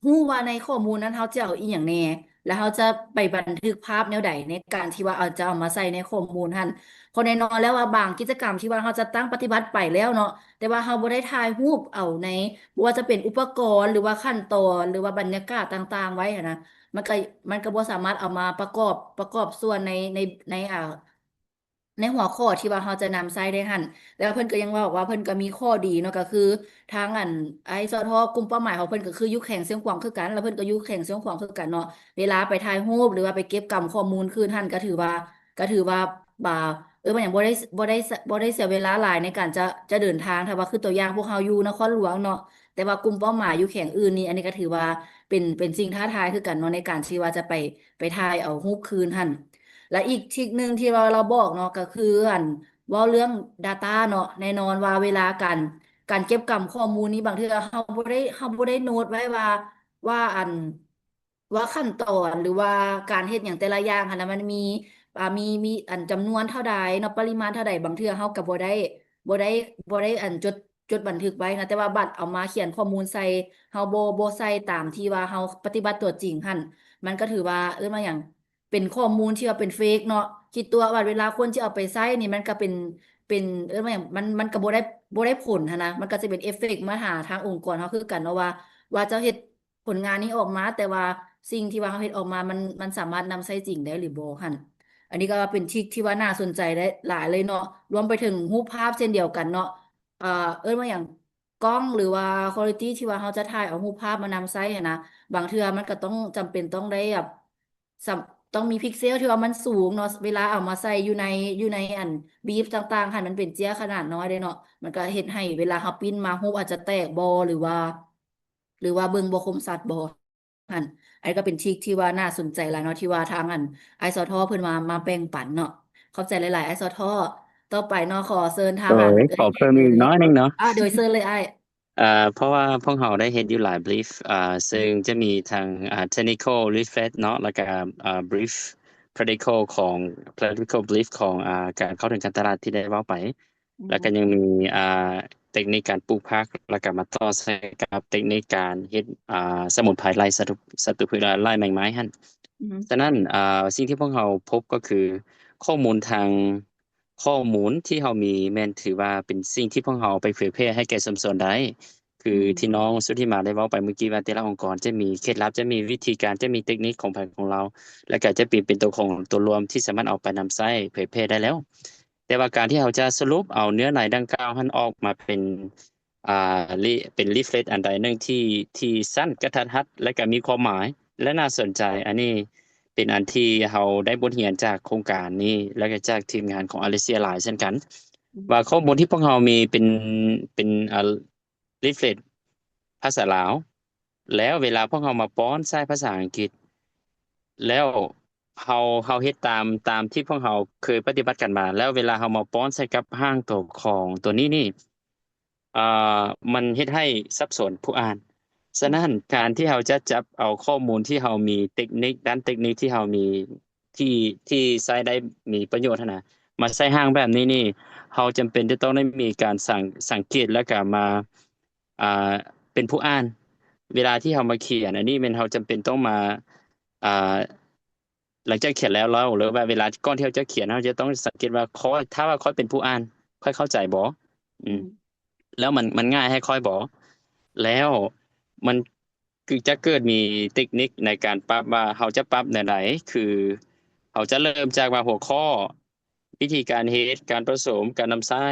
ຮູ້ວ່າໃນຂໍ້ມູນນັ້ນເຮົາຈະເອົາອີ່ຫຍັງແດ່ ແລ້ວເຮົາຈະໄປບັນທຶກພາບແນວໃດໃນການທີ່ວ່າເອົາ ຈະເອົາມາໃສ່ໃນຂໍ້ມູນຫັ້ນ. ເພາະແນ່ນອນແລ້ວວ່າບາງກິດຈະກຳທີ່ວ່າເຮົາຈັດຕັ້ງປະຕິບັດໄປແລ້ວເນາະ ແຕ່ວ່າເຮົາບໍ່ໄດ້ຖ່າຍຮູບເອົາໃນ ບໍ່ວ່າຈະເປັນອຸປະກອນ ຫຼືວ່າຂັ້ນຕອນ ຫຼືວ່າບັນຍາກາດຕ່າງໆໄວ້ຫັ້ນນະ ມັນກໍ ມັນກໍບໍ່ສາມາດເອົາມາປະກອບ ປະກອບສ່ວນໃນ ໃນ ໃນ ອ່າ ໃນຫົວຂໍ້ທີ່ວ່າເຮົາຈະນຳໃຊ້ໄດ້ຫັ້ນ. ແລ້ວເພິ່ນກໍຍັງເວົ້າວ່າເພິ່ນກໍມີຂໍ້ດີເນາະ ກໍຄືທາງອັນ ໄອຊອທ ກຸ່ມເປົ້າໝາຍຂອງເພິ່ນກໍຄືຢູ່ແຂວງຊຽງຂວາງຄືກັນ ແລ້ວເພິ່ນກໍຢູ່ແຂວງຊຽງຂວາງຄືກັນເນາະ. ເວລາໄປຖ່າຍຮູບ ຫຼືວ່າໄປເກັບກຳຂໍ້ມູນຄືນຫັ້ນ ກໍຖືວ່າ ກໍຖືວ່າ ອ່າ ເອີ້ນວ່າຫຍັງ ບໍ່ໄດ້ ບໍ່ໄດ້ ບໍ່ໄດ້ເສຍເວລາຫຼາຍໃນການຈະ ຈະເດີນທາງ. ຖ້າວ່າຄືຕົວຢ່າງພວກເຮົາຢູ່ນະຄອນຫຼວງເນາະ ແຕ່ວ່າກຸ່ມເປົ້າໝາຍຢູ່ແຂວງອື່ນນີ້ ອັນນີ້ກໍຖືວ່າເປັນ ເປັນສິ່ງທ້າທາຍຄືກັນເນາະ ໃນການທີ່ວ່າຈະໄປ ໄປຖ່າຍເອົາຮູບຄືນຫັ້ນ. ແລະ ອີກທຣິກໜຶ່ງທີ່ວ່າລາວບອກເນາະ ກໍຄື ອັນ ເວົ້າເລື່ອງ data ເນາະ. ແນ່ນອນວ່າເວລາການ ການເກັບກຳຂໍ້ມູນນີ້ ບາງເທື່ອເຮົາບໍ່ໄດ້ ເຮົາບໍ່ໄດ້ໂນດໄວ້ວ່າ ວ່າ ອັນ ວ່າຂັ້ນຕອນ ຫຼືວ່າການເຮັດຫຍັງແຕ່ລະຢ່າງຫັ້ນນະ ມັນມີ ອ່າ ມີ ມີ ອັນ ຈຳນວນເທົ່າໃດເນາະ ປະລິມານເທົ່າໃດ. ບາງເທື່ອເຮົາກໍບໍ່ໄດ້ ບໍ່ໄດ້ ບໍ່ໄດ້ ອັນ ຈົດ ຈົດບັນທຶກໄວ້ນະ ແຕ່ວ່າບັດເອົາມາຂຽນຂໍ້ມູນໃສ່ ເຮົາບໍ່ ບໍ່ໃສ່ຕາມທີ່ວ່າເຮົາປະຕິບັດຕົວຈິງຫັ້ນ ມັນກໍຖືວ່າ ເອີ້ນວ່າຫຍັງ ເປັນຂໍ້ມູນທີ່ວ່າເປັນ fake ເນາະ. ຄິດຕົວະວ່າເວລາຄົນທີ່ເອົາໄປໃຊ້ນີ້ ມັນກໍເປັນ ເປັນ ເອີ້ນວ່າຫຍັງ ມັນ ມັນກໍບໍ່ໄດ້ ບໍ່ໄດ້ຜົນຫັ້ນນະ ມັນກໍຈະເປັນ effect ມາຫາທາງອົງກອນເຮົາຄືກັນເນາະ ວ່າ ວ່າເຈົ້າເຮັດ ຜົນງານນີ້ອອກມາ ແຕ່ວ່າສິ່ງທີ່ວ່າເຮົາເຮັດອອກມາ ມັນ ມັນສາມາດນຳໃຊ້ຈິງໄດ້ຫຼືບໍ່ຫັ້ນ. ອັນນີ້ກໍເປັນທຣິກທີ່ວ່າໜ້າສົນໃຈຫຼາຍເລີຍເນາະ ລວມໄປເຖິງຮູບພາບເຊັ່ນດຽວກັນເນາະ. ເອີ ເອີ້ນວ່າຫຍັງ ກ້ອງ ຫຼືວ່າ quality ທີ່ວ່າເຮົາຈະຖ່າຍເອົາຮູບພາບມານຳໃຊ້ຫັ້ນນະ ບາງເທື່ອມັນກໍຕ້ອງ ຈຳເປັນຕ້ອງໄດ້ແບບ ສຳ ຕ້ອງມີພິກເຊວທີ່ວ່າມັນສູງເນາະ ເວລາເອົາມາໃສ່ຢູ່ໃນ ຢູ່ໃນອັນ brief ຕ່າງໆ ຄັນມັນເປັນເຈ້ຍຂະໜາດນ້ອຍເດ້ເນາະ ມັນກໍເຮັດໃຫ້ເວລາເຮົາປິ່ນມາ ຮູບອາດຈະແຕກບໍ່ ຫຼືວ່າ ຫຼືວ່າເບິ່ງບໍ່ຄົມຊັດບໍ່ຫັ້ນ. ອັນນີ້ກໍເປັນທຣິກທີ່ວ່າໜ້າສົນໃຈຫຼາຍເນາະ ທີ່ວ່າທາງອັນ ໄອຊອທ ເພິ່ນມາ ມາແບ່ງປັນເນາະ. ຂອບໃຈຫຼາຍໆ ໄອຊອທ. ຕໍ່ໄປເນາະ ຂໍເຊີນທາງ ໂດຍ ອັນ ຂໍເພີ່ມອີກໜ້ອຍໜຶ່ງເນາະ. ອ່າ ໂດຍ ເຊີນເລີຍອ້າຍ. ເອີ ເພາະວ່າພວກເຮົາໄດ້ເຮັດຢູ່ຫຼາຍ brief ອ່າ ເຊິ່ງຈະມີທັງ ອ່າ technical leaflet ເນາະ ແລ້ວກະ ອ່າ brief practical ຂອງ practical brief ຂອງ ອ່າ ການເຂົ້າເຖິງການຕະຫຼາດທີ່ໄດ້ເວົ້າໄປ ອືມ ແລ້ວກະຍັງມີ ອ່າ ເຕັກນິກການປູກຜັກ ແລ້ວກະມາຕໍ່ໃສ່ກັບເຕັກນິກການເຮັດ ອ່າ ສະໝຸນໄພໄລ່ສັດຕູ ສັດຕູພືດ ແລະ ໄລ່ແມງໄມ້ຫັ້ນ. ອືມ ສະນັ້ນ ອ່າ ສິ່ງທີ່ພວກເຮົາພົບກໍຄື ຂໍ້ມູນທາງ ຂໍ້ມູນທີ່ເຮົາມີແມ່ນຖືວ່າເປັນສິ່ງທີ່ພວກເຮົາເອົາໄປເຜີຍແຜ່ໃຫ້ແກ່ຊຸມຊົນໄດ້. ຄື ອືມ ທີ່ນ້ອງສຸທິມາໄດ້ເວົ້າໄປເມື່ອກີ້ວ່າ ແຕ່ລະອົງກອນຈະມີເຄັດລັບ ຈະມີວິທີການ ຈະມີເຕັກນິກຂອງໃຜຂອງລາວ ແລ້ວກໍຈະເປັນ ເປັນຕົວຂອງຕົວລວມທີ່ສາມາດເອົາໄປນຳໃຊ້ເຜີຍແຜ່ໄດ້ແລ້ວ. ແຕ່ວ່າການທີ່ເຮົາຈະສະຫຼຸບເອົາເນື້ອໃນດັ່ງກ່າວຫັ້ນອອກມາເປັນ ອ່າ ເປັນ leaflet ອັນໃດໜຶ່ງທີ່ ທີ່ສັ້ນກະທັດຮັດ ແລະ ກໍມີຄວາມໝາຍ ແລະ ໜ້າສົນໃຈ. ອັນນີ້ເປັນອັນທີ່ເຮົາໄດ້ບົດຮຽນຈາກໂຄງການນີ້ ແລະ ກໍຈາກທີມງານຂອງອາລິເຊຍຫຼາຍເຊັ່ນກັນ ອືມ ວ່າຂໍ້ມູນທີ່ພວກເຮົາມີເປັນ ເປັນ ອ່າ leaflet ພາສາລາວ ແລ້ວເວລາພວກເຮົາມາປ້ອນໃສ່ພາສາອັງກິດ ແລ້ວເຮົາ ເຮົາເຮັດຕາມ ຕາມທີ່ພວກເຮົາເຄີຍປະຕິບັດກັນມາ ແລ້ວເວລາເຮົາມາປ້ອນໃສ່ກັບຮ່າງໂຕຂອງໂຕນີ້ນີ້ ເອີ ມັນເຮັດໃຫ້ສັບສົນຜູ້ອ່ານ. ສະນັ້ນ ອືມ ການທີ່ເຮົາຈະຈັບເອົາຂໍ້ມູນທີ່ເຮົາມີ ເຕັກນິກ ດ້ານເຕັກນິກທີ່ເຮົາມີ ທີ່ ທີ່ໃຊ້ໄດ້ມີປະໂຫຍດຫັ້ນນະ ມາໃສ່ຮ່າງແບບນີ້ນີ້ ເຮົາຈຳເປັນຈະຕ້ອງໄດ້ມີການສັງ ສັງເກດ ແລ້ວກະມາ ອ່າ ເປັນຜູ້ອ່ານ. ເວລາທີ່ເຮົາມາຂຽນອັນນີ້ ແມ່ນເຮົາຈຳເປັນຕ້ອງມາ ອ່າ ຫຼັງຈາກຂຽນແລ້ວ ແລ້ວ ຫຼືວ່າເວລາກ່ອນທີ່ເຮົາຈະຂຽນ ເຮົາຈະຕ້ອງສັງເກດວ່າຂ້ອຍ ຖ້າວ່າຂ້ອຍເປັນຜູ້ອ່ານ ຂ້ອຍເຂົ້າໃຈບໍ່? ອືມ ອືມ ແລ້ວມັນ ມັນງ່າຍໃຫ້ຂ້ອຍບໍ່? ແລ້ວມັນ ຄືຈະເກີດມີເຕັກນິກໃນການປັບວ່າເຮົາຈະປັບແນວໃດ ຄືເຮົາຈະເລີ່ມຈາກວ່າຫົວຂໍ້ ວິທີການເຮັດ ການປະສົມ ການນຳໃຊ້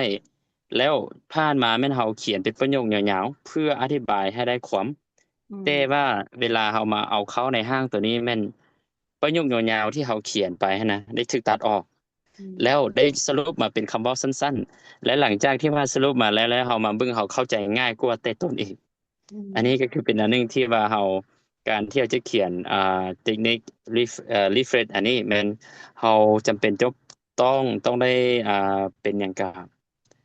ແລ້ວຜ່ານມາແມ່ນເຮົາຂຽນເປັນປະໂຫຍກຍາວໆ ເພື່ອອະທິບາຍໃຫ້ໄດ້ຄວາມ ອືມ ແຕ່ວ່າເວລາເຮົາມາເອົາເຂົ້າໃນຮ່າງໂຕນີ້ ແມ່ນປະໂຫຍກຍາວໆທີ່ເຮົາຂຽນໄປຫັ້ນນະ ໄດ້ຖືກຕັດອອກ ອືມ ແລ້ວໄດ້ສະຫຼຸບມາເປັນຄຳເວົ້າສັ້ນໆ ແລະ ຫຼັງຈາກທີ່ວ່າສະຫຼຸບມາແລ້ວ ແລ້ວເຮົາມາເບິ່ງ ເຮົາເຂົ້າໃຈງ່າຍກວ່າແຕ່ຕົ້ນອີກ. ອືມ ອັນນີ້ກໍຄືເປັນອັນໜຶ່ງທີ່ວ່າເຮົາ ການທີ່ເຮົາຈະຂຽນ ອ່າ ເຕັກນິກ leaf ເອີ leaflet ອັນນີ້ແມ່ນເຮົາຈຳເປັນຈະຕ້ອງ ຕ້ອງໄດ້ ອ່າ ເປັນຫຍັງກະ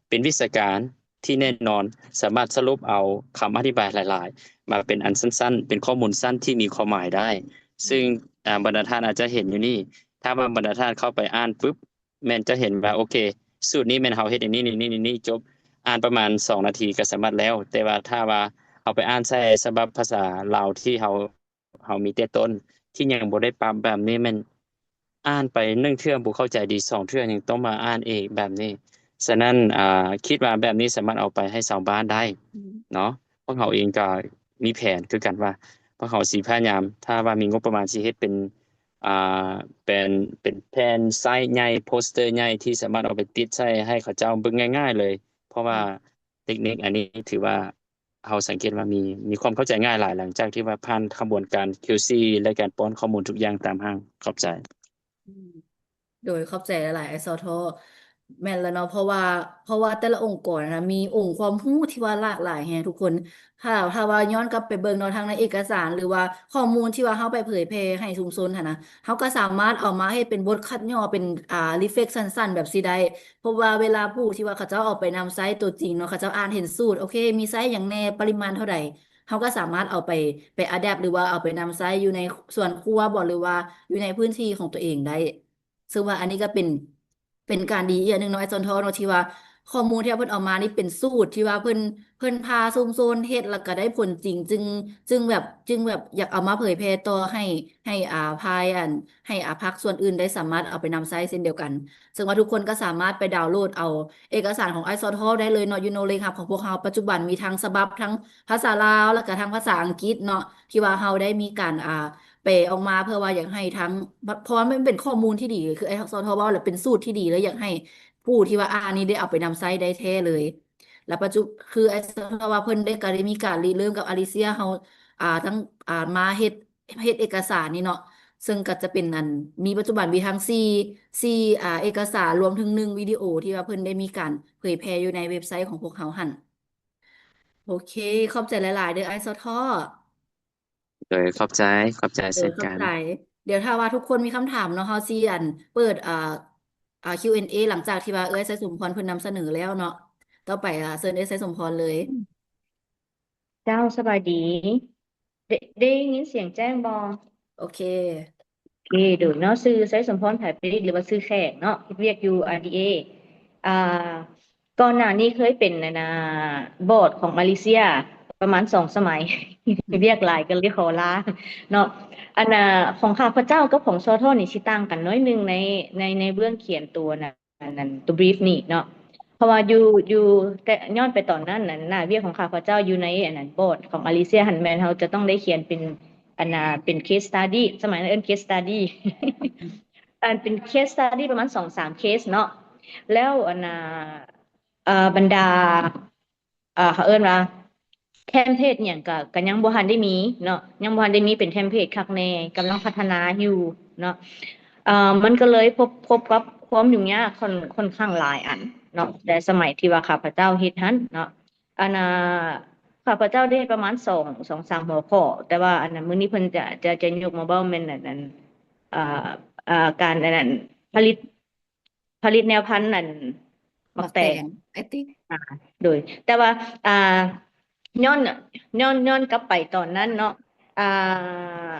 ເປັນວິຊາການທີ່ແນ່ນອນ ສາມາດສະຫຼຸບເອົາຄຳອະທິບາຍຫຼາຍໆ ມາເປັນອັນສັ້ນໆ ເປັນຂໍ້ມູນສັ້ນທີ່ມີຄວາມໝາຍໄດ້ ອືມ ຊຶ່ງ ອ່າ ບັນດາທ່ານອາດຈະເຫັນຢູ່ນີ້ ຖ້າວ່າບັນດາທ່ານເຂົ້າໄປອ່ານປຶບ ແມ່ນຈະເຫັນວ່າ ໂອເຄ ສູດນີ້ແມ່ນເຮົາເຮັດອັນນີ້ ນີ້ ນີ້ ນີ້ ຈົບ ອ່ານປະມານສອງນາທີກໍສາມາດແລ້ວ. ແຕ່ວ່າຖ້າວ່າເຮົາໄປອ່ານໃສ່ສະບັບພາສາລາວທີ່ເຮົາ ເຮົາມີແຕ່ຕົ້ນ ທີ່ຍັງບໍ່ໄດ້ປັບແບບນີ້ ແມ່ນອ່ານໄປໜຶ່ງເທື່ອບໍ່ເຂົ້າໃຈດີ ສອງເທື່ອຍັງຕ້ອງມາອ່ານອີກແບບນີ້. ສະນັ້ນ ອ່າ ຄິດວ່າແບບນີ້ສາມາດເອົາໄປໃຫ້ຊາວບ້ານໄດ້ ອືມ ເນາະ. ພວກເຮົາເອງກໍມີແຜນຄືກັນວ່າ ພວກເຮົາຊິພະຍາຍາມ ຖ້າວ່າມີງົບປະມານ ຊິເຮັດເປັນ ອ່າ ເປັນ ເປັນແຜ່ນໄຊໃຫຍ່ ໂປສເຕີໃຫຍ່ທີ່ສາມາດເອົາໄປຕິດໃສ່ໃຫ້ເຂົາເຈົ້າເບິ່ງງ່າຍໆເລີຍ ເພາະວ່າ ອືມ ເຕັກນິກອັນນີ້ຖືວ່າເຮົາສັງເກດວ່າມີ ມີຄວາມເຂົ້າໃຈງ່າຍຫຼາຍ ຫຼັງຈາກທີ່ວ່າຜ່ານຂະບວນການ QC ແລະ ການປ້ອນຂໍ້ມູນທຸກຢ່າງຕາມຮ່າງ. ຂອບໃຈ. ອືມ ໂດຍ ຂອບໃຈຫຼາຍໆ ອ້າຍຊໍທໍ. ແມ່ນແລ້ວເນາະ ເພາະວ່າ ເພາະວ່າແຕ່ລະອົງກອນນະ ມີອົງຄວາມຮູ້ທີ່ວ່າຫຼາກຫຼາຍແຮງທຸກຄົນ. ຖ້າ ຖ້າວ່າຍ້ອນກັບໄປເບິ່ງເນາະ ທັງໃນເອກະສານ ຫຼືວ່າຂໍ້ມູນທີ່ວ່າເຮົາໄປເຜີຍແຜ່ໃຫ້ຊຸມຊົນຫັ້ນນະ ເຮົາກໍສາມາດເອົາມາເຮັດເປັນບົດຄັດຫຍໍ້ ເປັນ ອ່າ leaflet ສັ້ນໆ ແບບຊີ້ໄດ້. ເພາະວ່າເວລາຜູ້ທີ່ວ່າເຂົາເຈົ້າເອົາໄປນຳໃຊ້ຕົວຈິງເນາະ ເຂົາເຈົ້າອ່ານເຫັນສູດ ໂອເຄ ມີໃຊ້ຫຍັງແດ່ ປະລິມານເທົ່າໃດ ເຮົາກໍສາມາດເອົາໄປ ໄປ adapt ຫຼືວ່າເອົາໄປນຳໃຊ້ຢູ່ໃນສວນຄົວບໍ ຫຼືວ່າຢູ່ໃນພື້ນທີ່ຂອງຕົວເອງໄດ້. ເຊິ່ງວ່າອັນນີ້ກໍເປັນ ເປັນການດີອີກອັນໜຶ່ງເນາະ ອ້າຍຊໍທໍເນາະ ທີ່ວ່າຂໍ້ມູນທີ່ວ່າເພິ່ນເອົາມານີ້ເປັນສູດທີ່ວ່າເພິ່ນ ເພິ່ນພາຊຸມຊົນເຮັດ ແລ້ວກໍໄດ້ຜົນຈິງ ຈຶ່ງ ຈຶ່ງແບບ ຈຶ່ງແບບຢາກເອົາມາເຜີຍແຜ່ຕໍ່ໃຫ້ ໃຫ້ ອ່າ ພາຍ ອັນ ໃຫ້ ອ່າ ພາກສ່ວນອື່ນໄດ້ສາມາດເອົາໄປນຳໃຊ້ເຊັ່ນດຽວກັນ. ເຊິ່ງວ່າທຸກຄົນກໍສາມາດໄປດາວໂຫຼດເອົາເອກະສານຂອງອ້າຍຊໍທໍໄດ້ເລີຍເນາະ ຢູ່ໃນເລກຮັບຂອງພວກເຮົາ. ປັດຈຸບັນມີທັງສະບັບ ທັງພາສາລາວ ແລ້ວກໍທັງພາສາອັງກິດເນາະ ທີ່ວ່າເຮົາໄດ້ມີການ ອ່າ ແປອອກມາ ເພື່ອວ່າຢາກໃຫ້ທັງ ເພາະວ່າມັນເປັນຂໍ້ມູນທີ່ດີ ຄືອ້າຍຊໍທໍເວົ້າແຫຼະ ເປັນສູດທີ່ດີ ແລະ ຢາກໃຫ້ຜູ້ທີ່ວ່າອ່ານນີ້ໄດ້ເອົາໄປນຳໃຊ້ໄດ້ແທ້ເລີຍ. ແລ້ວປັດຈຸ ຄືອ້າຍຊໍທໍວ່າເພິ່ນໄດ້ ກໍໄດ້ມີການລິເລີ່ມກັບອາລິເຊຍ ເຮົາ ອ່າ ທັງ ອ່າ ມາເຮັດ ເຮັດເອກະສານນີ້ເນາະ ເຊິ່ງກໍຈະເປັນ ອັນ ມີ ປັດຈຸບັນມີທັງສີ່ ສີ່ ອ່າ ເອກະສານ ລວມເຖິງໜຶ່ງວິດີໂອທີ່ວ່າເພິ່ນໄດ້ມີການເຜີຍແຜ່ຢູ່ໃນເວັບໄຊຂອງພວກເຮົາຫັ້ນ. ໂອເຄ ຂອບໃຈຫຼາຍໆເດີອ້າຍຊໍທໍ. ໂດຍ ຂອບໃຈ ຂອບໃຈເຊັ່ນກັນ. ດຽວຖ້າວ່າທຸກຄົນມີຄຳຖາມເນາະ ເຮົາຊິ ອັນ ເປີດ ອ່າ ອ່າ Q and A ຫຼັງຈາກທີ່ວ່າເອື້ອຍໄຊສົມພອນເພິ່ນນຳສະເໜີແລ້ວເນາະ. ຕໍ່ໄປ ອ່າ ເຊີນເອື້ອຍໄຊສົມພອນເລີຍ. ເຈົ້າ ສະບາຍດີ ໄດ້ ໄດ້ຍິນສຽງແຈ້ງບໍ່? ໂອເຄ ໂອເຄ ໂດຍເນາະ ຊື່ໄຊສົມພອນ ຜາຍປະດິດ ຫຼືວ່າຊື່ແຂກເນາະ ເຮັດວຽກຢູ່ RDA. ອ່າ ກ່ອນໜ້ານີ້ເຄີຍເປັນ ອັນນ່າ ບອດຂອງມາເລເຊຍປະມານສອງສະໄໝ ວຽກຫຼາຍກໍເລີຍຂໍລາເນາະ. ອັນນ່າ ຂອງຂ້າພະເຈົ້າກັບຂອງຊໍທໍນີ້ຊິຕ່າງກັນໜ້ອຍໜຶ່ງໃນ ໃນ ໃນເບື້ອງຂຽນຕົວນັ້ນ ອັນນັ້ນ ຕົວ brief ນີ້ເນາະ. ເພາະວ່າຢູ່ ຢູ່ ແຕ່ຍ້ອນໄປຕອນນັ້ນນັ້ນ ໜ້າວຽກຂອງຂ້າພະເຈົ້າຢູ່ໃນອັນນັ້ນ ບອດຂອງອາລິເຊຍຫັ້ນ ແມ່ນເຮົາຈະຕ້ອງໄດ້ຂຽນເປັນ ອັນນ່າ ເປັນ case study ສະໄໝນັ້ນເອີ້ນ case study ອັນເປັນ case study ປະມານສອງສາມ case ເນາະ ແລ້ວອັນນ່າ ເອີ ບັນດາ ເອີ ເຂົາເອີ້ນວ່າ ເທມເພລດຫຍັງກະ ກະຍັງບໍ່ທັນໄດ້ມີເນາະ ຍັງບໍ່ທັນໄດ້ມີເປັນເທມເພລດຄັກແນ່ ກຳລັງພັດທະນາຢູ່ເນາະ ເອີ ມັນກໍເລີຍພົບ ພົບກັບຄວາມຫຍຸ້ງຍາກ ຂ້ອນ ຂ້ອນຂ້າງຫຼາຍອັນເນາະ ແຕ່ສະໄໝທີ່ວ່າຂ້າພະເຈົ້າເຮັດຫັ້ນເນາະ ອັນນ່າ ຂ້າພະເຈົ້າໄດ້ເຮັດປະມານສອງ ສອງສາມຫົວຂໍ້ ແຕ່ວ່າອັນນັ້ນ ມື້ນີ້ເພິ່ນຈະ ຈະ ຈະຍົກມາເວົ້າແມ່ນອັນນັ້ນ ເອີ ເອີ ການອັນນັ້ນ ຜະລິດ ຜະລິດແນວພັນອັນ ໝາກແຕງ ໝາກແຕງ ເອຕິ ອ່າ ໂດຍ ແຕ່ວ່າ ອ່າ ຍ້ອນ ຍ້ອນ ຍ້ອນກັບໄປຕອນນັ້ນເນາະ ອ່າ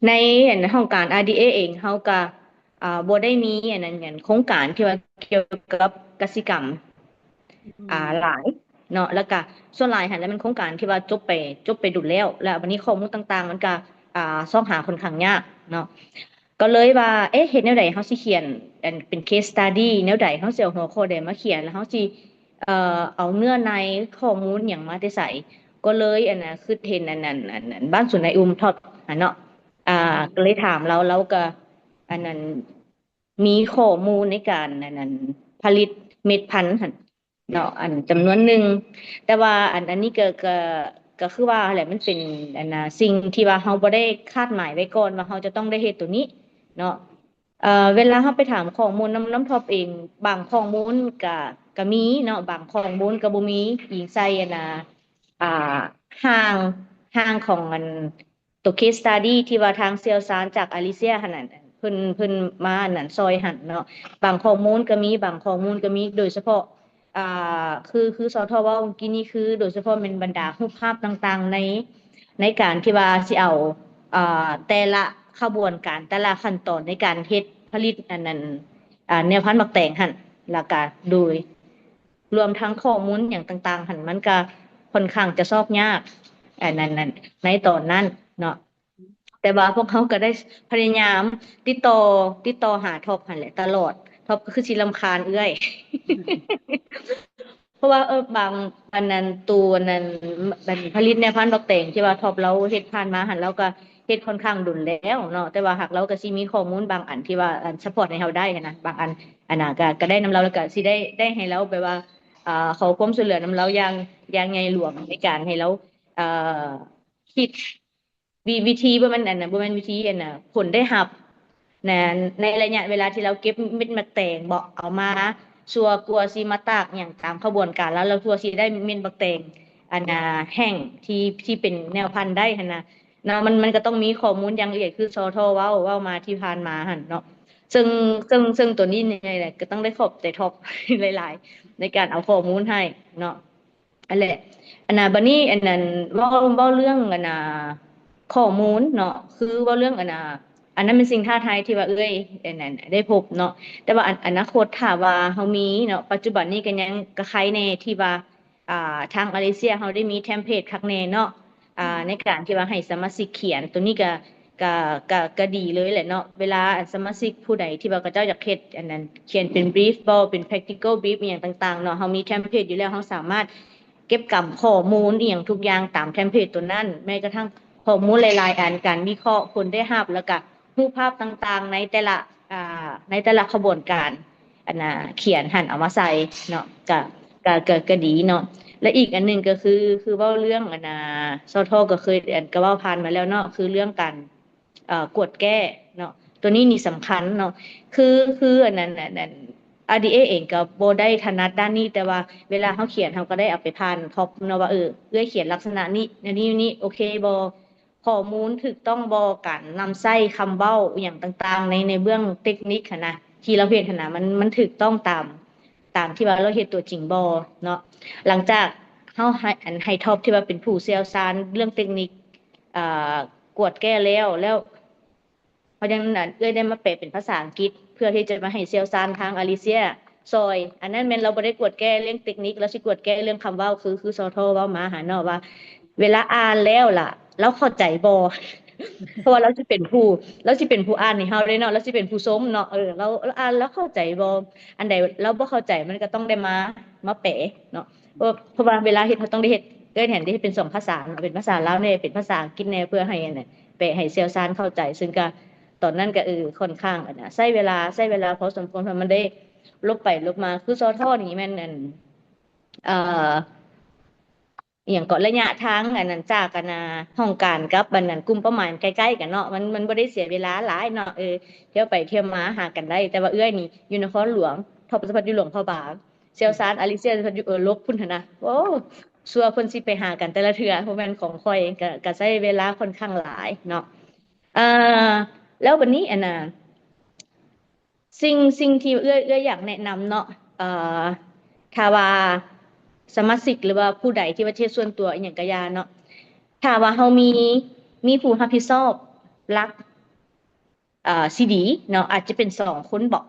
ໃນອັນຫ້ອງການ ອາດີເອ ເອງ ເຮົາກະ ອ່າ ບໍ່ໄດ້ມີອັນນັ້ນ ອັນໂຄງການທີ່ວ່າກ່ຽວກັບກະສິກຳ ອືມ ອ່າ ຫຼາຍເນາະ ແລ້ວກະສ່ວນຫຼາຍຫັ້ນແຫຼະ ແມ່ນໂຄງການທີ່ວ່າຈົບໄປ ຈົບໄປດົນແລ້ວ ແລ້ວບັດນີ້ຂໍ້ມູນຕ່າງໆ ມັນກະ ອ່າ ຊອກຫາຂ້ອນຂ້າງຍາກເນາະ ກໍເລີຍວ່າ ເອະ ເຮັດແນວໃດເຮົາຊິຂຽນ ອັນ ເປັນ case study ແນວໃດ ເຮົາຊິເອົາຫົວຂໍ້ໃດມາຂຽນ ແລ້ວເຮົາຊິ ເອີ ເອົາເນື້ອໃນຂໍ້ມູນຫຍັງມາແຕ່ໃສ ກໍເລີຍ ອັນນ່າ ຄິດເຫັນອັນນັ້ນ ອັນນັ້ນ ບ້ານສວນນາຍອຸມ ທັອບຫັ້ນເນາະ ອ່າ ກໍເລີຍຖາມລາວ ລາວກໍ ອັນນັ້ນ ມີຂໍ້ມູນໃນການ ອັນນັ້ນ ຜະລິດເມັດພັນຫັ້ນເນາະ ອັນຈຳນວນໜຶ່ງ ແຕ່ວ່າອັນ ອັນນີ້ກໍ ກໍ ກໍຄືວ່າຫັ້ນແຫຼະ ມັນເປັນ ອັນນ່າ ສິ່ງທີ່ວ່າເຮົາບໍ່ໄດ້ຄາດໝາຍໄວ້ກ່ອນວ່າເຮົາຈະຕ້ອງໄດ້ເຮັດໂຕນີ້ເນາະ ເອີ ເວລາເຮົາໄປຖາມຂໍ້ມູນນຳ ນຳທັອບເອງ ບາງຂໍ້ມູນກະ ກະມີເນາະ ບາງຂໍ້ມູນກະບໍ່ມີ ອີງໃສ່ອັນນ່າ ອ່າ ຮ່າງ ຮ່າງຂອງອັນ ໂຕ case study ທີ່ວ່າທາງຊ່ຽວຊານຈາກອາລິເຊຍຫັ້ນນະ ເພິ່ນ ເພິ່ນມາອັນນັ້ນຊ່ອຍຫັ້ນເນາະ ບາງຂໍ້ມູນກະມີ ບາງຂໍ້ມູນກະມີ ໂດຍສະເພາະ ອ່າ ຄື ຄື ສທ ເວົ້າເມື່ອກີ້ນີ້ ຄືໂດຍສະເພາະແມ່ນບັນດາຮູບພາບຕ່າງໆ ໃນ ໃນການທີ່ວ່າຊິເອົາ ອ່າ ແຕ່ລະຂະບວນການ ແຕ່ລະຂັ້ນຕອນໃນການເຮັດຜະລິດອັນນັ້ນ ອ່າ ແນວພັນໝາກແຕງຫັ້ນ ແລ້ວກະໂດຍ ລວມທັງຂໍ້ມູນຫຍັງຕ່າງໆ ຫັ້ນ ມັນກະຂ້ອນຂ້າງຈະຊອກຍາກ ອັນນັ້ນ ໃນຕອນນັ້ນເນາະ ແຕ່ວ່າພວກເຮົາກໍໄດ້ພະຍາຍາມຕິດຕໍ່ ຕິດຕໍ່ຫາທັອບຫັ້ນແຫຼະຕະຫຼອດ ທັອບກໍຄືຊິລຳຄານເອື້ອຍ ເພາະວ່າ ເອີ ບາງ ອັນນັ້ນ ໂຕນັ້ນ ອັນຜະລິດແນວພັນບັກແຕງທີ່ວ່າທັອບລາວເຮັດຜ່ານມາຫັ້ນ ລາວກໍເຮັດຂ້ອນຂ້າງດົນແລ້ວເນາະ ແຕ່ວ່າຫາກລາວກໍຊິມີຂໍ້ມູນບາງອັນທີ່ວ່າ ອັນ support ໃຫ້ເຮົາໄດ້ຫັ້ນນະ ບາງອັນ ອັນນະ ກໍ ກໍໄດ້ນຳລາວ ແລ້ວກໍຊິໄດ້ ໄດ້ໃຫ້ລາວແບບວ່າ ອ່າ ຂໍຄວາມຊ່ວຍເຫຼືອນຳລາວຢ່າງ ຢ່າງໃຫຍ່ຫຼວງໃນການໃຫ້ລາວ ເອີ ຄິດ ວິ ວິທີ ບໍ່ແມ່ນອັນນະ ບໍ່ແມ່ນວິທີ ອັນນະ ຜົນໄດ້ຮັບນະ ໃນໄລຍະເວລາທີ່ລາວເກັບເມັດໝາກແຕງເບາະ ເອົາມາຊົ່ວກວ່າຊິມາຕາກຫຍັງຕາມຂະບວນການລາວ ລາວທົ່ວຊິໄດ້ເມັດໝາກແຕງ ອັນນະ ແຫ້ງທີ່ ທີ່ເປັນແນວພັນໄດ້ຫັ້ນນະ ເນາະ ມັນ ມັນກໍຕ້ອງມີຂໍ້ມູນຢ່າງລະອຽດ ຄື ສທ ເວົ້າ ເວົ້າມາທີ່ຜ່ານມາຫັ້ນເນາະ ເຊິ່ງ ເຊິ່ງ ເຊິ່ງໂຕນີ້ນີ້ແຫຼະ ກໍຕ້ອງໄດ້ຂອບໃຈທັອບຫຼາຍໆ ໃນການເອົາຂໍ້ມູນໃຫ້ເນາະ ອັນແຫຼະ ອັນນະ ບາດນີ້ ອັນນັ້ນ ເວົ້າ ເວົ້າເລື່ອງ ອັນນະ ຂໍ້ມູນເນາະ ຄືເວົ້າເລື່ອງ ອັນນະ ອັນນັ້ນເປັນສິ່ງທ້າທາຍທີ່ວ່າເອື້ອຍ ອັນນັ້ນ ໄດ້ພົບເນາະ ແຕ່ວ່າ ອັນ ອະນາຄົດຖ້າວ່າເຮົາມີເນາະ ປັດຈຸບັນນີ້ກໍຍັງກະໄຄແດ່ທີ່ວ່າ ອ່າ ທາງອາລິເຊຍເຮົາໄດ້ມີເທມເພລດຄັກແນ່ເນາະ ອ່າ ໃນການທີ່ວ່າໃຫ້ສະມາຊິກຂຽນ ໂຕນີ້ກະ ກະ ກະ ກະດີເລີຍແຫຼະເນາະ ເວລາສະມາຊິກຜູ້ໃດທີ່ວ່າເຂົາເຈົ້າຢາກເຮັດອັນນັ້ນ ຂຽນເປັນ brief ບໍ ເປັນ practical brief ອີ່ຫຍັງຕ່າງໆເນາະ ເຮົາມີເທມເພລດຢູ່ແລ້ວ ເຮົາສາມາດເກັບກຳຂໍ້ມູນອີ່ຫຍັງທຸກຢ່າງຕາມເທມເພລດໂຕນັ້ນ ແມ້ກະທັ້ງຂໍ້ມູນຫຼາຍໆອັນ ການວິເຄາະ ຜົນໄດ້ຮັບ ແລ້ວກະຮູບພາບຕ່າງໆໃນແຕ່ລະ ອ່າ ໃນແຕ່ລະຂະບວນການ ອັນນະ ຂຽນຫັ້ນເອົາມາໃສ່ເນາະ ກະ ກະ ກະ ກະດີເນາະ ແລະ ອີກອັນໜຶ່ງກໍຄື ຄືເວົ້າເລື່ອງ ອັນນະ ສທ ກໍເຄີຍ ອັນ ກໍເວົ້າຜ່ານມາແລ້ວເນາະ ຄືເລື່ອງການ ເອີ ກວດແກ້ເນາະ ໂຕນີ້ນີ້ສຳຄັນເນາະ ຄື ຄືອັນນັ້ນ ອັນນັ້ນ ອາດີເອ ເອງກໍບໍ່ໄດ້ຖະໜັດດ້ານນີ້ ແຕ່ວ່າເວລາເຮົາຂຽນ ເຮົາກໍໄດ້ເອົາໄປຜ່ານທັອບເນາະວ່າ ເອີ ເອື້ອຍຂຽນລັກສະນະນີ້ ແນວນີ້ ນີ້ ໂອເຄບໍ່? ຂໍ້ມູນຖືກຕ້ອງບໍ່? ການນຳໃຊ້ຄຳເວົ້າອີ່ຫຍັງຕ່າງໆ ໃນ ໃນເບື້ອງເຕັກນິກຫັ້ນນະ ທີ່ລາວເຮັດຫັ້ນນະ ມັນ ມັນຖືກຕ້ອງຕາມ ຕາມທີ່ວ່າລາວເຮັດຕົວຈິງບໍ່ເນາະ? ຫຼັງຈາກເຮົາໃຫ້ ອັນ ໃຫ້ທັອບທີ່ວ່າເປັນຜູ້ຊ່ຽວຊານເລື່ອງເຕັກນິກ ເອີ ກວດແກ້ແລ້ວ ແລ້ວເຮົາຍັງ ອັນ ເອື້ອຍໄດ້ມາແປເປັນພາສາອັງກິດ ເພື່ອທີ່ຈະມາໃຫ້ຊ່ຽວຊານທາງອາລິເຊຍຊ່ອຍ ອັນນັ້ນແມ່ນລາວບໍ່ໄດ້ກວດແກ້ເລື່ອງເຕັກນິກ ລາວຊິກວດແກ້ເລື່ອງຄຳເວົ້າ ຄື ຄື ສທ ເວົ້າມາຫັ້ນເນາະ ວ່າເວລາອ່ານແລ້ວລະ ລາວເຂົ້າໃຈບໍ່? ເພາະວ່າລາວຊິເປັນຜູ້ ລາວຊິເປັນຜູ້ອ່ານໃຫ້ເຮົາເດ້ເນາະ ລາວຊິເປັນຜູ້ຊົມເນາະ ເອີ ລາວ ລາວອ່ານ ລາວເຂົ້າໃຈບໍ່ ອັນໃດລາວບໍ່ເຂົ້າໃຈ ມັນກໍຕ້ອງໄດ້ມາ ມາແປເນາະ ເພາະ ເພາະວ່າເວລາເຮັດ ເຮົາຕ້ອງໄດ້ເຮັດ ເອື້ອຍແທນໄດ້ເຮັດເປັນສອງພາສາເນາະ ເປັນພາສາລາວແດ່ ເປັນພາສາອັງກິດແດ່ ເພື່ອໃຫ້ອັນນັ້ນ ແປໃຫ້ຊ່ຽວຊານເຂົ້າໃຈ ຊຶ່ງກໍຕອນນັ້ນກໍ ເອີ ຂ້ອນຂ້າງອັນນ່າ ໃຊ້ເວລາ ໃຊ້ເວລາພໍສົມຄວນ ເພາະມັນໄດ້ຫຼົບໄປຫຼົບມາ ຄື ສທ ນີ້ແມ່ນອັນ ເອີ ອີ່ຫຍັງເກາະ ໄລຍະທາງອັນນັ້ນ ຈາກອັນນ່າ ຫ້ອງການກັບອັນນັ້ນ ກຸ່ມເປົ້າໝາຍມັນໃກ້ໆກັນເນາະ ມັນ ມັນບໍ່ໄດ້ເສຍເວລາຫຼາຍເນາະ ເອີ ທ່ຽວໄປທ່ຽວມາຫາກັນໄດ້ ແຕ່ວ່າເອື້ອຍນີ້ຢູ່ນະຄອນຫຼວງ ເພາະ ສະພັດຢູ່ຫຼວງພະບາງ ຊ່ຽວຊານອາລິເຊຍ ສະພັດຢູ່ ເອີ ລົບພຸ້ນຫັ້ນນະ ໂອ້ ຊົ່ວເພິ່ນຊິໄປຫາກັນແຕ່ລະເທື່ອ ບໍ່ແມ່ນຂອງຂ້ອຍ ກໍ ກໍໃຊ້ເວລາຂ້ອນຂ້າງຫຼາຍເນາະ ເອີ ແລ້ວບັດນີ້ອັນນ່າ ສິ່ງ ສິ່ງທີ່ເອື້ອຍ ເອື້ອຍຢາກແນະນຳເນາະ ເອີ ຖ້າວ່າສະມາຊິກ ຫຼືວ່າຜູ້ໃດທີ່ວ່າຈະເຮັດສ່ວນຕົວອີ່ຫຍັງກະຢ່າເນາະ ຖ້າວ່າເຮົາມີ ມີຜູ້ຮັບຜິດຊອບຫຼັກ ເອີ ຊິດີເນາະ ອາດຈະເປັນສອງຄົນບໍ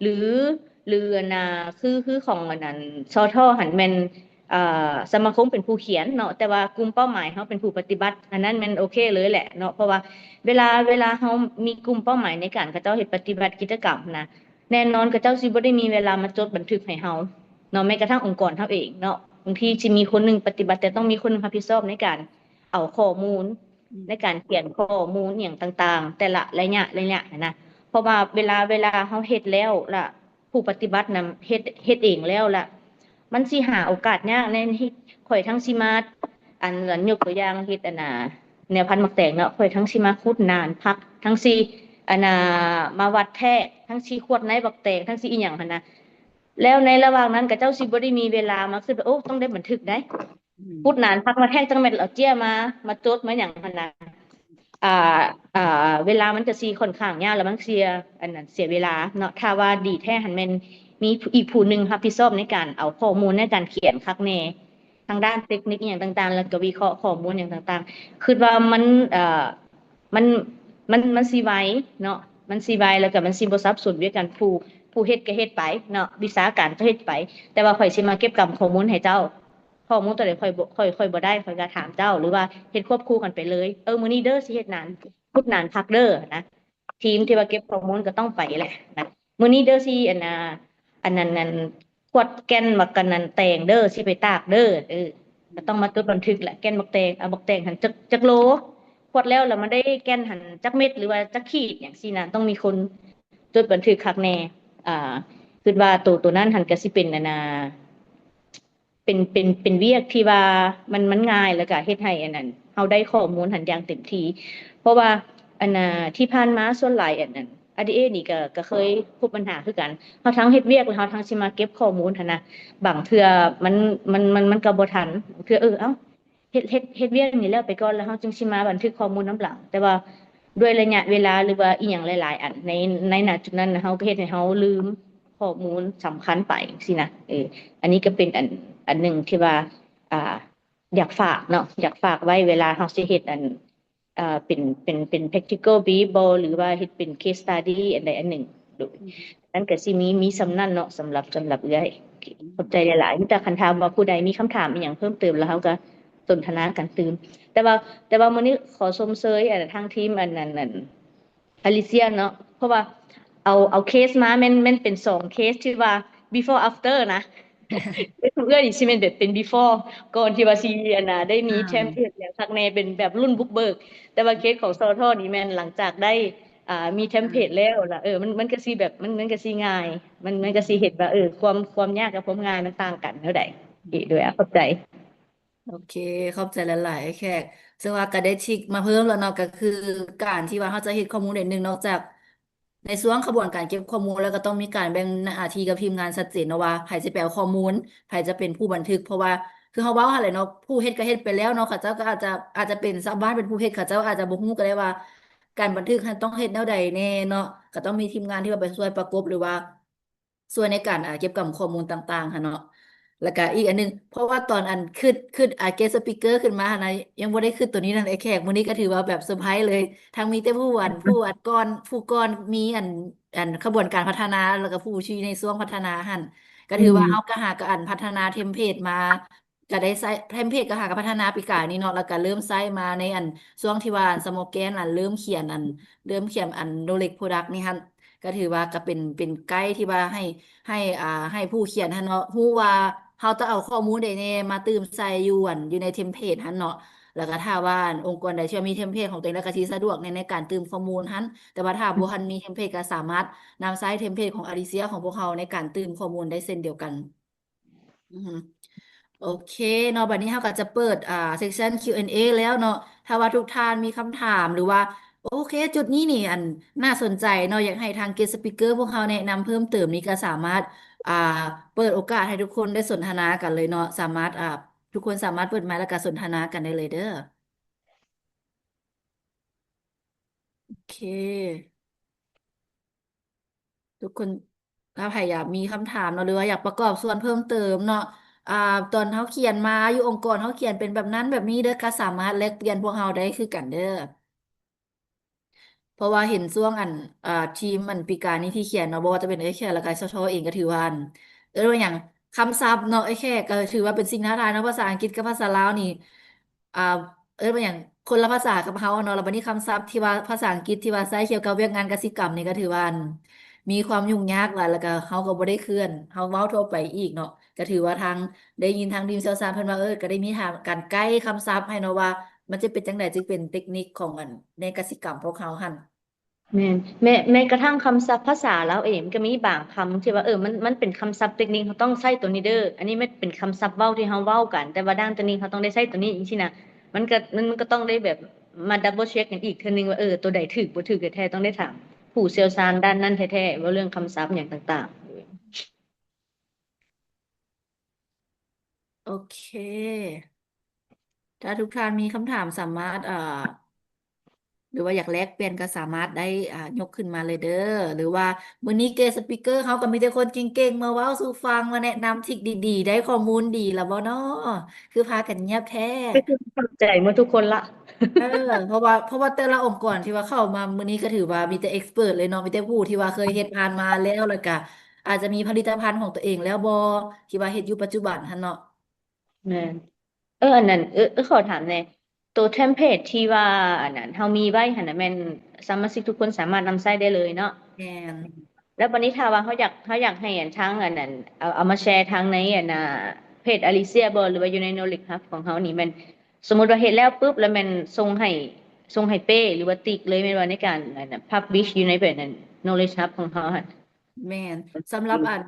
ຫຼື ຫຼືອັນນ່າ ຄື ຄືຂອງອັນນັ້ນ ສທ ຫັ້ນແມ່ນ ເອີ ສະມາຄົມເປັນຜູ້ຂຽນເນາະ ແຕ່ວ່າກຸ່ມເປົ້າໝາຍເຮົາເປັນຜູ້ປະຕິບັດ ອັນນັ້ນແມ່ນໂອເຄເລີຍແຫຼະເນາະ ເພາະວ່າເວລາ ເວລາເຮົາມີກຸ່ມເປົ້າໝາຍໃນການເຂົາເຈົ້າເຮັດປະຕິບັດກິດຈະກຳນະ ແນ່ນອນເຂົາເຈົ້າຊິບໍ່ໄດ້ມີເວລາມາຈົດບັນທຶກໃຫ້ເຮົາເນາະ ແມ້ກະທັ່ງອົງກອນເຮົາເອງເນາະ ບາງທີຊິມີຄົນໜຶ່ງປະຕິບັດ ແຕ່ຕ້ອງມີຄົນໜຶ່ງຮັບຜິດຊອບໃນການເອົາຂໍ້ມູນ ໃນການຂຽນຂໍ້ມູນອີ່ຫຍັງຕ່າງໆ ແຕ່ລະໄລຍະ ໄລຍະຫັ້ນນະ ເພາະວ່າເວລາ ເວລາເຮົາເຮັດແລ້ວລະ ຜູ້ປະຕິບັດນຳເຮັດ ເຮັດເອງແລ້ວລະ ມັນຊິຫາໂອກາດຍາກໃນ ຂ້ອຍທັງຊິມາ ອັນ ອັນຍົກຕົວຢ່າງເຮັດອັນນ່າ ແນວພັນໝາກແຕງເນາະ ຂ້ອຍທັງຊິມາຂຸດໜານຜັກ ທັງຊິອັນນ່າ ມາວັດແທກ ທັງຊິຂວດໃນບັກແຕງ ທັງຊິອີ່ຫຍັງຫັ້ນນະ ແລ້ວໃນລະຫວ່າງນັ້ນ ເຂົາເຈົ້າຊິບໍ່ໄດ້ມີເວລາມາຄິດວ່າ ໂອ້ ຕ້ອງໄດ້ບັນທຶກໃດ ອືມ ຂຸດໜານຜັກມາແທກ ຈັ່ງແມ່ນເອົາເຈ້ຍມາ ມາຈົດມາຫຍັງຫັ້ນນະ ອ່າ ອ່າ ເວລາມັນກະຊິຂ້ອນຂ້າງຍາກ ແລ້ວມັນເສຍ ອັນນັ້ນ ເສຍເວລາເນາະ ຖ້າວ່າດີແທ້ຫັ້ນແມ່ນມີຜູ້ ອີກຜູ້ໜຶ່ງຮັບຜິດຊອບໃນການເອົາຂໍ້ມູນໃນການຂຽນຄັກແນ່ ທາງດ້ານເຕັກນິກອີ່ຫຍັງຕ່າງໆ ແລ້ວກະວິເຄາະຂໍ້ມູນຫຍັງຕ່າງໆ ຄິດວ່າມັນ ເອີ ມັນ ມັນ ມັນຊິໄວເນາະ ມັນຊິໄວ ແລ້ວກະມັນຊິບໍ່ສັບສົນວຽກການ ຜູ້ ຜູ້ເຮັດກະເຮັດໄປເນາະ ວິຊາການກະເຮັດໄປ ແຕ່ວ່າຂ້ອຍຊິມາເກັບກຳຂໍ້ມູນໃຫ້ເຈົ້າ ຂໍ້ມູນຕົວໃດຂ້ອຍບໍ່ ຂ້ອຍ ຂ້ອຍບໍ່ໄດ້ ຂ້ອຍກະຖາມເຈົ້າ ຫຼືວ່າເຮັດຄວບຄູ່ກັນໄປເລີຍ ເອີ ມື້ນີ້ເດີຊິເຮັດໜານ ຂຸດໜານຜັກເດີນະ ທີມທີ່ວ່າເກັບຂໍ້ມູນກະຕ້ອງໄປແຫຼະນະ ມື້ນີ້ເດີຊິອັນນ່າ ອັນນັ້ນ ອັນ ຂວດແກ່ນໝາກ ອັນນັ້ນ ແຕງເດີ ຊິໄປຕາກເດີ ເອີ ກະຕ້ອງມາຈົດບັນທຶກແຫຼະ ແກ່ນໝາກແຕງ ເອົາໝາກແຕງຫັ້ນຈັກ ຈັກໂລ ຂວດແລ້ວ ແລ້ວມັນໄດ້ແກ່ນຫັ້ນຈັກເມັດ ຫຼືວ່າຈັກຂີດຫຍັງຊີ້ນະ ຕ້ອງມີຄົນຈົດບັນທຶກຄັກແນ່ ອ່າ ຄິດວ່າໂຕ ໂຕນັ້ນຫັ້ນກະຊິເປັນອັນນ່າ ເປັນ ເປັນ ເປັນວຽກທີ່ວ່າມັນ ມັນງ່າຍ ແລ້ວກະເຮັດໃຫ້ອັນນັ້ນ ເຮົາໄດ້ຂໍ້ມູນຫັ້ນຢ່າງເຕັມທີ່ ເພາະວ່າອັນນ່າ ທີ່ຜ່ານມາສ່ວນຫຼາຍອັນນັ້ນ ອາດີເອ ນີ້ກະ ກະເຄີຍພົບບັນຫາຄືກັນ ເຮົາທັງເຮັດວຽກ ແລ້ວເຮົາທັງຊິມາເກັບຂໍ້ມູນຫັ້ນນະ ບາງເທື່ອມັນ ມັນ ມັນ ມັນກະບໍ່ທັນ ບາງເທື່ອ ເອີ ເອົ້າ ເຮັດ ເຮັດ ເຮັດວຽກນີ້ແລ້ວໄປກ່ອນ ແລ້ວເຮົາຈຶ່ງຊິມາບັນທຶກຂໍ້ມູນນຳຫຼັງ ແຕ່ວ່າດ້ວຍໄລຍະເວລາ ຫຼືວ່າອີ່ຫຍັງຫຼາຍໆອັນ ໃນ ໃນ ນະ ຈຸດນັ້ນ ເຮົາກະເຮັດໃຫ້ເຮົາລືມຂໍ້ມູນສຳຄັນໄປຊີ້ນະ ເອີ ອັນນີ້ກະເປັນອັນ ອັນໜຶ່ງທີ່ວ່າ ອ່າ ຢາກຝາກເນາະ ຢາກຝາກໄວ້ເວລາເຮົາຊິເຮັດອັນ ເອີ ເປັນ ເປັນ ເປັນ practical brief ບໍ ຫຼືວ່າເຮັດເປັນ case study ອັນໃດອັນໜຶ່ງ ໂດຍ ອືມ ນັ້ນກະຊິມີ ມີສ່ຳນັ້ນເນາະ ສຳລັບ ສຳລັບເອື້ອຍ ໂອເຄ ອືມ ຂອບໃຈຫຼາຍໆ ມີແຕ່ຄັນຖາມວ່າຜູ້ໃດມີຄຳຖາມອີ່ຫຍັງເພີ່ມເຕີມ ແລ້ວເຮົາກະສົນທະນາກັນຕື່ມ ແຕ່ວ່າ ແຕ່ວ່າມື້ນີ້ຂໍຊົມເຊີຍ ອັນ ທາງທີມ ອັນ ອັນ ອັນ ອາລິເຊຍເນາະ ເພາະວ່າເອົາ ເອົາເຄສມາແມ່ນ ແມ່ນເປັນສອງເຄສທີ່ວ່າ before after ນະ ເຄສຂອງເອື້ອຍນີ້ຊິແມ່ນແບບເປັນ before ກ່ອນທີ່ວ່າຊິອັນນ່າ ໄດ້ມີ ອ່າ ເທມເພລດແນວຄັກແນ່ ເປັນແບບລຸ້ນບຸກເບີກ ແຕ່ວ່າເຄສຂອງ ສທ ນີ້ແມ່ນຫຼັງຈາກໄດ້ ອ່າ ມີເທມເພລດແລ້ວລະ ເອີ ມັນ ມັນກະຊິແບບ ມັນ ມັນກະຊິງ່າຍ ມັນ ມັນກະຊິເຫັນວ່າ ເອີ ຄວາມ ຄວາມຍາກກັບຄວາມງ່າຍມັນຕ່າງກັນແນວໃດ ໂອເຄ ໂດຍ ຂອບໃຈ. ໂອເຄ ຂອບໃຈຫຼາຍໆ ແຂກ ເຊິ່ງວ່າກະໄດ້ທຣິກມາເພີ່ມແລ້ວເນາະ ກະຄືການທີ່ວ່າເຮົາຈະເຮັດຂໍ້ມູນໃດໜຶ່ງ ນອກຈາກໃນຊ່ວງຂະບວນການເກັບຂໍ້ມູນແລ້ວ ກະຕ້ອງມີການແບ່ງໜ້າທີ່ກັບທີມງານຊັດເຈນເນາະ ວ່າໃຜຊິໄປເອົາຂໍ້ມູນ ໃຜຈະເປັນຜູ້ບັນທຶກ ເພາະວ່າຄືເຮົາເວົ້າຫັ້ນແຫຼະເນາະ ຜູ້ເຮັດກະເຮັດໄປແລ້ວເນາະ ເຂົາເຈົ້າກະອາດຈະ ອາດຈະເປັນຊາວບ້ານເປັນຜູ້ເຮັດ ເຂົາເຈົ້າອາດຈະບໍ່ຮູ້ກະໄດ້ວ່າ ການບັນທຶກຫັ້ນຕ້ອງເຮັດແນວໃດແນ່ເນາະ ກະຕ້ອງມີທີມງານທີ່ວ່າໄປຊ່ວຍປະກົບ ຫຼືວ່າ ຊ່ວຍໃນການ ອ່າ ເກັບກຳຂໍ້ມູນຕ່າງໆຫັ້ນເນາະ ແລ້ວກະອີກອັນໜຶ່ງ ເພາະວ່າຕອນອັນຄຶດ ຄຶດ ອ່າ guest speaker ຂຶ້ນມາຫັ້ນນະ ຍັງບໍ່ໄດ້ຄຶດໂຕນີ້ນັ້ນ ອ້າຍແຂກ ມື້ນີ້ກະຖືວ່າແບບເຊີໄພຣສ໌ເລີຍ ທັງມີແຕ່ຜູ້ອັນ ຜູ້ອັນກ່ອນ ຜູ້ກ່ອນມີອັນ ອັນຂະບວນການພັດທະນາ ແລ້ວກະຜູ້ທີ່ໃນຊ່ວງພັດທະນາຫັ້ນ ກະຖືວ່າ ອືມ ເຮົາກະຫາກະອັນພັດທະນາເທມເພລດມາ ກະໄດ້ໃຊ້ເທມເພດ ກະຫາກະພັດທະນາປີກາຍນີ້ເນາະ ແລ້ວກະເລີ່ມໃຊ້ມາໃນອັນ ຊ່ວງທີ່ວ່າອັນສະໂມແກນ ອັນເລີ່ມຂຽນ ອັນເລີ່ມຂຽນ ອັນໂນເລັດໂປຣດັກນີ້ຫັ້ນ ກະຖືວ່າກະເປັນ ເປັນໄກທີ່ວ່າໃຫ້ ໃຫ້ ອ່າ ໃຫ້ຜູ້ຂຽນຫັ້ນເນາະ ຮູ້ວ່າເຮົາຕ້ອງເອົາຂໍ້ມູນໃດແດ່ມາຕື່ມໃສ່ຢູ່ອັນ ຢູ່ໃນເທມເພດຫັ້ນເນາະ. ແລ້ວກະຖ້າວ່າອັນອົງກອນໃດທີ່ວ່າມີເທມເພດຂອງຕົວເອງ ແລ້ວກະຊິສະດວກໃນ ໃນການຕື່ມຂໍ້ມູນຫັ້ນ ແຕ່ວ່າຖ້າບໍ່ທັນມີເທມເພດ ກະສາມາດນຳໃຊ້ເທມເພດຂອງອາລິເຊຍຂອງພວກເຮົາໃນການຕື່ມຂໍ້ມູນໄດ້ເຊັ່ນດຽວກັນ. ອືຮຶ ໂອເຄເນາະ ບັດນີ້ເຮົາກະຈະເປີດ ອ່າ ເຊັກຊັນ ຄິວແອນເອ ແລ້ວເນາະ ຖ້າວ່າທຸກທ່ານມີຄຳຖາມ ຫຼືວ່າ ໂອເຄ ຈຸດນີ້ນີ້ ອັນ ໜ້າສົນໃຈເນາະ ຢາກໃຫ້ທາງ guest speaker ພວກເຮົາແນະນຳເພີ່ມເຕີມນີ້ ກະສາມາດ ອ່າ ເປີດໂອກາດໃຫ້ທຸກຄົນໄດ້ສົນທະນາກັນເລີຍເນາະ ສາມາດ ອ່າ ທຸກຄົນສາມາດເປີດໄມ ແລ້ວກະສົນທະນາກັນໄດ້ເລີຍເດີ້. ໂອເຄ ທຸກຄົນ ຖ້າໃຜຢາກມີຄຳຖາມເນາະ ຫຼືວ່າຢາກປະກອບສ່ວນເພີ່ມເຕີມເນາະ ອ່າ ຕອນເຮົາຂຽນມາ ຢູ່ອົງກອນເຮົາຂຽນເປັນແບບນັ້ນແບບນີ້ເດີ້ ກະສາມາດແລກປ່ຽນພວກເຮົາໄດ້ຄືກັນເດີ້. ເພາະວ່າເຫັນຊ່ວງອັນ ອ່າ ທີມອັນປີກາຍນີ້ທີ່ຂຽນເນາະ ບໍ່ວ່າຈະເປັນເອື້ອຍແຂກ ແລ້ວກະຊາວທໍເອງ ກະຖືວ່າອັນ ເອີ້ນວ່າຫຍັງ ຄຳສັບເນາະ ເອື້ອຍແຂກ ກະຖືວ່າເປັນສິ່ງທ້າທາຍເນາະ ພາສາອັງກິດກັບພາສາລາວນີ້ ອ່າ ເອີ້ນວ່າຫຍັງ ຄົນລະພາສາກັບເຮົາເນາະ ແລ້ວບັດນີ້ຄຳສັບທີ່ວ່າພາສາອັງກິດທີ່ວ່າໃຊ້ກ່ຽວກັບວຽກງານກະສິກຳນີ້ ກະຖືວ່າອັນ ມີຄວາມຫຍຸ້ງຍາກຫຼາຍ ແລ້ວກະເຮົາກະບໍ່ໄດ້ເຄື່ອນ ເຮົາເວົ້າທົ່ວໄປອີກເນາະ ກະຖືວ່າທາງ ໄດ້ຍິນທາງທີມຊ່ຽວຊານເພິ່ນວ່າ ເອີ ກະໄດ້ມີຖາມການໄກຄຳສັບໃຫ້ເນາະວ່າ ມັນຈະເປັນຈັ່ງໃດ ຈຶ່ງເປັນເຕັກນິກຂອງອັນ ໃນກະສິກຳພວກເຮົາຫັ້ນ. ແມ່ນ ແມ້ ແມ້ກະທັ່ງຄຳສັບພາສາລາວເອງ ມັນກະມີບາງຄຳທີ່ວ່າ ເອີ ມັນ ມັນເປັນຄຳສັບເຕັກນິກ ເຮົາຕ້ອງໃຊ້ໂຕນີ້ເດີ້ ອັນນີ້ມັນເປັນຄຳສັບເວົ້າທີ່ເຮົາເວົ້າກັນ ແຕ່ວ່າດ້ານໂຕນີ້ເຮົາຕ້ອງໄດ້ໃຊ້ໂຕນີ້ ຈັ່ງຊີ້ນະ ມັນກະ ມັນ ມັນກະຕ້ອງໄດ້ແບບມາດັບເບິນເຊັກກັນອີກເທື່ອໜຶ່ງວ່າ ເອີ ໂຕໃດຖືກບໍ່ຖືກແທ້ໆ ຕ້ອງໄດ້ຖາມຜູ້ຊ່ຽວຊານດ້ານນັ້ນແທ້ໆ ເວົ້າເລື່ອງຄຳສັບຫຍັງຕ່າງໆ. ໂອເຄ ຖ້າທຸກທ່ານມີຄຳຖາມສາມາດ ເອີ ຫຼືວ່າຢາກແລກປ່ຽນກະສາມາດໄດ້ ອ່າ ຍົກຂຶ້ນມາເລີຍເດີ້ ຫຼືວ່າມື້ນີ້ guest speaker ເຮົາກະມີແຕ່ຄົນເກັ່ງໆ ມາເວົ້າສູ່ຟັງ ມາແນະນຳທຣິກດີໆ ໄດ້ຂໍ້ມູນດີລະບໍ່ນໍ ຄືພາກັນງຽບແທ້? ຂອບໃຈໝົດທຸກຄົນລະ ເອີ ເພາະວ່າ ເພາະວ່າແຕ່ລະອົງກອນທີ່ວ່າເຂົ້າມາມື້ນີ້ກະຖືວ່າມີແຕ່ expert ເລີຍເນາະ ມີແຕ່ຜູ້ທີ່ວ່າເຄີຍເຮັດຜ່ານມາແລ້ວ ແລ້ວກະອາດຈະມີຜະລິດຕະພັນຂອງຕົວເອງແລ້ວບໍ່ ທີ່ວ່າເຮັດຢູ່ປັດຈຸບັນຫັ້ນເນາະ. ແມ່ນ ເອີ ອັນນັ້ນ ເອີ ເອີ ຂໍຖາມແດ່ ໂຕເທມເພດທີ່ວ່າອັນນັ້ນ ເຮົາມີໄວ້ຫັ້ນນະ ແມ່ນສະມາຊິກທຸກຄົນສາມາດນຳໃຊ້ໄດ້ເລີຍເນາະ? ແມ່ນ ແລ້ວບັດນີ້ຖ້າວ່າເຮົາຢາກ ເຮົາຢາກໃຫ້ອັນທາງອັນນັ້ນ ເອົາ ເອົາມາແຊທາງໃນອັນນ່າ ເພຈອາລິເຊຍບໍ່ ຫຼືວ່າຢູ່ໃນ Knowledge Hub ຂອງເຮົານີ້ ແມ່ນ ສົມມຸດວ່າເຮັດແລ້ວປຶບ ແລ້ວແມ່ນສົ່ງໃຫ້ ສົ່ງໃຫ້ເປ້ ຫຼືວ່າຕິກເລີຍແມ່ນບໍ່ ໃນການອັນນັ້ນ publish ຢູ່ໃນແບບນັ້ນ Knowledge Hub ຂອງເຮົາຫັ້ນ? ແມ່ນ ສຳລັບອັນ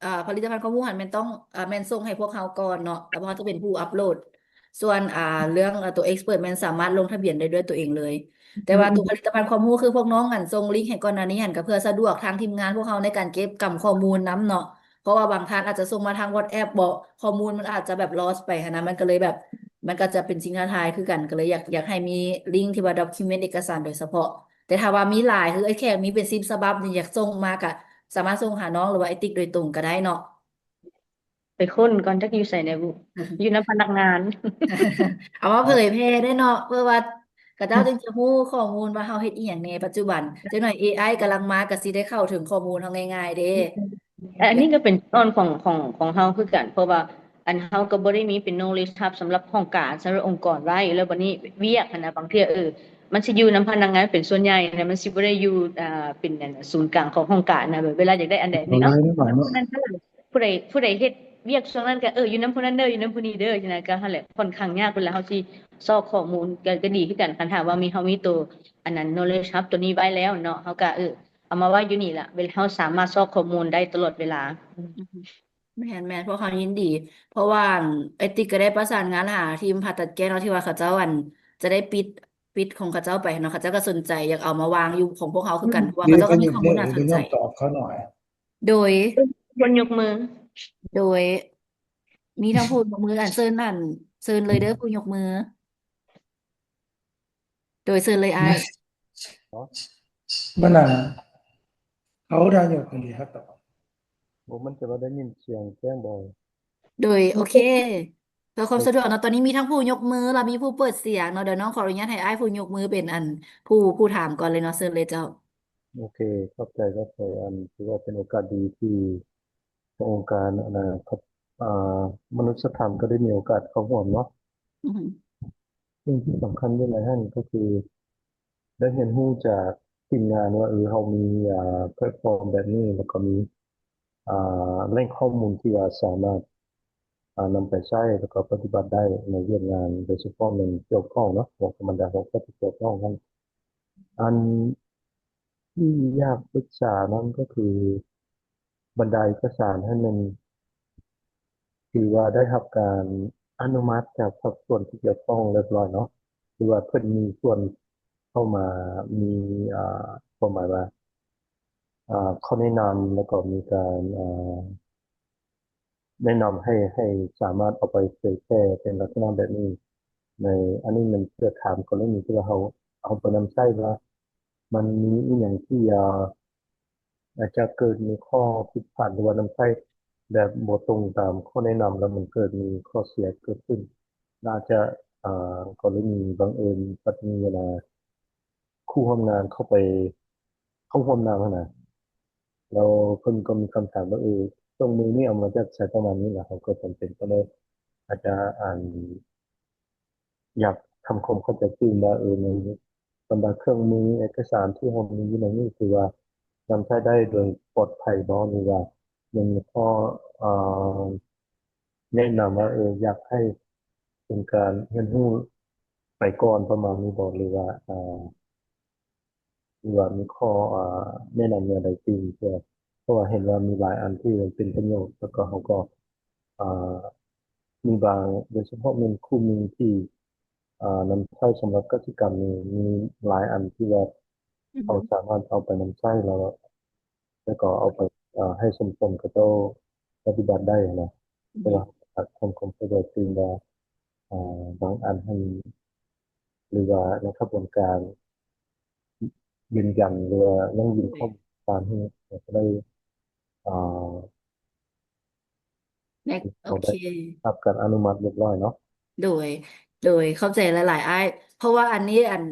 ເອີ ຜະລິດຕະພັນຄວາມຮູ້ຫັ້ນແມ່ນຕ້ອງ ເອີ ແມ່ນສົ່ງໃຫ້ພວກເຮົາກ່ອນເນາະ ແລ້ວພວກເຮົາຈະເປັນຜູ້ອັບໂຫຼດ ສ່ວນ ອ່າ ເລື່ອງ ເອີ ໂຕ expert ແມ່ນສາມາດລົງທະບຽນໄດ້ດ້ວຍຕົວເອງເລີຍ ແຕ່ວ່າໂຕຜະລິດຕະພັນຄວາມຮູ້ຄືພວກນ້ອງອັນສົ່ງລິ້ງໃຫ້ກ່ອນໜ້ານີ້ຫັ້ນ ກະເພື່ອສະດວກທາງທີມງານພວກເຮົາໃນການເກັບກຳຂໍ້ມູນນຳເນາະ ເພາະວ່າບາງທ່ານອາດຈະສົ່ງມາທາງ WhatsApp ເບາະ ຂໍ້ມູນມັນອາດຈະແບບ lost ໄປຫັ້ນນະ ມັນກະເລີຍແບບ ມັນກະຈະເປັນສິ່ງທ້າທາຍຄືກັນ ກະເລີຍຢາກ ຢາກໃຫ້ມີລິ້ງທີ່ວ່າ document ເອກະສານໂດຍສະເພາະ ແຕ່ຖ້າວ່າມີຫຼາຍ ຄືອ້າຍແຂກມີເປັນສິບສະບັບນີ້ ຢາກສົ່ງມາກະສາມາດສົ່ງຫານ້ອງ ຫຼືວ່າອ້າຍຕິກໂດຍຕົງກະໄດ້ເນາະ. ໄປຄົ້ນກ່ອນ ຈັກຢູ່ໃສແດ່ບຸ ຢູ່ນຳພະນັກງານ ເອົາມາເຜີຍແຜ່ໄດ້ເນາະ ເພື່ອວ່າຂະເຈົ້າຈຶ່ງຈະຮູ້ຂໍ້ມູນວ່າເຮົາເຮັດອີ່ຫຍັງແດ່ປັດຈຸບັນ ຈັກໜ້ອຍ ເອໄອ ກຳລັງມາ ກະຊິໄດ້ເຂົ້າເຖິງຂໍ້ມູນເຮົາງ່າຍໆເດ້. ແລະ ອັນນີ້ກະເປັນຈຸດອ່ອນຂອງ ຂອງ ຂອງເຮົາຄືກັນ ເພາະວ່າ ອັນ ເຮົາກະບໍ່ໄດ້ມີເປັນ knowledge hub ສຳລັບຫ້ອງການ ສຳລັບອົງກອນໄວ້ ແລ້ວບັດນີ້ວຽກຫັ້ນນະ ບາງເທື່ອ ເອີ ມັນຊິຢູ່ນຳພະນັກງານເປັນສ່ວນໃຫຍ່ນະ ມັນຊິບໍ່ໄດ້ຢູ່ ອ່າ ເປັນອັນສູນກາງຂອງຫ້ອງການນະ ແບບເວລາຢາກໄດ້ອັນໃດນີ້ເນາະ ຜູ້ໃດ ຜູ້ໃດເຮັດວຽກຊ່ວງນັ້ນກະ ເອີ ຢູ່ນຳຜູ້ນັ້ນເດີ ຢູ່ນຳຜູ້ນີ້ເດີ ຈັ່ງຊີ້ນະ ກະຫັ້ນແຫຼະ ຂ້ອນຂ້າງຍາກ ເວລາເຮົາຊິຊອກຂໍ້ມູນ ກະ ກະດີຄືກັນ ຄັນຖ້າວ່າມີ ເຮົາມີໂຕ ອັນນັ້ນ knowledge hub ໂຕນີ້ໄວ້ແລ້ວເນາະ ເຮົາກະ ເອີ ເອົາມາໄວ້ຢູ່ນີ້ລະ ເວລາເຮົາສາມາດຊອກຂໍ້ມູນໄດ້ຕະຫຼອດເວລາ. ແມ່ນໆ ພວກເຮົາຍິນດີ ເພາະວ່າ ອັນ ເອຕິກກະໄດ້ປະສານງານຫາທີມຜ່າຕັດແກ້ວເນາະ ທີ່ວ່າເຂົາເຈົ້າ ອັນ ຈະໄດ້ປິດ ປິດຂອງເຂົາເຈົ້າໄປເນາະ ເຂົາເຈົ້າກະສົນໃຈຢາກເອົາມາວາງຢູ່ຂອງພວກເຮົາຄືກັນ ເພາະວ່າເຂົາເຈົ້າກະມີຂໍ້ມູນໜ້າສົນໃຈ. ໂດຍ ຄົນຍົກມື ໂດຍ ມີທັງຜູ້ຍົກມື ອັນ ເຊີນ ອັນ ເຊີນເລີຍເດີ ຜູ້ຍົກມື. ໂດຍ ເຊີນເລີຍອ້າຍ. ໂດຍ ໂອເຄ ເພື່ອຄວາມສະດວກເນາະ ຕອນນີ້ມີທັງຜູ້ຍົກມື ແລະ ມີຜູ້ເປີດສຽງເນາະ ດຽວນ້ອງຂໍອະນຸຍາດໃຫ້ອ້າຍຜູ້ຍົກມືເປັນ ອັນ ຜູ້ ຜູ້ຖາມກ່ອນເລີຍເນາະ ເຊີນເລີຍເຈົ້າ. ໂອເຄ ຂອບໃຈ ຂອບໃຈ ອັນ ຖືວ່າເປັນໂອກາດດີທີ່ ຂອງອົງການ ອັນນ່າ ຂອບ ອ່າ ມະນຸດສະທຳກໍໄດ້ມີໂອກາດເຂົ້າຮ່ວມເນາະ. ອືຮຶ ສິ່ງທີ່ສຳຄັນຢູ່ໃນຫັ້ນກໍຄື ໄດ້ຮຽນຮູ້ຈາກທີມງານວ່າ ເອີ ເຮົາມີ ອ່າ ແພລດຟອມແບບນີ້ ແລ້ວກໍມີ ອ່າ ແຫຼ່ງຂໍ້ມູນທີ່ວ່າສາມາດ ອ່າ ນຳໄປໃຊ້ ແລ້ວກໍປະຕິບັດໄດ້ໃນວຽກງານ ໂດຍສະເພາະແມ່ນກ່ຽວຂ້ອງເນາະ ພວກບັນດາຫົວຂໍ້ທີ່ກ່ຽວຂ້ອງຫັ້ນ. ອັນທີ່ຢາກປຶກສານັ້ນກໍຄື ບັນດາເອກະສານຫັ້ນແມ່ນ ຖືວ່າໄດ້ຮັບການອະນຸມັດຈາກພາກສ່ວນທີ່ກ່ຽວຂ້ອງຮຽບຮ້ອຍເນາະ ຄືວ່າເພິ່ນມີສ່ວນເຂົ້າມາ ມີ ອ່າ ຄວາມໝາຍວ່າ ອ່າ ຂໍ້ແນະນຳ ແລ້ວກໍມີການ ອ່າ ແນະນຳໃຫ້ ໃຫ້ສາມາດເອົາໄປເຜີຍແຜ່ເປັນລັກສະນະແບບນີ້ ໃນ ອັນນີ້ແມ່ນເພື່ອຖາມກໍລະນີທີ່ວ່າເຮົາເອົາໄປນຳໃຊ້ວ່າ ມັນມີອີ່ຫຍັງທີ່ ອ່າ ອາດຈະເກີດມີຂໍ້ຜິດພາດ ຫຼືວ່ານຳໃຊ້ແບບບໍ່ຕົງຕາມຂໍ້ແນະນຳ ແລ້ວມັນເກີດມີຂໍ້ເສຍເກີດຂຶ້ນ ອາດຈະ ອ່າ ກໍລະນີບັງເອີນ ປັດມີເວລາ ຄູ່ຮ່ວມງານເຂົ້າໄປ ເຂົ້າຮ່ວມນຳຫັ້ນນະ ແລ້ວເພິ່ນກໍມີຄຳຖາມວ່າ ເອີ ເຄື່ອງມືນີ້ເອົາມາຈາກໃສ ປະມານນີ້ນະ ເຮົາກໍຈຳເປັນຕ້ອງໄດ້ ອາດຈະ ອັນ ຢາກທຳຄວາມເຂົ້າໃຈຕື່ມວ່າ ເອີ ໃນບັນດາເຄື່ອງມືເອກະສານທີ່ເຮົາມີຢູ່ໃນນີ້ ຖືວ່ານຳໃຊ້ໄດ້ໂດຍປອດໄພບໍ່ ຫຼືວ່າຍັງມີຂໍ້ ເອີ ແນະນຳວ່າ ເອີ ຢາກໃຫ້ເປັນການຮຽນຮູ້ໄປກ່ອນປະມານນີ້ບໍ່ ຫຼືວ່າ ເອີ ຫຼືວ່າມີຂໍ້ ເອີ ແນະນຳແນວໃດຕື່ມ ເພື່ອ ເພາະວ່າເຫັນວ່າມີຫຼາຍອັນທີ່ມັນເປັນປະໂຫຍດ ແລ້ວກໍເຮົາກໍ ເອີ ມີບາງ ໂດຍສະເພາະແມ່ນຄູ່ມືທີ່ ເອີ ນຳໃຊ້ສຳລັບກະສິກຳນີ້ ມີຫຼາຍອັນທີ່ວ່າ ອືຮຶ ເຮົາສາມາດເອົາໄປນຳໃຊ້ ແລ້ວ ແລ້ວກໍເອົາໄປ ເອີ ໃຫ້ຊຸມຊົນເຂົາເຈົ້າປະຕິບັດໄດ້ຫັ້ນນະ. ອືຮຶ ແຕ່ວ່າ ອາ ທຳຄວາມເຂົ້າໃຈຕື່ມວ່າ ເອີ ບາງອັນຫັ້ນ ຫຼືວ່າໃນຂະບວນການຢືນຢັນ ຫຼືວ່າຢັ້ງຢືນ ໂດຍ ຂໍ້ມູນການໃຫ້ ເອີ ໄດ້ ໂອເຄ ໄດ້ຮັບການອະນຸມັດຮຽບຮ້ອຍເນາະ. ໂດຍ ໂດຍ ເຂົ້າໃຈຫຼາຍໆ ອ້າຍ ເພາະວ່າອັນນີ້ ອັນ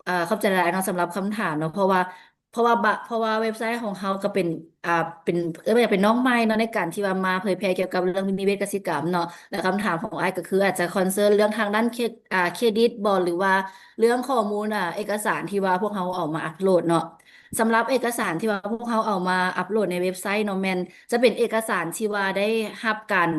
ເອີ ຂອບໃຈຫຼາຍໆເນາະ ສຳລັບຄຳຖາມເນາະ ເພາະວ່າ ເພາະວ່າບະ ເພາະວ່າເວັບໄຊຂອງເຮົາກໍເປັນ ອ່າ ເປັນ ເອີ້ນວ່າເປັນນ້ອງໃໝ່ເນາະ ໃນການທີ່ວ່າມາເຜີຍແຜ່ກ່ຽວກັບເລື່ອງນິເວດກະສິກຳເນາະ ແລະ ຄຳຖາມຂອງອ້າຍກໍຄືອາດຈະຄອນເຊີນເລື່ອງທາງດ້ານເຄ ອ່າ ເຄຣດິດບໍ ຫຼືວ່າເລື່ອງຂໍ້ມູນ ອ່າ ເອກະສານທີ່ວ່າພວກເຮົາເອົາມາອັບໂຫຼດເນາະ. ສຳລັບເອກະສານທີ່ວ່າພວກເຮົາເອົາມາອັບໂຫຼດໃນເວັບໄຊເນາະ ແມ່ນຈະເປັນເອກະສານທີ່ວ່າໄດ້ຮັບການ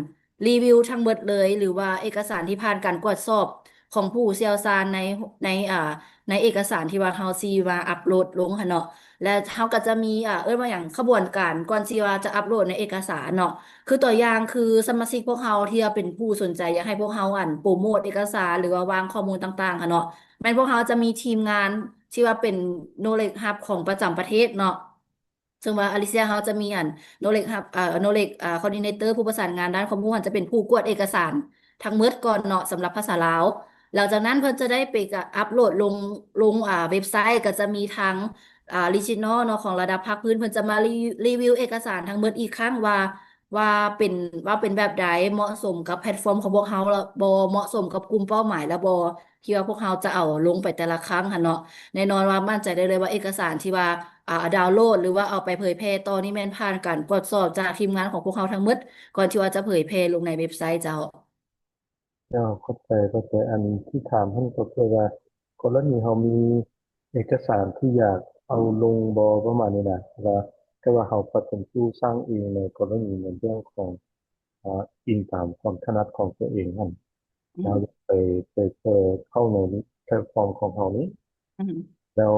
ຣີວິວທັງໝົດເລີຍ ຫຼືວ່າເອກະສານທີ່ຜ່ານການກວດສອບຂອງຜູ້ຊ່ຽວຊານໃນ ໃນ ອ່າ ໃນເອກະສານທີ່ວ່າເຮົາຊິມາອັບໂຫຼດລົງຫັ້ນເນາະ ແລະ ເຮົາກໍຈະມີ ອ່າ ເອີ້ນວ່າຫຍັງ ຂະບວນການກ່ອນທີ່ວ່າຈະອັບໂຫຼດໃນເອກະສານເນາະ ຄືຕົວຢ່າງຄືສະມາຊິກພວກເຮົາທີ່ວ່າເປັນຜູ້ສົນໃຈຢາກໃຫ້ພວກເຮົາ ອັນ ໂປຣໂມດເອກະສານ ຫຼືວ່າວາງຂໍ້ມູນຕ່າງໆຫັ້ນເນາະ ແມ່ນພວກເຮົາຈະມີທີມງານທີ່ວ່າເປັນ knowledge hub ຂອງປະຈຳປະເທດເນາະ. ເຊິ່ງວ່າອາລິເຊຍເຮົາຈະມີອັນ knowledge hub ເອີ knowledge ເອີ coordinator ຜູ້ປະສານງານດ້ານຄວາມຮູ້ຫັ້ນ ຈະເປັນຜູ້ກວດເອກະສານທັງໝົດກ່ອນເນາະ ສຳລັບພາສາລາວ. ຫຼັງຈາກນັ້ນເພິ່ນຈະໄດ້ໄປກະອັບໂຫຼດລົງ ລົງ ອ່າ ເວັບໄຊ ກໍຈະມີທາງ ອ່າ regional ເນາະ ຂອງລະດັບພາກພື້ນ ເພິ່ນຈະມາຣີ ຣີວິວເອກະສານທັງໝົດອີກຄັ້ງວ່າ ວ່າເປັນ ວ່າເປັນແບບໃດ ເໝາະສົມກັບແພລດຟອມຂອງພວກເຮົາ ແລະ ບໍ່ ເໝາະສົມກັບກຸ່ມເປົ້າໝາຍ ແລະ ບໍ່ ທີ່ວ່າພວກເຮົາຈະເອົາລົງໄປແຕ່ລະຄັ້ງຫັ້ນເນາະ. ແນ່ນອນວ່າໝັ້ນໃຈໄດ້ເລີຍວ່າເອກະສານທີ່ວ່າ ອ່າ ດາວໂຫຼດ ຫຼືວ່າເອົາໄປເຜີຍແຜ່ຕໍ່ນີ້ແມ່ນຜ່ານການກວດສອບຈາກທີມງານຂອງພວກເຮົາທັງໝົດ ກ່ອນທີ່ວ່າຈະເຜີຍແຜ່ລົງໃນເວັບໄຊເຈົ້າ. ເຈົ້າ ຂອບໃຈ ຂອບໃຈ. ອັນທີ່ຖາມຫັ້ນກໍຄືວ່າ ກໍລະນີເຮົາມີເອກະສານທີ່ຢາກເອົາລົງບໍ່ ປະມານນີ້ນະ ວ່າ ແຕ່ວ່າເຮົາປະສົມສູ່ສ້າງເອງໃນກໍລະນີໃນເລື່ອງຂອງ ອ່າ ອີງຕາມຄວາມຖະໜັດຂອງຕົວເອງຫັ້ນ ອືມ ເຮົາຢາກໄປ ໄປເປີດເຂົ້າໃນແພລດຟອມຂອງເຮົານີ້ ອືມ ແລ້ວ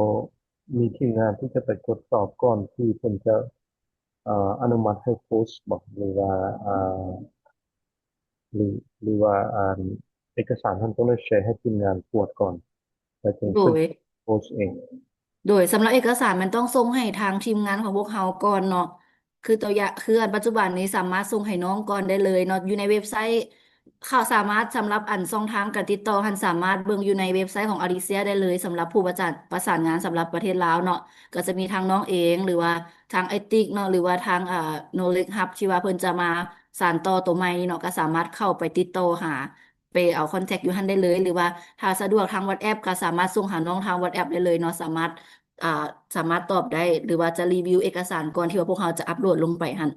ມີທີມງານທີ່ຈະໄປກວດສອບກ່ອນທີ່ເພິ່ນຈະ ອ່າ ອະນຸມັດໃຫ້ໂພສບໍ ຫຼືວ່າ ອ່າ ຫຼື ຫຼືວ່າ ອ່າ ເອກະສານຫັ້ນຕ້ອງໄດ້ແຊໃຫ້ທີມງານກວດກ່ອນ ແລ້ວຈຶ່ງ ໂດຍ ຂຶ້ນໂພສເອງ? ໂດຍ ສຳລັບເອກະສານມັນຕ້ອງສົ່ງໃຫ້ທາງທີມງານຂອງພວກເຮົາກ່ອນເນາະ ຄືຕົວຢ່າງ ຄືອັນປັດຈຸບັນນີ້ສາມາດສົ່ງໃຫ້ນ້ອງກ່ອນໄດ້ເລີຍເນາະ ຢູ່ໃນເວັບໄຊ ເຂົາສາມາດ ສຳລັບອັນຊ່ອງທາງການຕິດຕໍ່ຫັ້ນ ສາມາດເບິ່ງຢູ່ໃນເວັບໄຊຂອງອາລິເຊຍໄດ້ເລີຍ ສຳລັບຜູ້ປະສານ ປະສານງານສຳລັບປະເທດລາວເນາະ ກໍຈະມີທັງນ້ອງເອງ ຫຼືວ່າທາງໄອຕິກເນາະ ຫຼືວ່າທາງ ເອີ knowledge hub ທີ່ວ່າເພິ່ນຈະມາສານຕໍ່ໂຕໃໝ່ນີ້ເນາະ ກໍສາມາດເຂົ້າໄປຕິດຕໍ່ຫາ ໄປເອົາຄອນແທັກຢູ່ຫັ້ນໄດ້ເລີຍ ຫຼືວ່າຖ້າສະດວກທາງ WhatsApp ກໍສາມາດສົ່ງຫານ້ອງທາງ WhatsApp ໄດ້ເລີຍເນາະ ສາມາດ ອ່າ ສາມາດຕອບໄດ້ ຫຼືວ່າຈະຣີວິວເອກະສານກ່ອນທີ່ວ່າພວກເຮົາຈະອັບໂຫຼດລົງໄປຫັ້ນ.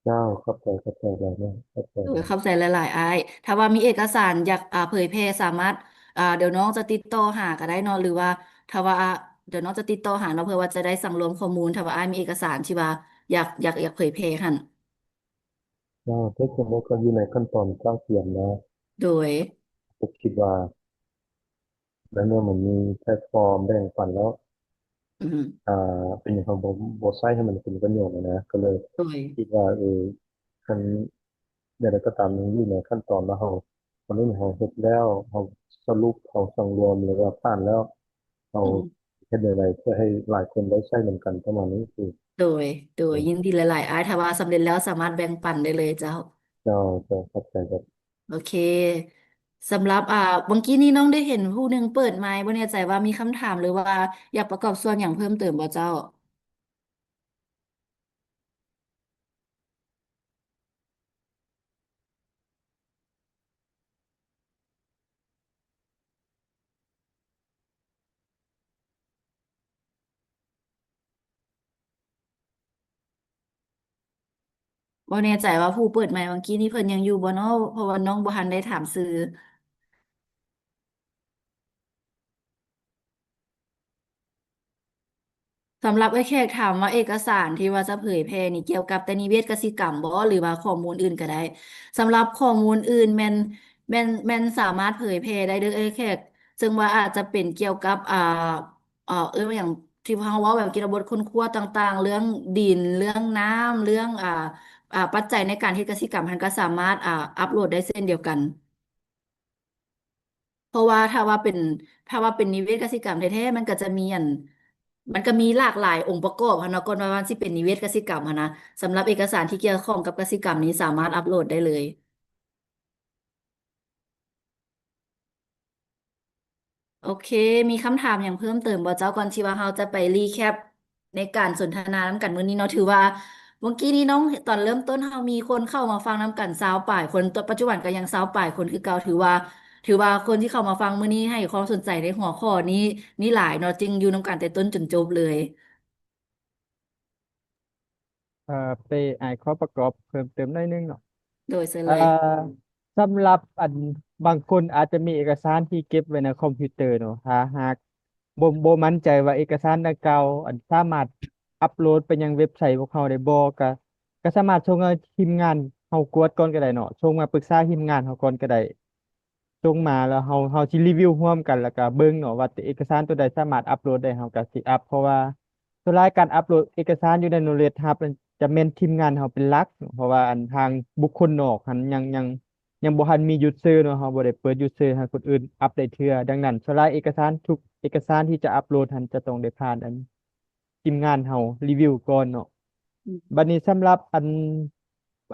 ເຈົ້າ ຂອບໃຈ ຂອບໃຈຫຼາຍເນາະ ຂອບໃຈ ໂດຍ ຂອບໃຈຫຼາຍໆອ້າຍ. ຖ້າວ່າມີເອກະສານຢາກ ອ່າ ເຜີຍແຜ່ ສາມາດ ອ່າ ດຽວນ້ອງຈະຕິດຕໍ່ຫາກໍໄດ້ເນາະ ຫຼືວ່າຖ້າວ່າ ອ່າ ດຽວນ້ອງຈະຕິດຕໍ່ຫາເນາະ ເພື່ອວ່າຈະໄດ້ສັງລວມຂໍ້ມູນ ຖ້າວ່າອ້າຍມີເອກະສານທີ່ວ່າຢາກ ຢາກ ຢາກເຜີຍແຜ່ຫັ້ນ. ເຈົ້າ ແຕ່ຈັ່ງໃດກໍຢູ່ໃນຂັ້ນຕອນເຈົ້າກຽມເນາະ. ໂດຍ ກໍຄິດວ່າ ໃນເມື່ອມັນມີແພລດຟອມແບ່ງປັນແລ້ວ ອືມ ອ່າ ເປັນຫຍັງເຮົາບໍ່ ບໍ່ໃຊ້ໃຫ້ມັນເປັນປະໂຫຍດຫັ້ນນະ ກໍເລີຍ ໂດຍ ຄິດວ່າ ເອີ ຄັນແນວໃດກໍຕາມ ຍັງຢູ່ໃນຂັ້ນຕອນວ່າເຮົາ ອັນນີ້ເຮົາເຮັດແລ້ວ ເຮົາສະຫຼຸບ ເຮົາສັງລວມ ຫຼືວ່າຜ່ານແລ້ວ ເຮົາ ອືມ ເຮັດແນວໃດເພື່ອໃຫ້ຫຼາຍຄົນໄດ້ໃຊ້ນຳກັນ ປະມານນີ້ຄື ໂດຍ ໂດຍ ອືມ ຍິນດີຫຼາຍໆອ້າຍ ຖ້າວ່າສຳເລັດແລ້ວສາມາດແບ່ງປັນໄດ້ເລີຍເຈົ້າ. ເຈົ້າ ເຈົ້າ ຂອບໃຈ ຂອບ ໂອເຄ ສຳລັບ ອ່າ ເມື່ອກີ້ນີ້ນ້ອງໄດ້ເຫັນຜູ້ໜຶ່ງເປີດໄມ ບໍ່ແນ່ໃຈວ່າມີຄຳຖາມ ຫຼືວ່າຢາກປະກອບສ່ວນຫຍັງເພີ່ມເຕີມບໍ່ເຈົ້າ? ບໍ່ແນ່ໃຈວ່າຜູ້ເປີດໄມເມື່ອກີ້ນີ້ເພິ່ນຍັງຢູ່ບໍ່ເນາະ ເພາະວ່ານ້ອງບໍ່ທັນໄດ້ຖາມຊື່. ສຳລັບອ້າຍແຂກຖາມວ່າເອກະສານທີ່ວ່າຈະເຜີຍແຜ່ນີ້ກ່ຽວກັບແຕ່ນິເວດກະສິກຳບໍ່ ຫຼືວ່າຂໍ້ມູນອື່ນກໍໄດ້? ສຳລັບຂໍ້ມູນອື່ນແມ່ນ ແມ່ນ ແມ່ນສາມາດເຜີຍແຜ່ໄດ້ເດີ້ອ້າຍແຂກ ເຊິ່ງວ່າອາດຈະເປັນກ່ຽວກັບ ອ່າ ເອີ ເອີ້ນວ່າຫຍັງ ທີ່ເຮົາເວົ້າແບບກິລະບົດຄົ້ນຄວ້າຕ່າງໆ ເລື່ອງດິນ ເລື່ອງນ້ຳ ເລື່ອງ ອ່າ ອ່າ ປັດໄຈໃນການເຮັດກະສິກຳຫັ້ນກໍສາມາດ ອ່າ ອັບໂຫຼດໄດ້ເຊັ່ນດຽວກັນ. ເພາະວ່າຖ້າວ່າເປັນ ຖ້າວ່າເປັນນິເວດກະສິກຳແທ້ໆ ມັນກໍຈະມີອັນ ມັນກໍມີຫຼາກຫຼາຍອົງປະກອບຫັ້ນເນາະ ກ່ອນວ່າມັນຊິເປັນນິເວດກະສິກຳຫັ້ນນະ. ສຳລັບເອກະສານທີ່ກ່ຽວຂ້ອງກັບກະສິກຳນີ້ສາມາດອັບໂຫຼດໄດ້ເລີຍ. ໂອເຄ ມີຄຳຖາມຫຍັງເພີ່ມເຕີມບໍ່ເຈົ້າ ກ່ອນທີ່ວ່າເຮົາຈະໄປຣີແຄັບໃນການສົນທະນານຳກັນມື້ນີ້ເນາະ? ຖືວ່າເມື່ອກີ້ນີ້ນ້ອງ ຕອນເລີ່ມຕົ້ນເຮົາມີຄົນເຂົ້າມາຟັງນຳກັນຊາວປາຍຄົນ ປັດຈຸບັນກໍຍັງຊາວປາຍຄົນຄືເກົ່າ ຖືວ່າ ຖືວ່າຄົນທີ່ເຂົ້າມາຟັງມື້ນີ້ໃຫ້ຄວາມສົນໃຈໃນຫົວຂໍ້ນີ້ ນີ້ຫຼາຍເນາະ ຈຶ່ງຢູ່ນຳກັນແຕ່ຕົ້ນຈົນຈົບເລີຍ. ເອີ ເປ້ ອ້າຍຂໍປະກອບເພີ່ມເຕີມໜ້ອຍໜຶ່ງເນາະ. ໂດຍ ເຊີນເລີຍ. ເອີ ສຳລັບອັນ ບາງຄົນອາດຈະມີເອກະສານທີ່ເກັບໄວ້ໃນຄອມພິວເຕີເນາະ ຖ້າຫາກບໍ່ ບໍ່ໝັ້ນໃຈວ່າເອກະສານດັ່ງກ່າວ ອັນ ສາມາດອັບໂຫຼດໄປຍັງເວັບໄຊຂອງເຮົາໄດ້ບໍ່ ກະ ກະສາມາດສົ່ງໃຫ້ທີມງານເຮົາກວດກ່ອນກໍໄດ້ເນາະ ສົ່ງມາປຶກສາທີມງານເຮົາກ່ອນກໍໄດ້. ສົ່ງມາແລ້ວເຮົາ ເຮົາຊິຣີວິວຮ່ວມກັນ ແລ້ວກະເບິ່ງເນາະວ່າເອກະສານໂຕໃດສາມາດອັບໂຫຼດໄດ້ ເຮົາກະຊິອັບ ເພາະວ່າສ່ວນຫຼາຍການອັບໂຫຼດເອກະສານຢູ່ໃນ Knowledge Hub ຈະແມ່ນທີມງານເຮົາເປັນຫຼັກເນາະ ເພາະວ່າອັນທາງບຸກຄົນນອກຫັ້ນຍັງ ຍັງ ຍັງບໍ່ທັນມີ user ເນາະ ເຮົາບໍ່ໄດ້ເປີດ user ໃຫ້ຄົນອື່ນອັບໄດ້ເທື່ອ. ດັ່ງນັ້ນສ່ວນຫຼາຍເອກະສານທຸກເອກະສານທີ່ຈະອັບໂຫຼດຫັ້ນຈະຕ້ອງໄດ້ຜ່ານອັນ ທີມງານເຮົາຣີວິວກ່ອນເນາະ. ອືມ ບັດນີ້ສຳລັບອັນ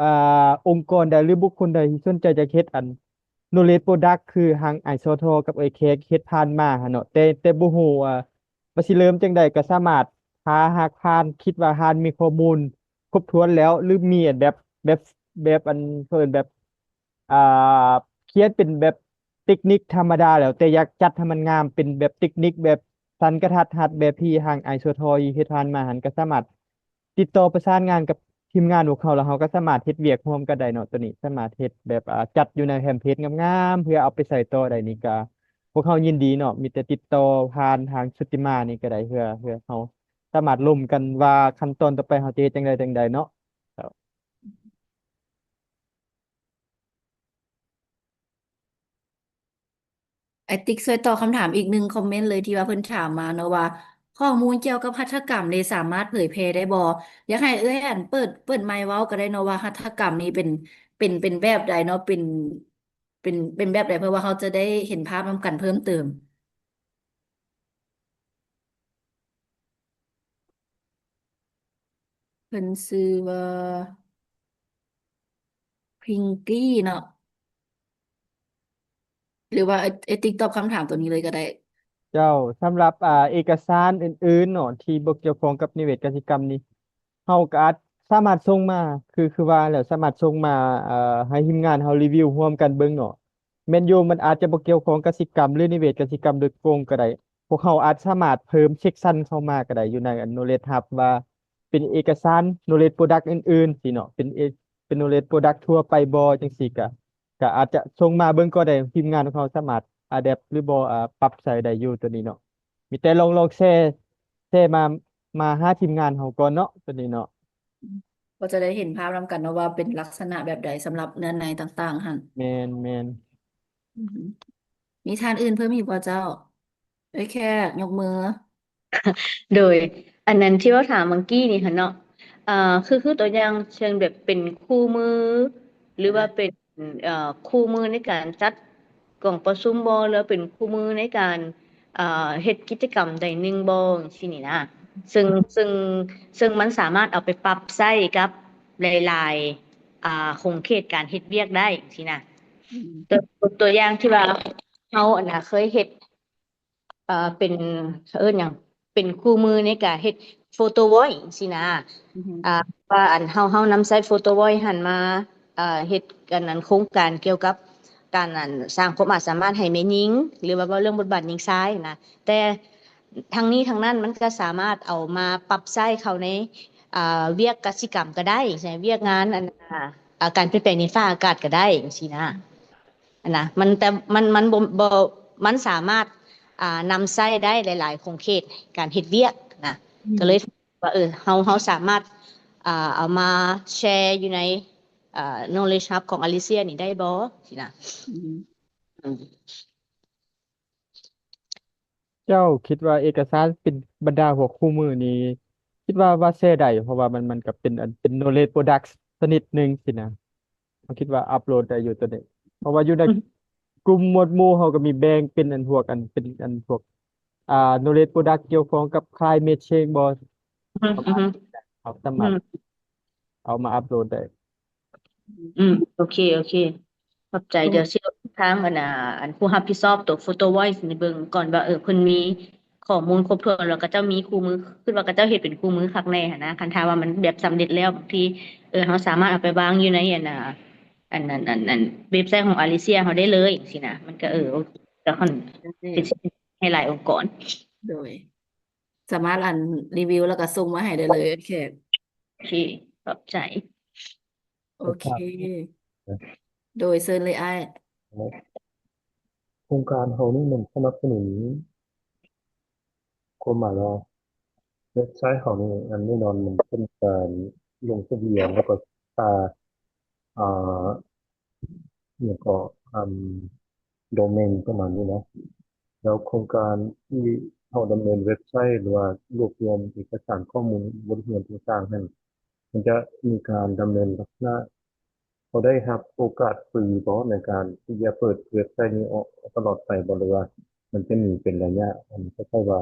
ອ່າ ອົງກອນໃດ ຫຼື ບຸກຄົນໃດທີ່ສົນໃຈຢາກເຮັດອັນ Knowledge Product ຄືທາງອ້າຍ ສທ ກັບເອື້ອຍແຂກເຮັດຜ່ານມາຫັ້ນເນາະ ແຕ່ ແຕ່ບໍ່ຮູ້ວ່າ ວ່າຊິເລີ່ມຈັ່ງໃດ ກໍສາມາດ ຖ້າຫາກທ່ານຄິດວ່າທ່ານມີຂໍ້ມູນຄົບຖ້ວນແລ້ວ ຫຼື ມີອັນແບບ ແບບ ແບບອັນ ເຂົາເອີ້ນແບບ ອ່າ ຂຽນເປັນແບບເຕັກນິກທຳມະດາແລ້ວ ແຕ່ຢາກຈັດໃຫ້ມັນງາມ ເປັນແບບເຕັກນິກແບບສັນກະທັດຮັດ ແບບທີ່ທາງອ້າຍ ສທ ເຮັດຜ່ານມາຫັ້ນ ກໍສາມາດຕິດຕໍ່ປະສານງານກັບທີມງານພວກເຮົາ ແລ້ວເຮົາກໍສາມາດເຮັດວຽກຮ່ວມກັນໄດ້ເນາະ. ໂຕນີ້ສາມາດເຮັດແບບ ອ່າ ຈັດຢູ່ໃນແຮມເພຈງາມໆ ເພື່ອເອົາໄປໃຊ້ຕໍ່ໄດ້ນີ້ ກໍພວກເຮົາຍິນດີເນາະ ມີແຕ່ຕິດຕໍ່ຜ່ານທາງຊຸດຕິມານີ້ກໍໄດ້ ເພື່ອ ເພື່ອເຮົາສາມາດລົມກັນວ່າຂັ້ນຕອນຕໍ່ໄປເຮົາຈະເຮັດຈັ່ງໃດຈັ່ງໃດເນາະ. ອ້າຍຕິກຊ່ວຍຕອບຄຳຖາມອີກໜຶ່ງຄອມເມັນເລີຍ ທີ່ວ່າເພິ່ນຖາມມາເນາະວ່າ ຂໍ້ມູນກ່ຽວກັບຫັດຖະກຳນີ້ສາມາດເຜີຍແຜ່ໄດ້ບໍ່? ຢາກໃຫ້ເອື້ອຍອັນເປີດ ເປີດໄມເວົ້າກໍໄດ້ເນາະວ່າ ຫັດຖະກຳນີ້ເປັນ ເປັນ ເປັນແບບໃດເນາະ? ເປັນ ເປັນ ເປັນແບບໃດ ເພື່ອວ່າເຮົາຈະໄດ້ເຫັນພາບນຳກັນເພີ່ມເຕີມ. ເພິ່ນຊື່ວ່າ ພິງກີ້ ເນາະ ຫຼືວ່າ ເອ ເອ ຕິກຕອບຄຳຖາມໂຕນີ້ເລີຍກໍໄດ້. ເຈົ້າ ສຳລັບ ອ່າ ເອກະສານອື່ນໆເນາະ ທີ່ບໍ່ກ່ຽວຂ້ອງກັບນິເວດກະສິກຳນີ້ ເຮົາກໍອາດສາມາດສົ່ງມາ ຄື ຄືວ່າແຫຼະ ສາມາດສົ່ງມາ ເອີ ໃຫ້ທີມງານເຮົາຣີວິວຮ່ວມກັນເບິ່ງເນາະ. ແມ່ນຢູ່ ມັນອາດຈະບໍ່ກ່ຽວຂ້ອງກະສິກຳ ຫຼື ນິເວດກະສິກຳໂດຍກົງກໍໄດ້ ພວກເຮົາອາດສາມາດເພີ່ມເຊັກຊັນເຂົ້າມາກໍໄດ້ ຢູ່ໃນອັນ Knowledge Hub ວ່າ ເປັນເອກະສານ knowledge product ອື່ນໆ ຊີ້ເນາະ ເປັນເອ ເປັນ knowledge product ທົ່ວໄປບໍ່ ຈັ່ງຊີ້ກະ ກະອາດຈະສົ່ງມາເບິ່ງກໍໄດ້ ທີມງານຂອງເຮົາສາມາດ adapt ຫຼືບໍ່ ອາ ປັບໃຊ້ໄດ້ຢູ່ໂຕນີ້ເນາະ. ມີແຕ່ລອງ ລອງແຊ ແຊມາ ມາຫາທີມງານເຮົາກ່ອນເນາະ ໂຕນີ້ເນາະ. ກໍຈະໄດ້ເຫັນພາບນຳກັນເນາະວ່າເປັນລັກສະນະແບບໃດສຳລັບເນື້ອໃນຕ່າງໆຫັ້ນ. ແມ່ນໆ. ອືຮຶ ມີທ່ານອື່ນເພີ່ມອີກບໍ່ເຈົ້າ? ເອື້ອຍແຂກຍົກມື. ໂດຍ ອັນນັ້ນທີ່ເວົ້າຖາມເມື່ອກີ້ນີ້ຫັ້ນເນາະ ເອີ ຄື ຄືຕົວຢ່າງເຊັ່ນແບບເປັນຄູ່ມື ຫຼືວ່າເປັນ ເອີ ຄູ່ມືໃນການຈັດກອງປະຊຸມບໍ ຫຼືວ່າເປັນຄູ່ມືໃນການ ເອີ ເຮັດກິດຈະກຳໃດໜຶ່ງບໍ ຈັ່ງຊີ້ນີ້ນະ ເຊິ່ງ ເຊິ່ງ ເຊິ່ງມັນສາມາດເອົາໄປປັບໃຊ້ກັບຫຼາຍໆ ອາ ຂົງເຂດການເຮັດວຽກໄດ້ ຈັ່ງຊີ້ນະ. ອືມ ຕົວ ຕົວຢ່າງທີ່ວ່າເຮົາ ອັນນະ ເຄີຍເຮັດ ເອີ ເປັນ ເຂົາເອີ້ນຫຍັງ ເປັນຄູ່ມືໃນການເຮັດ photo voice ຊີ້ນະ ອືຮຶ ອ່າ ວ່າອັນເຮົາ ເຮົານຳໃຊ້ photo voice ຫັ້ນມາ ເອີ ເຮັດອັນນັ້ນ ໂຄງການກ່ຽວກັບການ ອັນ ສ້າງຄວາມອາດສາມາດໃຫ້ແມ່ຍິງ ຫຼືວ່າເວົ້າເລື່ອງບົດບາດຍິງຊາຍນະ ແຕ່ທັງນີ້ທັງນັ້ນມັນກໍສາມາດເອົາມາປັບໃຊ້ເຂົ້າໃນ ອ່າ ວຽກກະສິກຳກໍໄດ້ ໃນວຽກງານ ອັນ ອ່າ ການປ່ຽນແປງດິນຟ້າອາກາດກໍໄດ້ ຈັ່ງຊີ້ນະ. ອັນນະ ມັນ ແຕ່ມັນ ມັນບໍ່ ບໍ່ ມັນສາມາດ ອ່າ ນຳໃຊ້ໄດ້ຫຼາຍໆຂົງເຂດການເຮັດວຽກນະ ອືມ ກໍເລີຍວ່າ ເອີ ເຮົາ ເຮົາສາມາດ ອ່າ ເອົາມາແຊຢູ່ໃນ ອ່າ knowledge hub ຂອງ Alicia ນີ້ໄດ້ບໍ່ ຊີ້ນະ. ອືມ ອືມ. ເຈົ້າຄິດວ່າເອກະສານເປັນບັນດາຫົວຄູ່ມືນີ້ ຄິດວ່າ ວ່າແຊໄດ້ ເພາະວ່າມັນ ມັນກໍເປັນອັນ ເປັນ knowledge product ຊະນິດໜຶ່ງຊີ້ນະ. ເຮົາຄິດວ່າອັບໂຫຼດໄດ້ຢູ່ໂຕນີ້ ເພາະວ່າຢູ່ໃນ ອືມ ກຸ່ມໝວດໝູ່ເຮົາກໍມີແບ່ງເປັນອັນພວກ ອັນເປັນອັນພວກ ອ່າ knowledge product ກ່ຽວຂ້ອງກັບ climate change ບໍ ອືມ ປະມານ ອືມ ເຮົາສາມາດ ອືມ ເອົາມາອັບໂຫຼດໄດ້. ອືມ ໂອເຄ ໂອເຄ ຂອບໃຈ. ອືມ ດຽວຊິຖາມອັນ ອ່າ ອັນຜູ້ຮັບຜິດຊອບໂຕ photo voice ນີ້ເບິ່ງກ່ອນວ່າ ເອີ ເພິ່ນມີຂໍ້ມູນຄົບຖ້ວນ ແລ້ວຂະເຈົ້າມີຄູ່ມື ຄິດວ່າຂະເຈົ້າເຮັດເປັນຄູ່ມືຄັກແນ່ຫັ້ນນະ. ຄັນຖ້າວ່າມັນແບບສຳເລັດແລ້ວ ບາງທີ ເອີ ເຮົາສາມາດເອົາໄປວາງຢູ່ໃນ ອັນ ອ່າ ອັນ ອັນ ອັນ ອັນເວັບໄຊຂອງ Alicia ເຮົາໄດ້ເລີຍ ຈັ່ງຊີ້ນະ. ມັນກໍ ເອີ ອືມ ໂອເຄ ກໍຄ່ອນ ເປັນສິ່ງໃຫ້ຫຼາຍອົງກອນ. ໂດຍ ສາມາດ ອັນ ຣີວິວ ແລ້ວກໍສົ່ງມາໃຫ້ໄດ້ເລີຍ ໂອເຄ ຂອບໃຈ. ໂອເຄ ໂດຍ ເຊີນເລີຍອ້າຍ. ໂຄງການເຮົານີ້ມັນສະໜັບສະໜູນ ຄວາມໝາຍວ່າ ເວັບໄຊເຮົານີ້ ອັນແນ່ນອນມັນເປັນການລົງທະບຽນ ແລ້ວກໍຄ່າ ອ່າ ຫຍັງເກາະ ອາ ໂດເມນປະມານນີ້ເນາະ. ແລ້ວໂຄງການທີ່ເຮົາດຳເນີນເວັບໄຊ ຫຼືວ່າລວບລວມເອກະສານຂໍ້ມູນບົດຮຽນຕ່າງໆຫັ້ນ ມັນຈະມີການດຳເນີນລັກສະນະ ເຮົາໄດ້ຮັບໂອກາດຟຣີບໍ ໃນການທີ່ຈະເປີດເວັບໄຊນີ້ອອກຕະຫຼອດໄປບໍ ຫຼືວ່າມັນຈະມີເປັນໄລຍະ? ອັນນີ້ກໍເທົ່າວ່າ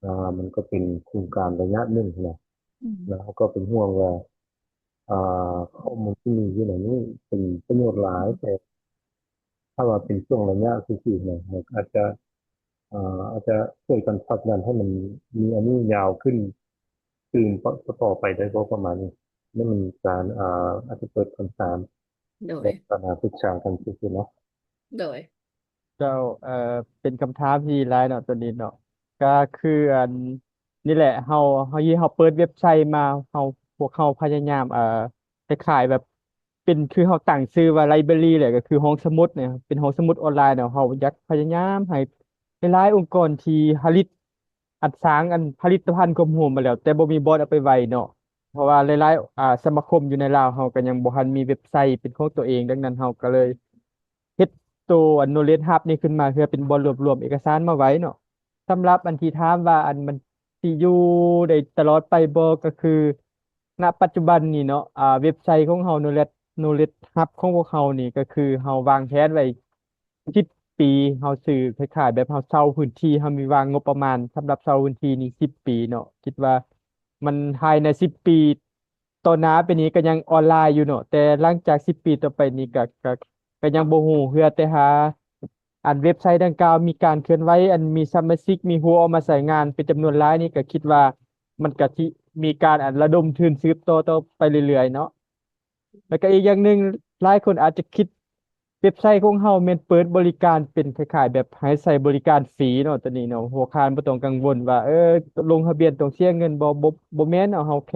ອ່າ ມັນກໍເປັນໂຄງການໄລຍະໜຶ່ງຫັ້ນນະ ອືມ ແລ້ວເຮົາກໍເປັນຫ່ວງວ່າ ອ່າ ຂໍ້ມູນທີ່ມີຢູ່ໃນນີ້ເປັນປະໂຫຍດຫຼາຍ ແຕ່ຖ້າວ່າເປັນຊ່ວງໄລຍະຊື່ໆນະ ມັນກໍອາດຈະ ອ່າ ອາດຈະຊ່ວຍກັນຜັກດັນໃຫ້ມັນມີອັນນີ້ຍາວຂຶ້ນຕື່ມຕໍ່ໄປໄດ້ບໍ່ ປະມານນີ້. ໃຫ້ມັນມີການ ອ່າ ອາດຈະເປີດຄຳຖາມ ໂດຍ ແລະ ປັນຫາປຶກສາກັນຊື່ໆເນາະ. ໂດຍ ເຈົ້າ ເອີ ເປັນຄຳຖາມທີ່ຫຼາຍເນາະ ໂຕນີ້ເນາະ ກໍຄືອັນນີ້ແຫຼະ ເຮົາ ເຮົາ ທີ່ເຮົາເປີດເວັບໄຊມາ ເຮົາ ພວກເຮົາພະຍາຍາມ ເອີ ຄ້າຍໆແບບ ເປັນ ຄືເຮົາຕັ້ງຊື່ວ່າໄລບຣາຣີແຫຼະ ກໍຄືຫ້ອງສະໝຸດເນຍ ເປັນຫ້ອງສະໝຸດອອນລາຍເນາະ. ເຮົາຢາກພະຍາຍາມໃຫ້ຫຼາຍໆອົງກອນທີ່ຜະລິດ ອັນ ສ້າງ ອັນ ຜະລິດຕະພັນຄວາມຮູ້ມາແລ້ວ ແຕ່ບໍ່ມີບ່ອນເອົາໄປໄວ້ເນາະ ເພາະວ່າຫຼາຍໆ ອ່າ ສະມາຄົມຢູ່ໃນລາວເຮົາກໍຍັງບໍ່ທັນມີເວັບໄຊເປັນຂອງຕົວເອງ. ດັ່ງນັ້ນເຮົາກໍເລີຍເຮັດໂຕ ອັນ knowledge hub ນີ້ຂຶ້ນມາ ເພື່ອເປັນບ່ອນລວບລວມເອກະສານມາໄວ້ເນາະ. ສຳລັບອັນທີ່ຖາມວ່າ ອັນ ມັນຊິຢູ່ໄດ້ຕະຫຼອດໄປບໍ່ ກໍຄື ນະປັດຈຸບັນນີ້ເນາະ ອ່າ ເວັບໄຊຂອງເຮົາ knowledge knowledge hub ຂອງພວກເຮົານີ້ ກໍຄືເຮົາວາງແຜນໄວ້ສິບປີ ເຮົາຊື້ ຄ້າຍໆແບບເຮົາເຊົ່າພື້ນທີ່ ເຮົາມີວາງງົບປະມານສຳລັບເຊົ່າພື້ນທີ່ນີ້ສິບປີເນາະ. ຄິດວ່າມັນພາຍໃນສິບປີຕໍ່ໜ້າໄປນີ້ກໍຍັງອອນລາຍຢູ່ເນາະ ແຕ່ຫຼັງຈາກສິບປີຕໍ່ໄປນີ້ກໍ ກໍ ກໍຍັງບໍ່ຮູ້ ເພື່ອແຕ່ຫາ ອັນເວັບໄຊດັ່ງກ່າວມີການເຄື່ອນໄຫວ ອັນມີສະມາຊິກ ມີຫົວອອກມາໃຊ້ງານເປັນຈຳນວນຫຼາຍນີ້ ກໍຄິດວ່າມັນກໍຊິມີການ ອັນ ລະດົມທຶນສືບຕໍ່ ຕໍ່ໄປເລື້ອຍໆເນາະ. ແລ້ວກໍອີກຢ່າງໜຶ່ງ ຫຼາຍຄົນອາດຈະຄິດ ເວັບໄຊຂອງເຮົາແມ່ນເປີດບໍລິການເປັນຄ້າຍໆແບບໃຫ້ໃຊ້ບໍລິການຟຣີເນາະ ຕອນນີ້ເນາະ ພວກທ່ານບໍ່ຕ້ອງກັງວົນວ່າ ເອີ ລົງທະບຽນຕ້ອງເສຍເງິນບໍ່ ບໍ່ ບໍ່ແມ່ນເນາະ ເຮົາແຄ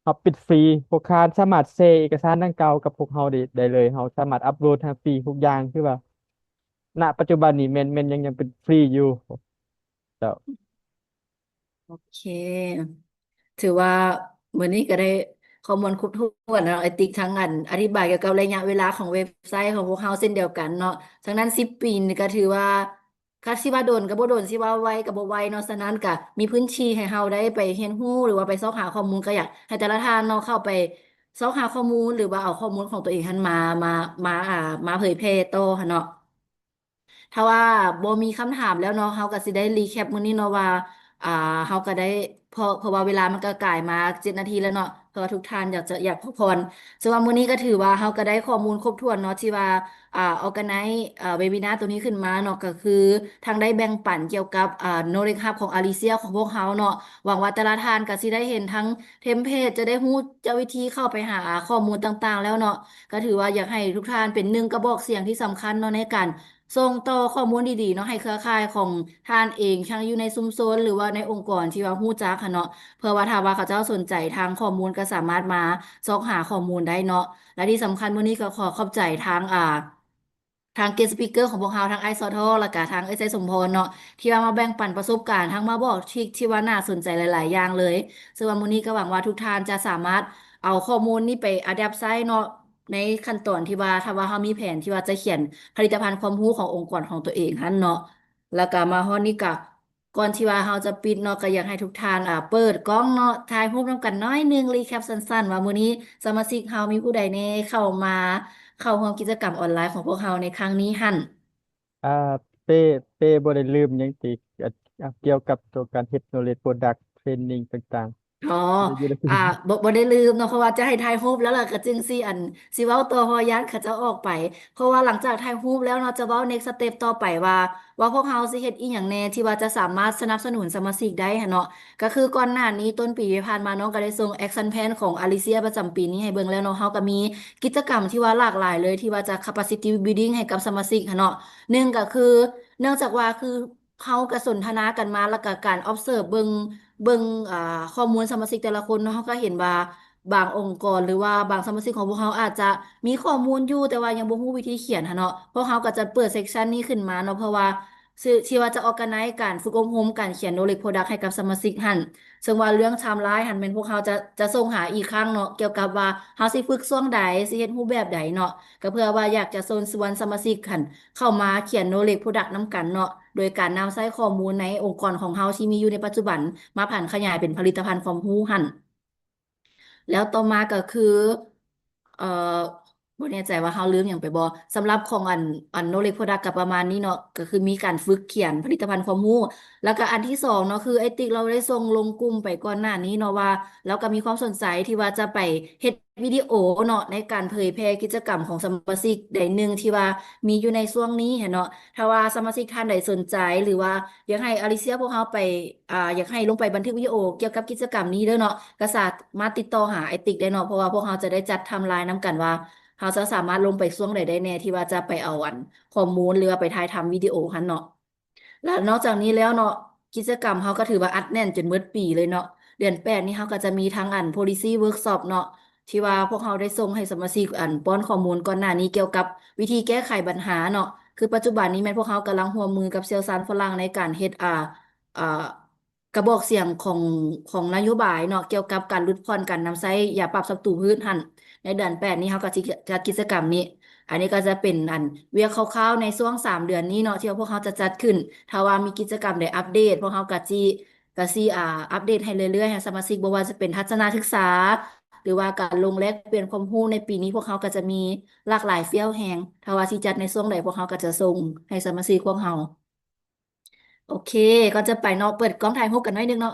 ່ຮັບເປັນຟຣີ ພວກທ່ານສາມາດແຊເອກະສານດັ່ງກ່າວກັບພວກເຮົາໄດ້ ໄດ້ເລີຍ ເຮົາສາມາດອັບໂຫຼດໃຫ້ຟຣີທຸກຢ່າງ ຄືວ່າ ນະປັດຈຸບັນນີ້ແມ່ນ ແມ່ນຍັງ ຍັງເປັນຟຣີຢູ່. ເຈົ້າ ໂອເຄ ຖືວ່າມື້ນີ້ກໍໄດ້ຂໍ້ມູນຄົບຖ້ວນເນາະ ໄອຕິກ ທັງອັນອະທິບາຍກ່ຽວກັບໄລຍະເວລາຂອງເວັບໄຊຂອງພວກເຮົາເຊັ່ນດຽວກັນເນາະ. ທາງດ້ານສິບປີນີ້ກໍຖືວ່າ ກໍຊິວ່າດົນກໍບໍ່ດົນ ຊິວ່າໄວກໍບໍ່ໄວເນາະ. ສະນັ້ນກໍມີພື້ນທີ່ໃຫ້ເຮົາໄດ້ໄປຮຽນຮູ້ ຫຼືວ່າໄປຊອກຫາຂໍ້ມູນ ກໍຢາກໃຫ້ແຕ່ລະທ່ານເນາະ ເຂົ້າໄປຊອກຫາຂໍ້ມູນ ຫຼືວ່າເອົາຂໍ້ມູນຂອງຕົວເອງຫັ້ນມາ ມາ ມາ ອ່າ ມາເຜີຍແຜ່ຕໍ່ຫັ້ນເນາະ. ຖ້າວ່າບໍ່ມີຄຳຖາມແລ້ວເນາະ ເຮົາກໍຊິໄດ້ຣີແຄັບມື້ນີ້ເນາະວ່າ ອ່າ ເຮົາກໍໄດ້ ເພາະ ເພາະວ່າເວລາມັນກໍກາຍມາເຈັດນາທີແລ້ວເນາະ ເພາະວ່າທຸກທ່ານຢາກຈະ ຢາກພັກຜ່ອນ. ເຊິ່ງວ່າມື້ນີ້ກໍຖືວ່າເຮົາກໍໄດ້ຂໍ້ມູນຄົບຖ້ວນເນາະ ທີ່ວ່າ ອ່າ organize ເອີ webinar ຕົວນີ້ຂຶ້ນມາເນາະ ກໍຄືທັງໄດ້ແບ່ງປັນກ່ຽວກັບ ອ່າ knowledge hub ຂອງ Alicia ຂອງພວກເຮົາເນາະ. ຫວັງວ່າແຕ່ລະທ່ານກໍຊິໄດ້ເຫັນທັງ template ຈະໄດ້ຮູ້ຈະວິທີເຂົ້າໄປຫາຂໍ້ມູນຕ່າງໆແລ້ວເນາະ. ກໍຖືວ່າຢາກໃຫ້ທຸກທ່ານເປັນໜຶ່ງກະບອກສຽງທີ່ສຳຄັນເນາະ ໃນການ ສົ່ງຕໍ່ຂໍ້ມູນດີໆເນາະ ໃຫ້ເຄືອຂ່າຍຂອງທ່ານເອງ ທັງຢູ່ໃນຊຸມຊົນ ຫຼືວ່າໃນອົງກອນທີ່ວ່າຮູ້ຈັກຫັ້ນເນາະ ເພື່ອວ່າຖ້າວ່າເຂົາເຈົ້າສົນໃຈທາງຂໍ້ມູນ ກໍສາມາດມາຊອກຫາຂໍ້ມູນໄດ້ເນາະ. ແລະທີ່ສຳຄັນມື້ນີ້ກໍຂໍຂອບໃຈທາງ ອ່າ ທາງ guest speaker ຂອງພວກເຮົາ ທັງອ້າຍຊໍທໍ ແລ້ວກະທາງເອື້ອຍໄຊສົມພອນເນາະ ທີ່ວ່າມາແບ່ງປັນປະສົບການ ທັງມາບອກທຣິກທີ່ວ່າໜ້າສົນໃຈຫຼາຍໆຢ່າງເລີຍ. ເຊິ່ງວ່າມື້ນີ້ກໍຫວັງວ່າທຸກທ່ານຈະສາມາດເອົາຂໍ້ມູນນີ້ໄປ adapt ໃຊ້ເນາະ ໃນຂັ້ນຕອນທີ່ວ່າ ຖ້າວ່າເຮົາມີແຜນທີ່ວ່າຈະຂຽນຜະລິດຕະພັນຄວາມຮູ້ຂອງອົງກອນຂອງຕົວເອງຫັ້ນເນາະ. ແລ້ວກໍມາຮອດນີ້ກໍ ກ່ອນທີ່ວ່າເຮົາຈະປິດເນາະ ກໍຢາກໃຫ້ທຸກທ່ານ ອ່າ ເປີດກ້ອງເນາະ ຖ່າຍຮູບນຳກັນໜ້ອຍໜຶ່ງ recap ສັ້ນໆ ວ່າມື້ນີ້ສະມາຊິກເຮົາມີຜູ້ໃດແດ່ເຂົ້າມາ ເຂົ້າຮ່ວມກິດຈະກຳອອນລາຍຂອງພວກເຮົາໃນຄັ້ງນີ້ຫັ້ນ. ອ່າ ເປ້ ເປ້ບໍ່ໄດ້ລືມຫຍັງຕິ ອ່າ ກ່ຽວກັບໂຕການເຮັດ knowledge product training ຕ່າງໆ? ອໍ ອ່າ ບໍ່ ບໍ່ໄດ້ລືມເນາະ ເພາະວ່າຈະໃຫ້ຖ່າຍຮູບແລ້ວລະ ກໍຈຶ່ງຊິ ອັນ ຊິເວົ້າຕໍ່ ເພາະວ່າຢ້ານເຂົາເຈົ້າອອກໄປ. ເພາະວ່າຫຼັງຈາກຖ່າຍຮູບແລ້ວເນາະ ຈະເວົ້າ next step ຕໍ່ໄປວ່າ ວ່າພວກເຮົາຊິເຮັດອີ່ຫຍັງແດ່ ທີ່ວ່າຈະສາມາດສະໜັບສະໜູນສະມາຊິກໄດ້ຫັ້ນເນາະ. ກໍຄືກ່ອນໜ້ານີ້ ຕົ້ນປີທີ່ຜ່ານມາ ນ້ອງກໍໄດ້ສົ່ງ action plan ຂອງ Alicia ປະຈຳປີນີ້ໃຫ້ເບິ່ງແລ້ວເນາະ. ເຮົາກໍມີກິດຈະກຳທີ່ວ່າຫຼາກຫຼາຍເລີຍ ທີ່ວ່າຈະ capacity building ໃຫ້ກັບສະມາຊິກຫັ້ນເນາະ. ໜຶ່ງກໍຄື ເນື່ອງຈາກວ່າ ຄື ເຮົາກໍສົນທະນາກັນມາ ແລ້ວກໍການ observe ເບິ່ງ ເບິ່ງ ອ່າ ຂໍ້ມູນສະມາຊິກແຕ່ລະຄົນເນາະ ເຮົາກໍເຫັນວ່າບາງອົງກອນ ຫຼືວ່າບາງສະມາຊິກຂອງພວກເຮົາອາດຈະມີຂໍ້ມູນຢູ່ ແຕ່ວ່າຍັງບໍ່ຮູ້ວິທີຂຽນຫັ້ນເນາະ. ພວກເຮົາກໍຈະເປີດ section ນີ້ຂຶ້ນມາເນາະ ເພື່ອວ່າ ຊິ ທີ່ວ່າຈະ organize ການຝຶກອົບຮົມການຂຽນ knowledge product ໃຫ້ກັບສະມາຊິກຫັ້ນ. ເຊິ່ງວ່າເລື່ອງ timeline ຫັ້ນແມ່ນພວກເຮົາຈະ ຈະສົ່ງຫາອີກຄັ້ງເນາະ ກ່ຽວກັບວ່າເຮົາຊິຝຶກຊ່ວງໃດ ຊິເຮັດຮູບແບບໃດເນາະ. ກໍເພື່ອວ່າຢາກຈະເຊີນຊວນສະມາຊິກຫັ້ນ ເຂົ້າມາຂຽນ knowledge product ນຳກັນເນາະ ໂດຍການນຳໃຊ້ຂໍ້ມູນໃນອົງກອນຂອງເຮົາທີ່ມີຢູ່ໃນປັດຈຸບັນ ມາຜັນຂະຫຍາຍເປັນຜະລິດຕະພັນຄວາມຮູ້ຫັ້ນ. ແລ້ວຕໍ່ມາກໍຄື ເອີ ບໍ່ແນ່ໃຈວ່າເຮົາລືມຫຍັງໄປບໍ່? ສຳລັບຂອງອັນ ອັນ knowledge product ກໍປະມານນີ້ເນາະ ກໍຄືມີການຝຶກຂຽນຜະລິດຕະພັນຄວາມຮູ້ ແລ້ວກໍອັນທີສອງເນາະ ຄືອ້າຍຕິກລາວໄດ້ສົ່ງລົງກຸ່ມໄປກ່ອນໜ້ານີ້ເນາະ ວ່າລາວກໍມີຄວາມສົນໃຈທີ່ວ່າຈະໄປເຮັດ ວິດີໂອເນາະ ໃນການເຜີຍແຜ່ກິດຈະກຳຂອງສະມາຊິກໃດໜຶ່ງທີ່ວ່າມີຢູ່ໃນຊ່ວງນີ້ຫັ້ນເນາະ. ຖ້າວ່າສະມາຊິກທ່ານໃດສົນໃຈ ຫຼືວ່າຢາກໃຫ້ອາລິເຊຍພວກເຮົາໄປ ອ່າ ຢາກໃຫ້ລົງໄປບັນທຶກວິດີໂອກ່ຽວກັບກິດຈະກຳນີ້ເດີເນາະ ກໍສາມາດຕິດຕໍ່ຫາອ້າຍຕິກໄດ້ເນາະ ເພາະວ່າພວກເຮົາຈະໄດ້ຈັດໄທມ໌ລາຍນຳກັນວ່າ ເຮົາຈະສາມາດລົງໄປຊ່ວງໃດໄດ້ແດ່ ທີ່ວ່າຈະໄປເອົາອັນ ຂໍ້ມູນ ຫຼືວ່າໄປຖ່າຍທຳວິດີໂອຫັ້ນເນາະ. ແລ້ວນອກຈາກນີ້ແລ້ວເນາະ ກິດຈະກຳເຮົາກໍຖືວ່າອັດແໜ້ນຈົນໝົດປີເລີຍເນາະ. ເດືອນແປດນີ້ເຮົາກໍຈະມີທັງອັນ policy workshop ເນາະ ທີ່ວ່າພວກເຮົາໄດ້ສົ່ງໃຫ້ສະມາຊິກອັນປ້ອນຂໍ້ມູນກ່ອນໜ້ານີ້ ກ່ຽວກັບວິທີແກ້ໄຂບັນຫາເນາະ. ຄືປັດຈຸບັນນີ້ແມ່ນພວກເຮົາກຳລັງຮ່ວມມືກັບຊ່ຽວຊານຝຣັ່ງໃນການເຮັດ ອ່າ ອ່າ ກະບອກສຽງຂອງ ຂອງນະໂຍບາຍເນາະ ກ່ຽວກັບການຫຼຸດຜ່ອນການນຳໃຊ້ຢາປັບສັດຕູພືດຫັ້ນ ໃນເດືອນແປດນີ້ເຮົາກໍຊິຈັດກິດຈະກຳນີ້. ອັນນີ້ກໍຈະເປັນອັນວຽກຄ່າວໆໃນຊ່ວງສາມເດືອນນີ້ເນາະ ທີ່ວ່າພວກເຮົາຈະຈັດຂຶ້ນ. ຖ້າວ່າມີກິດຈະກຳໃດອັບເດດ ພວກເຮົາກໍຊິ ກໍຊິ ອ່າ ອັບເດດໃຫ້ເລື້ອຍໆ ໃຫ້ສະມາຊິກ ບໍ່ວ່າຈະເປັນທັດສະນະສຶກສາ ຫຼືວ່າການລົງແລກປ່ຽນຄວາມຮູ້ໃນປີນີ້ ພວກເຮົາກໍຈະມີຫຼາກຫຼາຍຟຽວແຮງ ຖ້າວ່າຊິຈັດໃນຊ່ວງໃດ ພວກເຮົາກໍຈະສົ່ງໃຫ້ສະມາຊິກພວກເຮົາ. ໂອເຄ ກ່ອນຈະໄປເນາະ ເປີດກ້ອງຖ່າຍຮູບກັນໜ້ອຍໜຶ່ງເນາະ.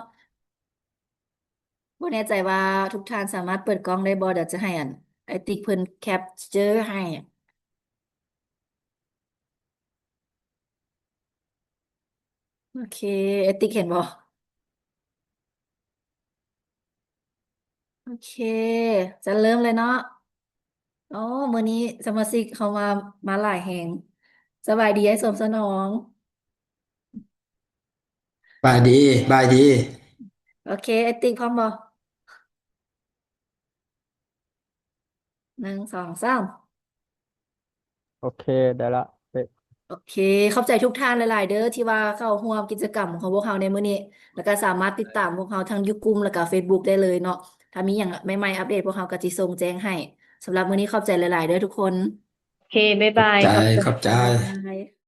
ບໍ່ແນ່ໃຈວ່າທຸກທ່ານສາມາດເປີດກ້ອງໄດ້ບໍ່? ດຽວຈະໃຫ້ອັນ ອ້າຍຕິກເພິ່ນ capture ໃຫ້. ໂອເຄ ອ້າຍຕິກເຫັນບໍ່? ໂອເຄ ຈະເລີ່ມເລີຍເນາະ. ອໍ ມື້ນີ້ສະມາຊິກເຮົາມາ ມາຫຼາຍແຮງ. ສະບາຍດີອ້າຍສົມສະໜອງ. ສະບາຍດີ ສະບາຍດີ. ໂອເຄ ອ້າຍຕິກພ້ອມບໍ່? ໜຶ່ງ ສອງ ສາມ. ໂອເຄ ໄດ້ລະ. ໂອເຄ ຂອບໃຈທຸກທ່ານຫຼາຍໆເດີ ທີ່ວ່າເຂົ້າຮ່ວມກິດຈະກຳຂອງພວກເຮົາໃນມື້ນີ້ ແລ້ວກໍສາມາດຕິດຕາມພວກເຮົາທັງຢູ່ກຸ່ມ ແລ້ວກໍເຟສບຸກໄດ້ເລີຍເນາະ. ຖ້າມີຫຍັງໃໝ່ໆອັບເດດ ພວກເຮົາກໍຊິສົ່ງແຈ້ງໃຫ້. ສຳລັບມື້ນີ້ຂອບໃຈຫຼາຍໆເດີທຸກຄົນ. ໂອເຄ ບາຍບາຍ. ຂອບໃຈ ຂອບໃຈ. ບາຍ.